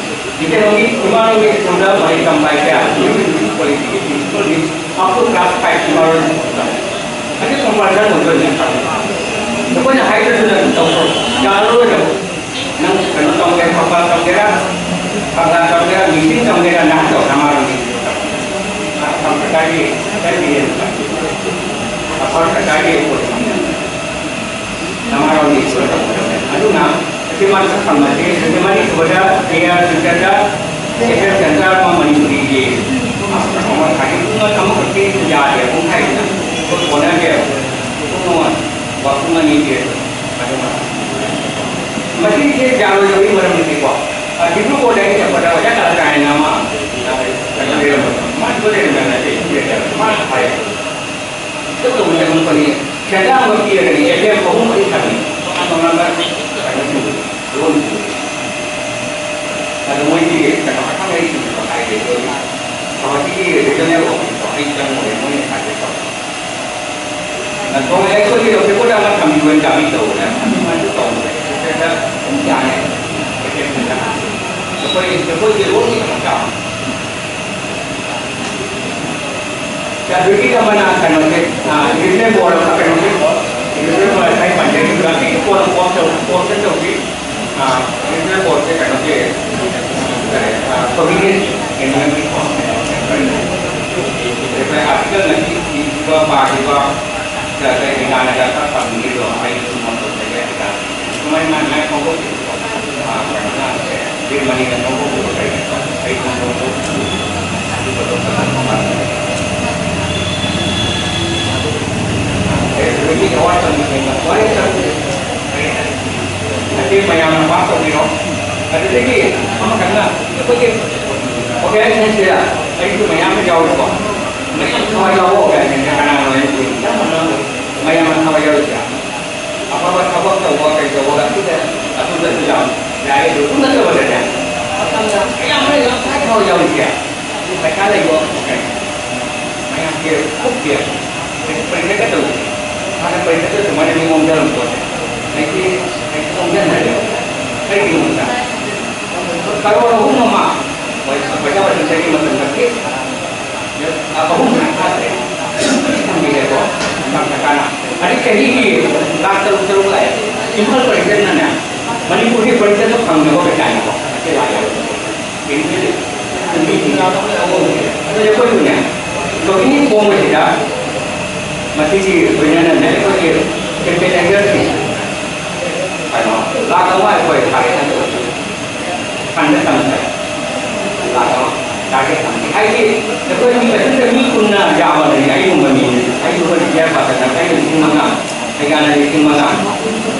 ꯏꯆꯦꯍꯣꯏꯒꯤ ꯏꯃꯥꯍꯣꯏꯒꯤ ꯁ꯭ꯀꯨꯜꯗ ꯃꯍꯩ ꯇꯝꯕ ꯍꯥꯏꯁꯦ ꯀ꯭ꯋꯥꯂꯤꯇꯤꯒꯤ ꯄ꯭ꯔꯤꯟꯁꯤꯄꯜꯅꯤ꯫ ꯑꯞ ꯇꯨ ꯀ꯭ꯂꯥꯁ ꯐꯥꯏꯚ ꯏꯃꯥꯍꯣꯏꯒꯤ ꯁ꯭ꯀꯨꯜꯗ ꯑꯗꯨ ꯀꯝꯄꯜꯁꯔꯤ ꯑꯣꯏꯗꯣꯏꯅꯦ꯫ ꯑꯩꯈꯣꯏꯅ ꯍꯥꯏꯗ꯭ꯔꯁꯨ ꯅꯪ ꯇꯧꯔꯣ꯫ ꯌꯥꯔꯔꯣꯏꯗꯕ꯫ ꯅꯪ ꯀꯩꯅꯣ ꯇꯧꯒꯦ, ꯊꯧꯕꯥꯜ ꯇꯧꯒꯦꯔꯥ, ꯊꯧꯕꯥꯜ ꯇꯧꯒꯦꯔꯥ, ꯃꯤꯁꯤꯡ ꯇꯧꯒꯦꯔꯥ, ꯅꯪ ꯇꯧ, ꯅꯃꯥꯔꯣꯝꯒꯤ ꯇꯧ꯫ ꯀꯝꯄ꯭ꯌꯨꯇꯔꯒꯤ, ꯀꯝꯄ꯭ꯌꯨꯇꯔꯒꯤ, ꯑꯐꯔ ꯀꯝꯄ꯭ꯌꯨꯇꯔꯒꯤ ꯅꯃꯥꯔꯣꯝꯒꯤ ꯇꯧꯒꯗꯕꯅꯦ꯫ ꯑꯗꯨꯅ ꯑꯁꯤ ꯃꯥꯅ ꯊꯝꯃꯁꯤ, ꯑꯗꯨ ꯃꯔꯤꯁꯨꯕꯗ ꯑꯦ ꯑꯥꯔ ꯁꯦꯟꯇꯔꯗ ꯑꯦꯐ ꯑꯦꯝ ꯁꯦꯟꯇꯔ ꯑꯃ ꯃꯅꯤꯄꯨꯔꯤꯒꯤ ꯑꯃ ꯊꯥꯒꯤ ꯄꯨꯡ ꯑꯃꯈꯛꯇꯤ ꯌꯥꯗꯦ, ꯄꯨꯡꯈꯥꯏꯗꯨꯅ ꯀꯣꯟꯅꯗꯦꯕ꯫ ꯄꯨꯡ ꯑꯃ, ꯋꯥ ꯄꯨꯡ ꯑꯅꯤꯁꯦ ꯑꯗꯨꯃ ꯃꯁꯤꯁꯦ ꯌꯥꯔꯣꯏꯗꯕꯒꯤ ꯃꯔꯝꯗꯤꯀꯣ, ꯑ, ꯗꯤꯕ꯭ꯔꯨꯒꯔꯗ ꯑꯩꯅ ꯆꯠꯄꯗ ꯑꯣꯖꯥ ꯀꯂꯥꯆꯥꯔꯌꯅ ꯑꯃ, ꯑ, ꯀꯩꯅꯣ ꯂꯩꯔꯝꯕꯗꯣ, ꯃꯥ ꯁꯤꯗ ꯂꯩꯔꯝꯕ ꯅꯠꯇꯦ, ꯁꯤꯗ ꯂꯩꯔꯝꯕ꯫ ꯃꯥꯅ ꯍꯥꯏ, ꯁꯤꯗ ꯇꯧꯕ ꯆꯪꯉꯛꯄꯅꯤ, ꯁꯦꯟꯗꯥꯡ ꯑꯃ ꯄꯤꯔꯒꯅꯤ, ꯑꯦ ꯇꯤ ꯑꯦꯝ ꯑꯍꯨꯝ ꯃꯔꯤ ꯊꯝꯃꯤ, ꯇꯣꯉꯥꯟ ꯇꯣꯉꯥꯟꯕ ꯀꯩꯅꯣꯁꯤꯡ, ꯂꯣꯟꯁꯤꯡ꯫ ꯑꯗꯣ ꯃꯣꯏꯗꯤ ꯀꯩꯅꯣ ꯑꯈꯪ ꯑꯍꯩꯁꯤꯡꯗꯣ ꯍꯥꯏꯔꯦ, ꯑꯗꯨꯒ ꯒꯨꯋꯥꯍꯥꯇꯤꯒꯤ ꯔꯤꯖꯅꯦꯜ ꯑꯣꯐꯤꯁꯇꯣ ꯑꯩ ꯆꯪꯉꯨꯔꯦ, ꯃꯣꯏꯅ ꯍꯥꯏꯒꯦ ꯇꯧꯕ꯫ ꯅꯠꯇ꯭ꯔꯒ ꯑꯩꯈꯣꯏꯒꯤ ꯂꯧꯊꯣꯛꯄꯗ ꯑꯃ ꯊꯝꯕꯤꯌꯣꯅ ꯗꯥꯕꯤ ꯇꯧꯔꯦ꯫ ꯑꯗꯨꯃꯥꯏꯅ ꯇꯧꯔꯦ꯫ ꯁꯤꯗ ꯑꯗꯨꯝ ꯌꯥꯅꯤ꯫ ꯑꯩꯈꯣꯏ, ꯑꯩꯈꯣꯏꯒꯤ ꯂꯣꯟꯒꯤ ꯊꯕꯛ ꯇꯧ꯫ ꯑꯗꯨꯒꯤ ꯑꯃꯅ ꯀꯩꯅꯣꯁꯦ, ꯑ, ꯏꯂꯦꯛꯇ꯭ꯔꯤꯛ ꯕꯣꯔꯗ ꯑꯃ ꯀꯩꯅꯣꯁꯦ, ꯏꯂꯦꯛꯇ꯭ꯔꯤꯛ ꯕꯣꯔꯗ ꯉꯁꯥꯏ ꯄꯟꯖꯈꯤꯕꯗꯣ, ꯑꯁꯤꯒꯤ ꯄꯣꯠ ꯑꯃ ꯑꯣꯐ ꯇꯧ-, ꯑꯣꯐ ꯇꯧꯁꯤ꯫ ꯑ, ꯏꯂꯦꯛꯇ꯭ꯔꯤꯛ ꯕꯣꯔꯗꯁꯦ ꯀꯩꯅꯣꯁꯦ, ꯀꯔꯤ, ꯑ, ꯄ꯭ꯔꯣꯚꯤꯗꯦꯟꯁ ꯀꯩꯅꯣꯒꯤ, ꯑꯩꯈꯣꯏ ꯑꯥꯔꯇꯤꯀꯜ ꯉꯁꯤ ꯏꯕ ꯄꯥꯈꯤꯕ, ꯀꯩ ꯀꯩ ꯀꯥꯟꯅꯗ ꯈꯔ ꯐꯪꯒꯅꯤꯗꯣ ꯑꯩ ꯁꯨꯝ ꯐꯣꯟ ꯇꯧꯖꯒꯦ ꯍꯥꯏꯇꯥꯔꯦ꯫ ꯁꯨꯃꯥꯏꯅ ꯃꯥꯏ ꯐꯣꯡꯗꯣꯛꯈꯤꯕꯀꯣ꯫ ꯑꯥ, ꯀꯩꯅꯣꯅ, ꯕꯤꯔ ꯃꯅꯤꯅ ꯐꯣꯡꯗꯣꯛꯈꯤꯕ ꯀꯩꯅꯣ, ꯑꯩ ꯐꯣꯡꯗꯣꯛ-, ꯑꯗꯨꯒ ꯑꯗꯨꯝ ꯐꯖꯅ ꯐꯣꯡꯗꯣꯛꯈꯤ꯫ ꯑꯦ, ꯍꯧꯖꯤꯛ ꯑꯋꯥꯠꯄ ꯃꯤ ꯂꯩꯕ, ꯋꯥꯔꯤ ꯇꯧꯔꯤ꯫ ꯑꯇꯩ ꯃꯌꯥꯝꯅ ꯄꯥꯁ ꯇꯧꯕꯤꯔꯣ꯫ ꯑꯗꯨꯗꯒꯤ ꯑꯃꯈꯛꯅ ꯑꯩꯈꯣꯏꯒꯤ ꯑꯣꯔꯒꯅꯥꯏꯖꯦꯁꯟꯁꯤꯗ ꯑꯩꯁꯨ ꯃꯌꯥꯝ ꯑꯃ ꯌꯥꯎꯔꯤꯀꯣ꯫ ꯃꯌꯥꯝ ꯊꯋꯥꯏ ꯌꯥꯎꯕ ꯑꯣꯔꯒꯅꯥꯏꯖꯦꯁꯟ ꯀꯅꯥꯅꯣ ꯍꯥꯏꯕꯗꯤ ꯆꯞ ꯃꯥꯟꯅꯕ ꯃꯌꯥꯝ ꯑꯃ ꯊꯋꯥꯏ ꯌꯥꯎꯔꯤꯁꯦ꯫ ꯑꯐꯕ ꯊꯕꯛ ꯇꯧꯕ ꯀꯩ ꯇꯧꯕ ꯑꯗꯨꯗ ꯑꯗꯨꯗꯁꯨ ꯌꯥꯝ ꯌꯥꯏ꯫ ꯑꯗꯨ ꯅꯠꯇꯕꯗꯅꯦ, ꯃꯇꯝꯗ ꯑꯌꯥꯝꯕ ꯌꯥꯝ ꯊꯋꯥꯏ ꯌꯥꯎꯔꯤꯁꯦ꯫ ꯄꯩꯁꯥ ꯂꯩꯕ ꯃꯈꯩ ꯃꯌꯥꯝꯁꯦ ꯀꯨꯞꯇꯦ꯫ ꯄꯔꯤꯈꯥꯒ ꯇꯧꯕꯁꯦ꯫ ꯍꯥꯟꯅ ꯄꯔꯤꯈꯥꯗ ꯑꯗꯨꯃꯥꯏꯅ ꯃꯤ ꯑꯣꯟꯊꯔꯝꯕ ꯄꯣꯠꯁꯦ꯫ ꯑꯩꯗꯤ, ꯑꯩꯗꯤ ꯑꯣꯟꯊꯅꯔꯦ꯫ ꯀꯩꯒꯤꯅꯣꯗ ꯀꯔꯣꯔ ꯑꯍꯨꯝ ꯑꯃ ꯄꯩꯁꯥ ꯄꯥꯏꯁꯟꯕꯒꯤ ꯃꯇꯝꯗ ꯀꯦꯁ ꯑꯍꯨꯝ ꯐꯪꯉꯦꯀꯣ꯫ ꯌꯥꯝ ꯀꯥꯟꯅ꯫ ꯑꯗꯩ ꯆꯍꯤꯒꯤ ꯂꯥꯛ ꯇꯔꯨꯛ ꯇꯔꯨꯛ ꯂꯥꯛꯑꯦ꯫ ꯏꯝꯐꯥꯜ ꯄꯔꯤꯈꯥꯗꯅꯅꯦ, ꯃꯅꯤꯄꯨꯔꯒꯤ ꯄꯔꯤꯈꯥꯗ ꯐꯪꯗꯕ ꯄꯩꯁꯥꯅꯤꯀꯣ꯫ ꯑꯁꯤ ꯂꯥꯛꯑꯦ꯫ ꯑꯗꯨꯗꯤ ꯑꯩꯈꯣꯏꯁꯨꯅꯦ, ꯀꯝꯄꯦꯅꯤ ꯐꯣꯡꯕꯁꯤꯗ ꯃꯁꯤꯒꯤ ꯂꯣꯏꯅꯅꯅꯦ ꯑꯩꯈꯣꯏꯒꯤ ꯀꯦꯝꯄꯦꯟ ꯑꯦꯖꯦꯟꯁꯤ ꯀꯩꯅꯣ ꯂꯥꯛ ꯑꯃ ꯑꯩꯈꯣꯏ ꯊꯥꯔꯦ ꯍꯥꯏꯕ ꯐꯟꯗ ꯊꯝꯃꯦ꯫ ꯂꯥꯛ ꯑꯃ ꯇꯥꯔꯒꯦꯠ ꯊꯝꯃꯦ꯫ ꯍꯥꯏꯗꯤ ꯑꯩꯈꯣꯏ ꯃꯤ ꯃꯁꯤꯡꯗ ꯃꯤ ꯀꯨꯟꯅ ꯌꯥꯝꯃꯕꯅꯤ꯫ ꯑꯩꯒꯨꯝꯕ ꯃꯤꯅꯤ, ꯑꯩꯒꯨꯝꯕ ꯔꯤꯇꯥꯌꯔ ꯄꯥꯔꯁꯟ ꯑꯃ ꯑꯩꯅ ꯂꯤꯁꯤꯡ ꯃꯉꯥ, ꯑꯩꯒꯥꯅ ꯂꯤꯁꯤꯡ ꯃꯉꯥ,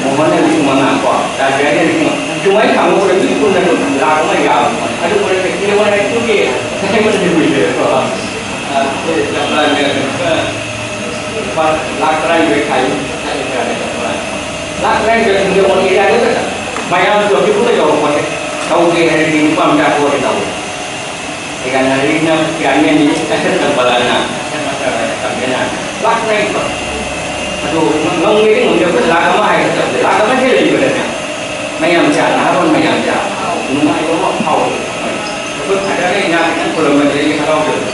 ꯃꯣꯍꯟꯅ ꯂꯤꯁꯤꯡ ꯃꯉꯥ ꯀꯣ, ꯔꯥꯖꯦꯟꯗ꯭ꯔꯅ ꯂꯤꯁꯤꯡ ꯃꯉꯥ꯫ ꯁꯨꯃꯥꯏꯅ ꯊꯝꯃꯒ ꯃꯤ ꯀꯨꯟꯅ ꯑꯗꯨꯝ ꯂꯥꯛ ꯑꯃ ꯌꯥꯕ꯫ ꯑꯗꯨ ꯄꯨꯔꯥ ꯐꯦꯁꯇꯤꯚꯦꯜ ꯍꯥꯏ ꯇꯨꯒꯤ ꯑꯩꯉꯣꯟꯗꯗꯤ ꯀꯨꯏꯗ꯭ꯔꯦꯀꯣ꯫ ꯑꯩꯈꯣꯏ ꯆꯝꯄ꯭ꯔꯥꯅ ꯂꯨꯄꯥ ꯂꯥꯛ ꯇꯔꯥꯅꯤꯊꯣꯏ ꯈꯥꯏ꯫ ꯂꯥꯛ ꯇꯔꯥꯅꯤꯊꯣꯏ ꯈꯥꯏ꯫ ꯃꯌꯥꯝ ꯇꯣꯇꯤꯕꯨꯗ ꯌꯧꯔꯛꯄꯁꯦ ꯇꯧꯒꯦ ꯍꯥꯏꯔꯗꯤ ꯅꯨꯄꯥ ꯃꯆꯥ ꯊꯣꯛꯑꯗꯤ ꯇꯧꯋꯦ꯫ ꯑꯩꯒ ꯅꯥꯔꯤꯅ ꯆꯤꯌꯥꯔꯃꯦꯟꯅꯤ, ꯑꯁꯠ ꯇꯝꯕꯂꯥꯅ, ꯑꯁꯠ ꯃꯆꯥ ꯆꯤꯌꯥꯔꯃꯦꯟꯅ꯫ ꯂꯥꯛ ꯇꯔꯥꯅꯤꯊꯣꯏ꯫ ꯑꯗꯣ ꯉꯝꯒꯦꯗꯤ ꯉꯝꯗꯦ, ꯑꯩꯈꯣꯏ ꯂꯥꯛ ꯑꯃ ꯍꯥꯏꯒꯗꯕꯁꯦ, ꯂꯥꯛ ꯑꯃ ꯍꯦꯜꯂꯤꯕꯅꯦ꯫ ꯃꯌꯥꯝꯁꯦ, ꯅꯍꯥꯔꯣꯜ ꯃꯌꯥꯝꯁꯦ ꯅꯨꯡꯉꯥꯏꯕ ꯑꯃ ꯐꯥꯎꯋꯦ꯫ ꯑꯩꯈꯣꯏ ꯐꯥꯗꯔꯒ ꯏꯅꯥꯛ ꯈꯤꯇꯪ ꯈꯨꯔꯨꯝꯃꯗꯤ ꯑꯩ ꯍꯔꯥꯎꯖꯕ꯫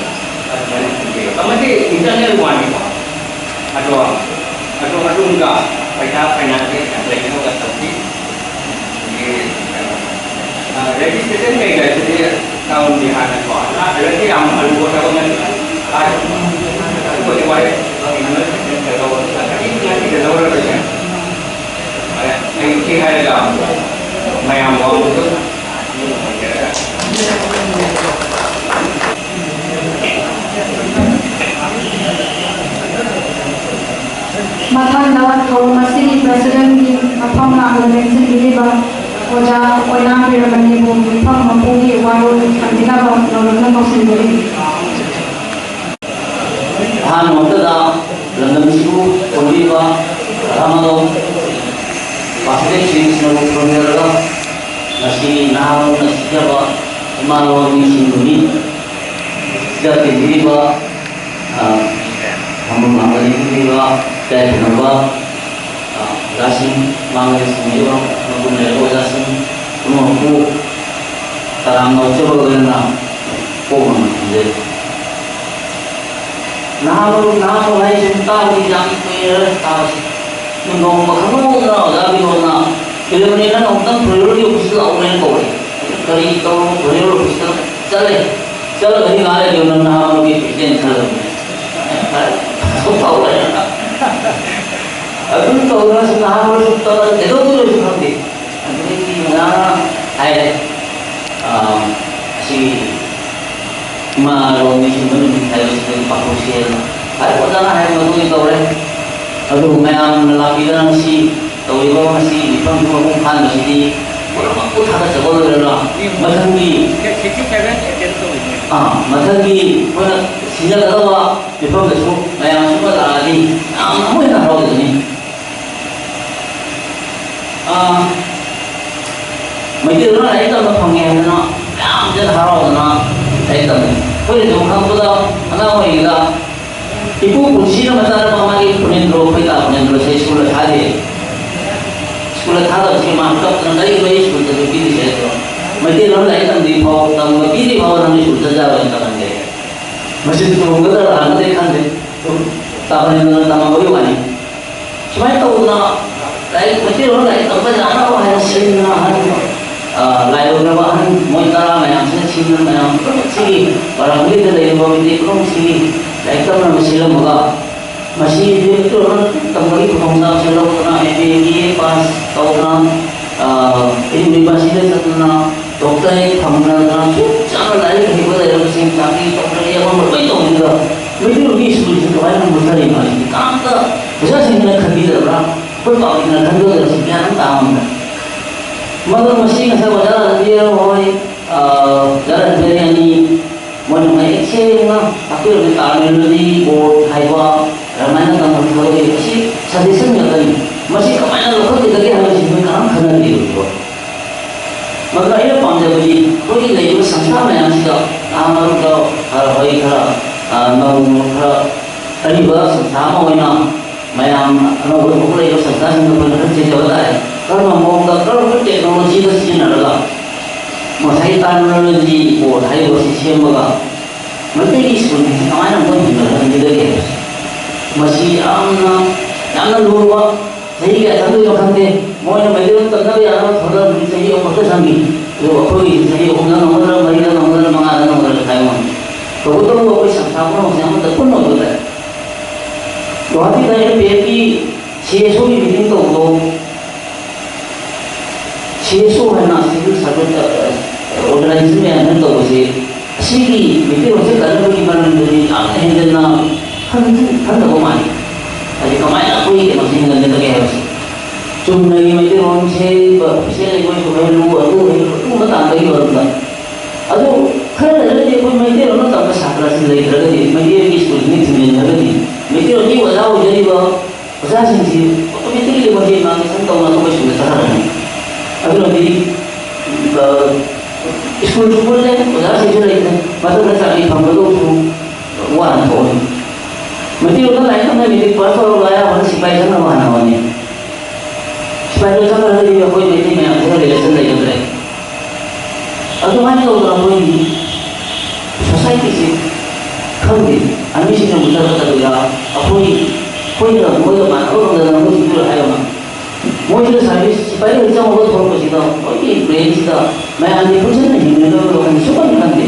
ꯑꯗꯨꯃꯥꯏꯅ ꯈꯟꯖꯩ꯫ ꯑꯃꯗꯤ internal ꯋꯥꯅꯤꯀꯣ꯫ ꯑꯗꯣ, ꯑꯗꯣ ꯑꯗꯣꯝꯒ ꯄꯩꯁꯥ ꯐꯥꯏꯅꯥꯟꯁꯀꯤ ꯂꯩꯅꯕ ꯇꯧꯁꯤ꯫ ꯑꯗꯒꯤ, ꯑ, registration ꯀꯩꯀꯥꯁꯤꯗꯤ ꯇꯧꯗꯦ ꯍꯥꯟꯅꯀꯣ꯫ ꯑꯗꯨꯗꯤ ꯌꯥꯝ ꯑꯔꯨꯕ ꯊꯕꯛ ꯅꯠꯇꯦ꯫ ꯑꯗꯨꯕꯨꯗꯤ ꯋꯥꯔꯦ꯫ ꯑꯗꯨꯗꯤ ꯉꯁꯤꯗ ꯂꯧꯔꯔꯣꯏꯁꯦ꯫ ꯑꯩ ꯁꯤ ꯍꯥꯏꯔꯒ ꯃꯌꯥꯝ ꯐꯥꯎꯕꯗ ꯃꯊꯪꯗ ꯊꯧꯔꯝ ꯑꯁꯤꯒꯤ presidentꯀꯤ ꯃꯐꯝ ꯂꯥꯡꯗ ꯂꯦꯡꯁꯤꯟꯕꯤꯔꯤꯕ ꯑꯣꯖꯥ ꯑꯣꯏꯅꯥꯝ ꯕꯤꯔꯃꯅꯤꯕꯨ ꯃꯤꯐꯝ ꯃꯄꯨꯒꯤ ꯋꯥꯔꯣꯜ ꯊꯝꯕꯤꯅꯕ ꯅꯧꯅ ꯀꯧꯁꯤꯟꯖꯔꯤ꯫ ꯑꯍꯥꯟꯕ ꯃꯛꯇꯗ ꯂꯝꯗꯝꯁꯤꯕꯨ ꯀꯣꯟꯕꯤꯕ ꯙꯔꯃꯗꯣ ꯄꯥꯁꯤꯗꯦꯛꯁꯤꯡꯁꯤꯅꯕꯨ ꯈꯨꯔꯨꯝꯖꯔꯒ ꯉꯁꯤ ꯅꯍꯥꯔꯣꯜꯅ ꯁꯤꯖꯕ ꯏꯃꯥ ꯂꯣꯟ ꯅꯤꯡꯁꯤꯡꯕꯅꯤ꯫ ꯁꯤꯗ ꯇꯤꯟꯕꯤꯔꯤꯕ, ꯑ, ꯐꯝꯕꯝ ꯂꯥꯡꯗ ꯂꯦꯡꯕꯤꯔꯤꯕ ꯏꯀꯥꯏ ꯈꯨꯝꯅꯕ, ꯑ, ꯑꯣꯖꯥꯁꯤꯡ, ꯃꯥꯡꯗ ꯁꯤꯟꯕꯤꯔꯤꯕ ꯃꯒꯨꯟ ꯂꯩꯔꯕ ꯑꯣꯖꯥꯁꯤꯡ ꯄꯨꯝꯅꯃꯛꯄꯨ ꯇꯔꯥꯝꯅ ꯑꯣꯛꯆꯕ ꯂꯣꯏꯅꯅ ꯄꯣꯛꯅ ꯊꯝꯖꯔꯤ꯫ ꯅꯍꯥꯔꯣꯜ ꯅꯍꯥꯔꯣꯜ ꯍꯥꯏꯁꯦ ꯇꯥꯕꯗꯤ ꯌꯥꯝ ꯀꯨꯏꯔꯦ ꯇꯥꯕꯁꯦ꯫ ꯑꯗꯨ ꯅꯣꯡꯃ ꯈꯪꯍꯧꯗꯅ ꯑꯣꯖꯥ ꯕꯤꯅꯣꯗꯅ "ꯕꯤꯔꯃꯅꯤ, ꯅꯪ ꯑꯃꯨꯛꯇꯪ ꯐꯦꯔꯋꯦꯜꯒꯤ ꯑꯣꯐꯤꯁꯇ ꯂꯥꯛꯑꯣꯅꯦꯅ" ꯀꯧꯔꯦ꯫ ꯑꯩꯅ "ꯀꯔꯤ ꯇꯧꯔꯕ ꯐꯦꯔꯋꯦꯜ ꯑꯣꯐꯤꯁꯇ?" ꯆꯠꯂꯦ꯫ ꯆꯠꯂꯒꯗꯤ ꯉꯥꯏꯍꯥꯛ ꯂꯩꯇꯅ ꯅꯍꯥꯔꯣꯜꯒꯤ ꯄ꯭ꯔꯦꯁꯤꯗꯦꯟ ꯈꯜꯂꯕꯅꯦ꯫ ꯐꯥꯎꯔꯦ꯫ ꯑꯗꯨꯝ ꯇꯧꯗꯅ ꯁꯨꯝ ꯅꯍꯥꯔꯣꯜꯁꯨ ꯇꯧꯔ ꯀꯩꯗꯧꯗꯣꯏꯅꯣꯁꯨ ꯈꯪꯗꯦ꯫ ꯑꯗꯨꯗꯒꯤ ꯑꯣꯖꯥꯅ ꯍꯥꯏꯔꯦ, ꯑꯥ, ꯑꯁꯤꯒꯤ ꯏꯃꯥ ꯂꯣꯟ ꯅꯤꯡꯁꯤꯡꯕ ꯅꯨꯃꯤꯠ ꯍꯥꯏꯕꯁꯤꯗꯒꯤ ꯄꯥꯡꯊꯣꯛꯁꯦꯅ ꯍꯥꯏ꯫ ꯑꯣꯖꯥꯅ ꯍꯥꯏꯕ ꯃꯇꯨꯡ ꯏꯟꯅ ꯇꯧꯔꯦ꯫ ꯑꯗꯨꯕꯨ ꯃꯌꯥꯝꯅ ꯂꯥꯛꯄꯤꯗꯅ ꯉꯁꯤ ꯇꯧꯔꯤꯕ ꯉꯁꯤ ꯃꯤꯐꯝꯁꯤ ꯃꯄꯨꯡ ꯐꯥꯍꯟꯕꯁꯤꯗꯤ ꯄꯨꯝꯅꯃꯛꯄꯨ ꯊꯥꯒꯠꯆꯕ ꯂꯣꯏꯔꯒ ꯃꯊꯪꯒꯤ, ꯁꯤꯛꯁꯇꯤ ꯁꯚꯦꯟ ꯑꯦꯇꯦꯝ ꯇꯧꯔꯤꯅꯦ꯫ ꯑꯥ, ꯃꯊꯪꯒꯤ ꯑꯩꯈꯣꯏꯅ ꯁꯤꯟꯖꯒꯗꯕ ꯃꯤꯐꯝꯗꯁꯨ ꯃꯌꯥꯝ ꯁꯨꯝꯕ ꯂꯥꯛꯑꯗꯤ ꯌꯥꯝꯅ ꯑꯃꯨꯛ ꯍꯦꯟꯅ ꯍꯔꯥꯎꯖꯒꯅꯤ꯫ ꯑꯥ, ꯃꯩꯇꯩ ꯂꯣꯟ ꯂꯥꯏꯔꯤꯛ ꯇꯝꯕ ꯐꯪꯉꯦ ꯍꯥꯏꯗꯅ ꯃꯌꯥꯝꯁꯤꯅ ꯍꯔꯥꯎꯗꯅ ꯂꯥꯏꯔꯤꯛ ꯇꯝꯃꯤ꯫ ꯑꯩꯈꯣꯏꯅꯁꯨ ꯈꯪꯕꯗ ꯑꯉꯥꯡ ꯑꯣꯏꯔꯤꯉꯩꯗ ꯏꯄꯨ ꯄꯨꯟꯁꯤꯅ ꯃꯆꯥꯅꯨꯄꯥ ꯃꯥꯒꯤ ꯄꯨꯅꯦꯟꯗ꯭ꯔꯣ, ꯑꯩꯈꯣꯏ ꯇꯥ ꯄꯨꯅꯦꯟꯗ꯭ꯔꯣꯁꯦ ꯁ꯭ꯀꯨꯜꯗ ꯊꯥꯗꯦ꯫ ꯁ꯭ꯀꯨꯜꯗ ꯊꯥꯗꯕꯁꯤꯒꯤ ꯃꯥ ꯀꯞꯇꯅ "ꯀꯔꯤꯒꯤꯅꯣ ꯑꯩ ꯁ꯭ꯀꯨꯜ ꯆꯠꯄ ꯄꯤꯔꯤꯁꯦ?" ꯍꯥꯏꯗꯣ꯫ ꯃꯩꯇꯩꯂꯣꯟ ꯂꯥꯏꯔꯤꯛ ꯇꯝꯗ꯭ꯔꯤ ꯐꯥꯎ, ꯇꯝꯕ ꯄꯤꯗ꯭ꯔꯤ ꯐꯥꯎꯕ ꯅꯪꯗꯤ ꯁ꯭ꯀꯨꯜ ꯆꯠ ꯌꯥꯔꯣꯏꯅ ꯇꯝꯍꯟꯗꯦ꯫ ꯃꯁꯤ ꯇꯣꯡꯒꯗ꯭ꯔꯥ ꯂꯥꯛꯀꯗ꯭ꯔꯥ ꯈꯪꯗꯦ꯫ ꯇꯥ ꯄꯨꯅꯦꯟꯗ꯭ꯔꯣꯅ ꯇꯝꯃꯝꯕꯒꯤ ꯋꯥꯅꯤ꯫ ꯁꯨꯃꯥꯏꯅ ꯇꯧꯗꯅ ꯂꯥꯏꯔꯤꯛ, ꯃꯩꯇꯩꯂꯣꯟ ꯂꯥꯏꯔꯤꯛ ꯇꯝꯕ ꯌꯥꯅꯕ ꯍꯥꯏꯅ ꯁꯤꯟꯗꯅ ꯑꯍꯟ, ꯑ, ꯂꯥꯏ ꯑꯣꯏꯈ꯭ꯔꯕ ꯑꯍꯟ ꯃꯣꯏ ꯇꯔꯥ ꯃꯌꯥꯝꯁꯤꯅ ꯁꯤꯟꯗꯅ ꯃꯌꯥꯝ ꯄꯨꯝꯅꯃꯛꯁꯤꯒꯤ, ꯕꯔꯥꯃꯨꯂꯤꯗ ꯂꯩꯔꯤꯕ ꯃꯩꯇꯩ ꯄꯨꯝꯅꯃꯛꯁꯤꯒꯤ ꯂꯥꯏꯔꯤꯛ ꯇꯝꯅꯕ ꯁꯤꯜꯂꯝꯃꯒ, ꯃꯁꯤ ꯃꯩꯇꯩꯂꯣꯟ ꯇꯝꯕꯒꯤ ꯈꯨꯗꯣꯡꯆꯥꯕꯁꯦ ꯂꯧꯗꯨꯅ M A, B A pass ꯇꯧꯗꯅ, ꯑ, ꯌꯨꯅꯤꯚꯔꯁꯤꯇꯤꯗ ꯆꯠꯇꯅ ꯗꯣꯛꯇꯔꯦꯠ ꯐꯪꯅꯗꯅ ꯁꯨꯝ ꯆꯥꯅ ꯂꯥꯏꯔꯤꯛ ꯍꯩꯕ ꯂꯩꯔꯕꯁꯤꯡ ꯆꯥꯛꯄꯤ ꯇꯧꯗꯅ ꯌꯥꯝꯕ ꯂꯣꯏ ꯇꯧꯕꯅꯤꯗ ꯃꯩꯇꯩꯂꯣꯟꯒꯤ ꯁ꯭ꯀꯨꯜꯁꯤ ꯀꯃꯥꯏꯅ ꯃꯨꯠꯊꯔꯤꯅꯣ ꯍꯥꯏꯁꯤꯗꯤ ꯀꯅꯥꯝꯇ ꯑꯣꯖꯥꯁꯤꯡꯁꯤꯅ ꯈꯟꯕꯤꯗꯕ꯭ꯔꯥ? ꯑꯩꯈꯣꯏ ꯄꯥꯕ꯭ꯂꯤꯛꯅ ꯈꯟꯕꯤꯗꯕꯁꯤ ꯒ꯭ꯌꯥꯟ ꯑꯃ ꯇꯥꯕ ꯉꯝꯗ꯭ꯔꯦ꯫ ꯃꯗꯨ ꯃꯁꯤ ꯉꯁꯥꯏ ꯑꯣꯖꯥ ꯔꯥꯖꯕꯤꯔ ꯍꯣꯏ, ꯑ, ꯑꯣꯖꯥ ꯔꯥꯖꯕꯤꯔ ꯑꯅꯤ ꯃꯣꯏꯅ ꯃꯌꯦꯛ ꯁꯦꯡꯅ ꯇꯥꯛꯄꯤꯔꯝꯃꯤ ꯇꯥꯔꯃꯤꯅꯣꯂꯣꯖꯤ ꯕꯣꯔꯗ ꯍꯥꯏꯕ ꯑꯗꯨꯃꯥꯏꯅ ꯇꯝꯕ ꯊꯕꯛ ꯑꯁꯤ ꯁꯖꯦꯁꯟ ꯉꯥꯛꯇꯅꯤ꯫ ꯃꯁꯤ ꯀꯃꯥꯏꯅ ꯂꯧꯈꯠꯀꯗꯒꯦ ꯍꯥꯏꯕꯁꯤ ꯃꯣꯏ ꯀꯅꯥꯝ ꯈꯟꯅꯗꯦꯕꯀꯣ꯫ ꯃꯗꯨꯅ ꯑꯩꯅ ꯄꯥꯝꯖꯕꯗꯤ ꯑꯩꯈꯣꯏꯒꯤ ꯂꯩꯔꯤꯕ ꯁꯪꯁꯊꯥ ꯃꯌꯥꯝꯁꯤꯗ ꯅꯍꯥ ꯃꯔꯛꯇ ꯈꯔ ꯍꯣꯏ ꯈꯔ, ꯑ, ꯅꯧ ꯈꯔ ꯑꯔꯤꯕ ꯁꯪꯁꯊꯥ ꯑꯃ ꯑꯣꯏꯅ ꯃꯌꯥꯝ ꯑꯅꯧꯕ ꯊꯣꯛꯂꯛꯏꯕ ꯁꯪꯁꯊꯥꯁꯤꯡꯗ ꯑꯩꯈꯣꯏꯅ ꯈꯔ ꯊꯤꯖꯕ ꯇꯥꯔꯦ꯫ ꯀꯔꯝꯕ ꯃꯑꯣꯡꯗ ꯀꯔꯝꯕ ꯇꯦꯛꯅꯣꯂꯣꯖꯤꯗ ꯁꯤꯖꯤꯟꯅꯔꯒ ꯉꯁꯥꯏꯒꯤ ꯇꯔꯃꯤꯅꯣꯂꯣꯖꯤ ꯕꯣꯔꯗ ꯍꯥꯏꯔꯤꯕ ꯑꯁꯤ ꯁꯦꯝꯃꯒ ꯃꯩꯇꯩꯒꯤ ꯁ꯭ꯀꯨꯜꯁꯤꯡꯁꯤ ꯀꯃꯥꯏꯅ ꯑꯃꯨꯛ ꯍꯤꯡꯒꯠꯍꯟꯒꯗꯒꯦ ꯍꯥꯏꯕꯁꯦ꯫ ꯃꯁꯤ ꯌꯥꯝꯅ, ꯌꯥꯝꯅ ꯂꯨꯔꯕ, ꯆꯍꯤ ꯀꯌꯥ ꯆꯪꯗꯣꯏꯅꯣ ꯈꯪꯗꯦ꯫ ꯃꯣꯏꯅ ꯃꯩꯇꯩꯂꯣꯟ ꯇꯝꯅꯕ ꯌꯥꯅꯕ ꯊꯧꯔꯥꯡꯗꯤ ꯆꯍꯤ ꯑꯍꯨꯝ ꯈꯛꯇ ꯆꯪꯈꯤ꯫ ꯑꯗꯨꯒ ꯑꯩꯈꯣꯏꯒꯤ ꯆꯍꯤ ꯑꯍꯨꯝꯗ ꯉꯝꯒꯗ꯭ꯔꯥ, ꯃꯔꯤꯗ ꯉꯝꯒꯗ꯭ꯔꯥ, ꯃꯉꯥꯗ ꯉꯝꯒꯗ꯭ꯔꯥ ꯍꯥꯏꯕ ꯉꯝꯗꯦ꯫ ꯇꯧꯕꯇꯕꯨ ꯑꯩꯈꯣꯏ ꯁꯪꯁꯊꯥ ꯄꯨꯝꯅꯃꯛꯁꯦ ꯑꯃꯠꯇ ꯄꯨꯟꯅ ꯑꯣꯏꯕ ꯇꯥꯏ꯫ ꯒꯨꯋꯥꯍꯥꯇꯤꯗ ꯑꯦꯝ ꯄꯤ ꯑꯦꯐꯀꯤ ꯁꯤ ꯑꯦꯁ ꯑꯣꯒꯤ ꯃꯤꯇꯤꯡ ꯇꯧꯕꯗꯣ ꯁꯤ ꯑꯦꯁ ꯑꯣ ꯍꯥꯏꯅ ꯁꯤꯚꯤꯜ ꯁꯥꯔꯚꯤꯁ, ꯑ, ꯑꯣꯔꯒꯅꯥꯏꯖꯦꯁꯟ ꯃꯌꯥꯝꯅ ꯇꯧꯕꯁꯦ, ꯑꯁꯤꯒꯤ ꯃꯩꯇꯩꯂꯣꯟꯁꯦ ꯀꯟꯅꯕꯒꯤ ꯃꯔꯝꯗꯗꯤ ꯌꯥꯝꯅ ꯍꯦꯟꯖꯟꯅ ꯈꯟ-, ꯈꯟꯗꯕ ꯃꯥꯜꯂꯤ꯫ ꯍꯥꯏꯗꯤ ꯀꯃꯥꯏꯅ ꯑꯩꯈꯣꯏꯒꯤ ꯀꯩꯅꯣꯁꯦ ꯍꯦꯟꯒꯠꯀꯗꯒꯦ ꯍꯥꯏꯕꯁꯦ꯫ ꯆꯨꯝꯅꯒꯤ ꯃꯩꯇꯩꯂꯣꯟꯁꯦ ꯑꯣꯐꯤꯁꯤꯌꯦꯜ ꯂꯦꯡꯒ꯭ꯋꯦꯖ ꯑꯣꯏꯍꯜꯂꯨ, ꯑꯗꯨ ꯑꯣꯏꯍꯜꯂꯨ, ꯑꯗꯨꯒꯨꯝꯕ ꯇꯥꯟꯕꯒꯤ ꯃꯔꯝꯗ꯫ ꯑꯗꯨ ꯈꯔ ꯂꯩꯔꯒꯗꯤ ꯑꯩꯈꯣꯏ ꯃꯩꯇꯩꯂꯣꯟ ꯇꯝꯕ ꯁꯥꯇ꯭ꯔꯁꯤꯡ ꯂꯩꯇ꯭ꯔꯒꯗꯤ, ꯃꯩꯇꯩꯒꯤ ꯁ꯭ꯀꯨꯜꯁꯤꯡ ꯊꯤꯡꯖꯤꯟꯈ꯭ꯔꯒꯗꯤ, ꯃꯩꯇꯩꯂꯣꯟꯒꯤ ꯑꯣꯖꯥ ꯑꯣꯏꯖꯔꯤꯕ ꯑꯣꯖꯥꯁꯤꯡꯁꯤ ꯑꯣꯇꯣꯃꯦꯇꯤꯀꯦꯜꯂꯤ ꯃꯍꯩ ꯃꯍꯩꯁꯪ ꯇꯧꯅ ꯑꯇꯣꯞꯄ ꯁ꯭ꯀꯨꯜꯗ ꯆꯠꯈ꯭ꯔꯅꯤ꯫ ꯑꯗꯨꯅꯗꯤ, ꯑ, ꯁ꯭ꯀꯨꯜꯁꯨ ꯄꯨꯜꯂꯦ, ꯑꯣꯖꯥꯁꯤꯡꯁꯨ ꯂꯩꯇ꯭ꯔꯦ, ꯃꯊꯪꯗ ꯆꯥꯛꯅꯤ ꯐꯪꯒꯗꯧꯕꯁꯨ ꯋꯥꯅ ꯊꯣꯛꯑꯅꯤ꯫ ꯃꯩꯇꯩꯂꯣꯟꯗ ꯂꯥꯏꯔꯤꯛ ꯇꯝꯅ ꯃꯦꯇ꯭ꯔꯤꯛ ꯄꯥꯁ ꯇꯧꯔꯕ ꯑꯌꯥꯝꯕꯅ ꯁꯤꯐꯥꯏ ꯆꯪꯅꯕ ꯍꯥꯟꯅ ꯍꯣꯠꯅꯩ꯫ ꯁꯤꯐꯥꯏꯗꯣ ꯆꯪꯈ꯭ꯔꯒꯗꯤ ꯑꯩꯈꯣꯏ ꯃꯩꯇꯩ ꯃꯌꯥꯝꯁꯤꯒ ꯔꯤꯂꯦꯁꯟ ꯂꯩꯒꯗ꯭ꯔꯦ? ꯑꯗꯨꯃꯥꯏꯅ ꯇꯧꯗꯅ ꯑꯩꯈꯣꯏꯒꯤ ꯁꯣꯁꯥꯏꯇꯤꯁꯤ ꯈꯪꯗꯦ, ꯑꯅꯤꯁꯤꯅ ꯃꯨꯟꯅꯔꯛꯇꯕꯤꯔ, ꯑꯩꯈꯣꯏ ꯑꯩꯈꯣꯏꯅ ꯃꯣꯏꯒ ꯃꯥꯟꯅꯕ ꯉꯝꯗꯅ ꯃꯣꯏꯁꯤꯡꯗꯨ ꯍꯥꯏꯕ ꯉꯝꯃꯤ꯫ ꯃꯣꯏꯁꯤꯅ ꯁꯥꯔꯚꯤꯁ ꯁꯤꯐꯥꯏ ꯑꯣꯏꯅ ꯆꯪꯉꯒ ꯊꯣꯛꯂꯛꯄꯁꯤꯗ ꯑꯩꯈꯣꯏꯒꯤ ꯕ꯭ꯔꯦꯟꯁꯤꯗ ꯃꯌꯥꯝꯁꯤ ꯄꯨꯟꯁꯤꯟꯅ ꯍꯤꯡꯃꯤꯟꯅꯗꯕꯒꯤ ꯋꯥꯈꯜꯁꯤ ꯁꯨꯛꯈꯟ ꯈꯟꯗꯦ꯫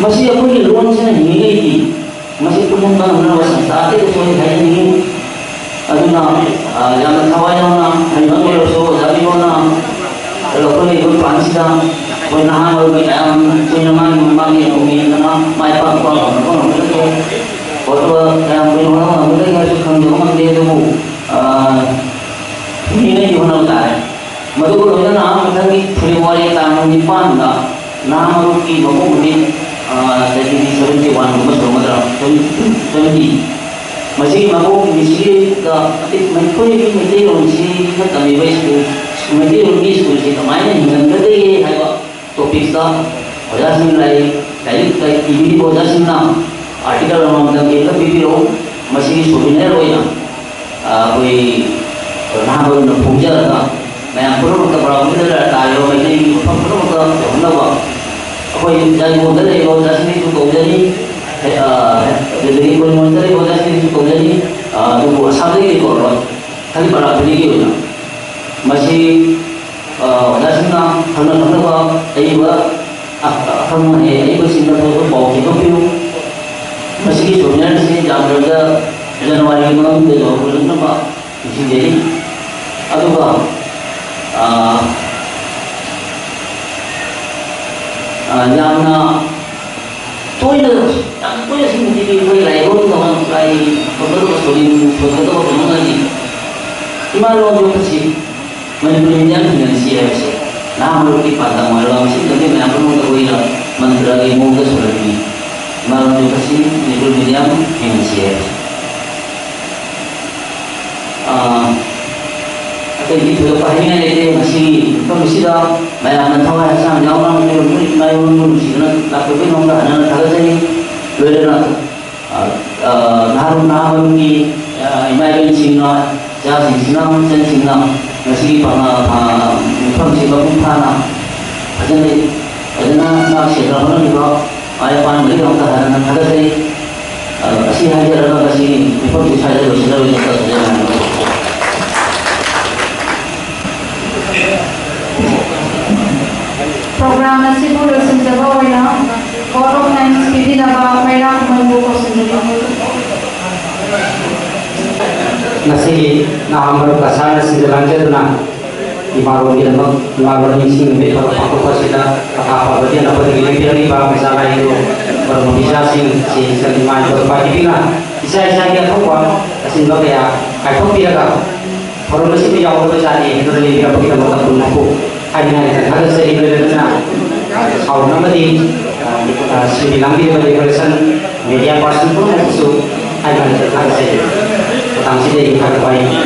ꯃꯁꯤ ꯑꯩꯈꯣꯏꯒꯤ ꯂꯣꯟꯁꯤꯅ ꯍꯤꯡꯉꯤꯉꯩꯗꯤ ꯃꯁꯤ ꯄꯨꯟꯍꯟꯕ ꯉꯝꯅꯕ ꯁꯪꯁꯊꯥ ꯑꯇꯩꯗꯁꯨ ꯑꯩ ꯍꯥꯏꯖꯅꯤꯡꯉꯤ꯫ ꯑꯗꯨꯅ, ꯑ, ꯌꯥꯝꯅ ꯊꯋꯥꯏ ꯌꯥꯎꯅ ꯍꯩꯕ ꯑꯣꯏꯔꯁꯨ, ꯑꯣꯖꯥ ꯕꯤꯃꯣꯜꯅ ꯑꯩꯈꯣꯏ ꯂꯩꯔꯤꯕ ꯄꯥꯟꯁꯤꯗ ꯑꯩꯈꯣꯏ ꯅꯍꯥ ꯑꯣꯏꯕ ꯃꯌꯥꯝ ꯀꯨꯏꯅ ꯃꯥꯒꯤ ꯃꯥꯒꯤ ꯃꯃꯤꯡ ꯌꯦꯡꯗꯅ ꯃꯥꯏ ꯄꯥꯛꯄ ꯉꯝꯅꯕ ꯉꯝꯒꯗꯕ ꯄꯣꯠꯇꯨ ꯀꯌꯥꯝ ꯀꯨꯏꯅ ꯍꯣꯠꯅꯕ ꯉꯝꯒꯗꯒꯦ ꯍꯥꯏꯕꯁꯨ ꯈꯪꯗꯕ ꯉꯝꯗꯦ꯫ ꯑꯗꯨꯕꯨ, ꯑ, ꯍꯤꯡꯂꯤꯉꯩꯗꯤ ꯍꯣꯠꯅꯕ ꯇꯥꯔꯦ꯫ ꯃꯗꯨꯒ ꯂꯣꯏꯅꯅ ꯃꯊꯪꯒꯤ ꯐꯦꯕ꯭ꯔꯨꯋꯥꯔꯤ ꯇꯥꯡ ꯅꯤꯄꯥꯟꯗ ꯅꯍꯥ ꯃꯔꯨꯞꯀꯤ ꯃꯄꯣꯛ ꯅꯨꯃꯤꯠ, ꯑ, ꯆꯍꯤ ꯁꯚꯦꯟꯇꯤ ꯋꯥꯟꯒꯨꯝꯕ ꯁꯨꯔꯝꯒꯗ꯭ꯔꯥ? ꯁꯚꯦꯟꯇꯤ꯫ ꯃꯁꯤꯒꯤ ꯃꯄꯣꯛ ꯅꯨꯃꯤꯠꯁꯤꯗ ꯑꯩꯈꯣꯏꯒꯤ ꯃꯩꯇꯩꯂꯣꯟꯁꯤ ꯇꯝꯕꯤꯕ ꯁ꯭ꯀꯨꯜ, ꯃꯩꯇꯩꯂꯣꯟꯒꯤ ꯁ꯭ꯀꯨꯜꯁꯤ ꯀꯃꯥꯏꯅ ꯍꯤꯡꯍꯟꯒꯗꯒꯦ ꯍꯥꯏꯕ ꯇꯣꯄꯤꯛꯁꯇ ꯑꯣꯖꯥꯁꯤꯡ ꯂꯥꯏꯔꯤꯛ, ꯂꯥꯏꯔꯤꯛ ꯏꯕꯤꯔꯤꯕ ꯑꯣꯖꯥꯁꯤꯡꯅ ꯑꯥꯔꯇꯤꯀꯜ ꯑꯃꯃꯝꯇꯪ ꯏꯔꯒ ꯄꯤꯕꯤꯔꯛꯎ꯫ ꯃꯁꯤꯒꯤ ꯁꯣꯚꯤꯅꯤꯌꯔ ꯑꯣꯏꯅ, ꯑ, ꯑꯩꯈꯣꯏ ꯅꯍꯥꯔꯣꯜꯅ ꯐꯣꯡꯖꯔꯒ ꯃꯌꯥꯝ ꯄꯨꯝꯅꯃꯛꯇ ꯄ꯭ꯔꯥꯎꯒꯤꯗ ꯇꯥꯔꯤꯕ ꯃꯩꯇꯩꯒꯤ ꯃꯐꯝ ꯄꯨꯝꯅꯃꯛꯇ ꯌꯧꯍꯟꯅꯕ ꯑꯩꯈꯣꯏ ꯖꯥꯏꯕꯣꯟꯗ ꯂꯩꯔꯤꯕ ꯑꯣꯖꯥꯁꯤꯡꯗꯁꯨ ꯀꯧꯖꯔꯤ, ꯑ, ꯑꯗꯨꯗꯒꯤ ꯀꯣꯏꯃꯣꯟꯗ ꯂꯩꯔꯤꯕ ꯑꯣꯖꯥꯁꯤꯡꯗꯁꯨ ꯀꯧꯖꯔꯤ, ꯑ, ꯑꯗꯨꯕꯨ ꯑꯁꯥꯝꯗꯒꯤꯗꯤ ꯀꯧꯔꯣꯏ, ꯈꯂꯤ ꯄꯔꯥ ꯈꯨꯗꯤꯡꯒꯤ ꯑꯣꯏꯅ꯫ ꯃꯁꯤ, ꯑ, ꯑꯣꯖꯥꯁꯤꯡꯅ ꯈꯪꯅ ꯈꯪꯅꯕ ꯑꯏꯕ, ꯑ, ꯑꯈꯪ ꯑꯍꯩ ꯑꯏꯕꯁꯤꯡꯗ ꯊꯣꯏꯗꯣꯛꯄ ꯄꯥꯎ ꯆꯦꯟꯊꯣꯛꯄꯤꯌꯨ꯫ ꯃꯁꯤꯒꯤ ꯁꯣꯚꯤꯅꯤꯌꯔ ꯑꯁꯤ ꯌꯥꯝꯗ꯭ꯔꯕꯗ ꯖꯅꯋꯥꯔꯤꯒꯤ ꯃꯅꯨꯡꯗ ꯌꯧꯍꯟꯅꯕ ꯅꯤꯡꯁꯤꯡꯖꯔꯤ꯫ ꯑꯗꯨꯒ, ꯑ, ꯑ, ꯌꯥꯝꯅ ꯇꯣꯏꯅ, ꯌꯥꯝ ꯇꯣꯏꯅ ꯁꯤꯒꯨꯝꯕꯁꯤꯗꯤ ꯑꯩꯈꯣꯏ ꯂꯥꯏꯔꯣꯟ ꯇꯣꯉꯥꯟ ꯂꯥꯏ ꯁꯣꯟꯒꯗꯕ ꯁꯣꯔꯤ ꯁꯣꯟꯒꯗꯕ ꯀꯩꯅꯣꯝ ꯂꯩꯔꯤ꯫ ꯏꯃꯥ ꯂꯣꯟ ꯌꯣꯛꯄꯁꯤ ꯃꯅꯤꯄꯨꯔꯤ ꯃꯤꯗꯤꯌꯝ ꯍꯤꯡꯍꯟꯁꯤ ꯍꯥꯏꯕꯁꯦ ꯅꯍꯥ ꯃꯔꯨꯞꯀꯤ ꯄꯥꯟꯗꯝ ꯑꯣꯏꯔꯒ ꯃꯁꯤꯗꯒꯤ ꯃꯌꯥꯝ ꯄꯨꯝꯅꯃꯛꯇ ꯑꯩꯈꯣꯏꯅ ꯃꯟꯇ꯭ꯔꯒꯤ ꯃꯑꯣꯡꯗ ꯁꯣꯟꯍꯟꯕꯤ꯫ ꯏꯃꯥ ꯂꯣꯟ ꯌꯣꯛꯄꯁꯤ ꯃꯅꯤꯄꯨꯔꯤ ꯃꯤꯗꯤꯌꯝ ꯍꯤꯡꯍꯟꯁꯤ ꯍꯥꯏꯕꯁꯦ꯫ ꯑꯥ, ꯑꯇꯩꯗꯤ ꯊꯣꯏꯗꯣꯛꯄ ꯍꯥꯏꯅꯤꯡꯉꯥꯏ ꯂꯩꯇꯦ꯫ ꯉꯁꯤꯒꯤ ꯃꯐꯝ ꯑꯁꯤꯗ ꯃꯌꯥꯝꯅ ꯊꯋꯥꯏ ꯍꯛꯆꯥꯡ ꯌꯥꯎꯅ ꯃꯤꯑꯣꯏ ꯃꯄꯨ ꯏꯃꯥ ꯏꯕꯦꯟꯕꯨ ꯅꯨꯡꯁꯤꯗꯨꯅ ꯂꯥꯛꯄꯤꯕꯒꯤꯗꯃꯛꯇ ꯍꯟꯅ ꯍꯟꯅ ꯊꯥꯒꯠꯆꯔꯤ꯫ ꯂꯣꯏꯅꯅ, ꯑꯥ, ꯅꯍꯥꯔꯣꯜ ꯅꯍꯥꯔꯣꯜꯒꯤ ꯏꯃꯥ ꯏꯕꯦꯟꯁꯤꯡꯅ, ꯏꯆꯥꯁꯤꯡꯁꯤꯅ, ꯏꯆꯟꯁꯤꯡꯅ ꯉꯁꯤꯒꯤ ꯄ- ꯃꯐꯝꯁꯤ ꯃꯄꯨꯡ ꯐꯥꯅ ꯐꯖꯅ ꯐꯖꯅ ꯉꯥꯛ ꯁꯦꯟꯅ ꯍꯣꯠꯅꯕꯤꯕ ꯃꯥꯏ ꯄꯥꯛꯅꯕꯒꯤꯗꯃꯛꯇ ꯍꯥꯟꯅ ꯊꯥꯒꯠꯆꯔꯤ꯫ ꯑꯁꯤ ꯍꯥꯏꯖꯔꯒ ꯉꯁꯤ ꯃꯤꯐꯝꯁꯤ ꯁ꯭ꯋꯥꯏꯗ ꯂꯣꯏꯁꯤꯜꯂꯔꯣꯏ꯫ ꯄ꯭ꯔꯣꯒ꯭ꯔꯥꯝ ꯑꯁꯤꯕꯨ ꯂꯣꯏꯁꯤꯟꯖꯕ ꯑꯣꯏꯅ ꯀꯣꯠ ꯑꯣꯐ ꯊꯦꯡꯛꯁ ꯄꯤꯕꯤꯅꯕ ꯃꯩꯔꯥ ꯈꯨꯃꯟꯕꯨ ꯀꯧꯁꯤꯟꯖꯔꯤ꯫ ꯉꯁꯤꯒꯤ ꯅꯍꯥ ꯃꯔꯨꯞ ꯀꯁꯥꯔꯅ ꯁꯤꯟꯖ ꯂꯥꯡꯖꯗꯨꯅ ꯏꯃꯥꯂꯣꯟꯒꯤꯗꯃꯛ ꯏꯃꯥꯂꯣꯟ ꯅꯤꯡꯁꯤꯡꯅꯕꯒꯤ ꯊꯕꯛ ꯄꯥꯡꯊꯣꯛꯄ ꯑꯁꯤꯗ ꯃꯈꯥ ꯐꯕꯗꯤ ꯑꯅꯧꯕꯗꯒꯤ ꯂꯦꯡꯕꯤꯔꯛꯂꯤꯕ ꯃꯆꯥ ꯂꯥꯏꯔꯤꯛ ꯃꯔꯨꯞ ꯃꯄꯤꯖꯥꯁꯤꯡ ꯁꯤ ꯏꯆꯟ ꯏꯃꯥ ꯏꯕ ꯄꯥꯏꯕꯤꯗꯨꯅ ꯏꯆꯥ ꯏꯆꯥꯒꯤ ꯑꯊꯧꯕ ꯑꯁꯤꯟꯕ ꯀꯌꯥ ꯀꯥꯏꯊꯣꯛꯄꯤꯔꯒ ꯊꯧꯔꯝ ꯑꯁꯤꯗ ꯌꯥꯎꯒꯗꯕ ꯖꯥꯠꯅꯤ ꯍꯥꯏꯗꯨꯅ ꯂꯦꯡꯕꯤꯔꯛꯄꯒꯤꯗꯃꯛꯇ ꯄꯨꯝꯅꯃꯛꯄꯨ ꯍꯥꯏꯅꯤꯡꯉꯥꯏ ꯊꯥꯒꯠꯆꯔꯤ꯫ ꯂꯣꯏꯅꯅ ꯁꯥꯎꯟ ꯑꯃꯗꯤ ꯁꯤꯟꯕꯤ ꯂꯥꯡꯕꯤꯔꯤꯕ ꯗꯦꯀꯣꯔꯦꯁꯟ ꯃꯦꯗꯤꯌꯥ ꯄꯥꯔꯁꯟ ꯄꯨꯝꯅꯃꯛꯄꯨꯁꯨ ꯍꯥꯏꯅꯤꯡꯉꯥꯏ ꯊꯥꯒꯠꯆꯔꯤ꯫ ꯃꯇꯥꯡꯁꯤꯗ ꯑꯩ ꯊꯥꯒꯠꯄ ꯍꯥꯏꯅꯤꯡꯉꯤ꯫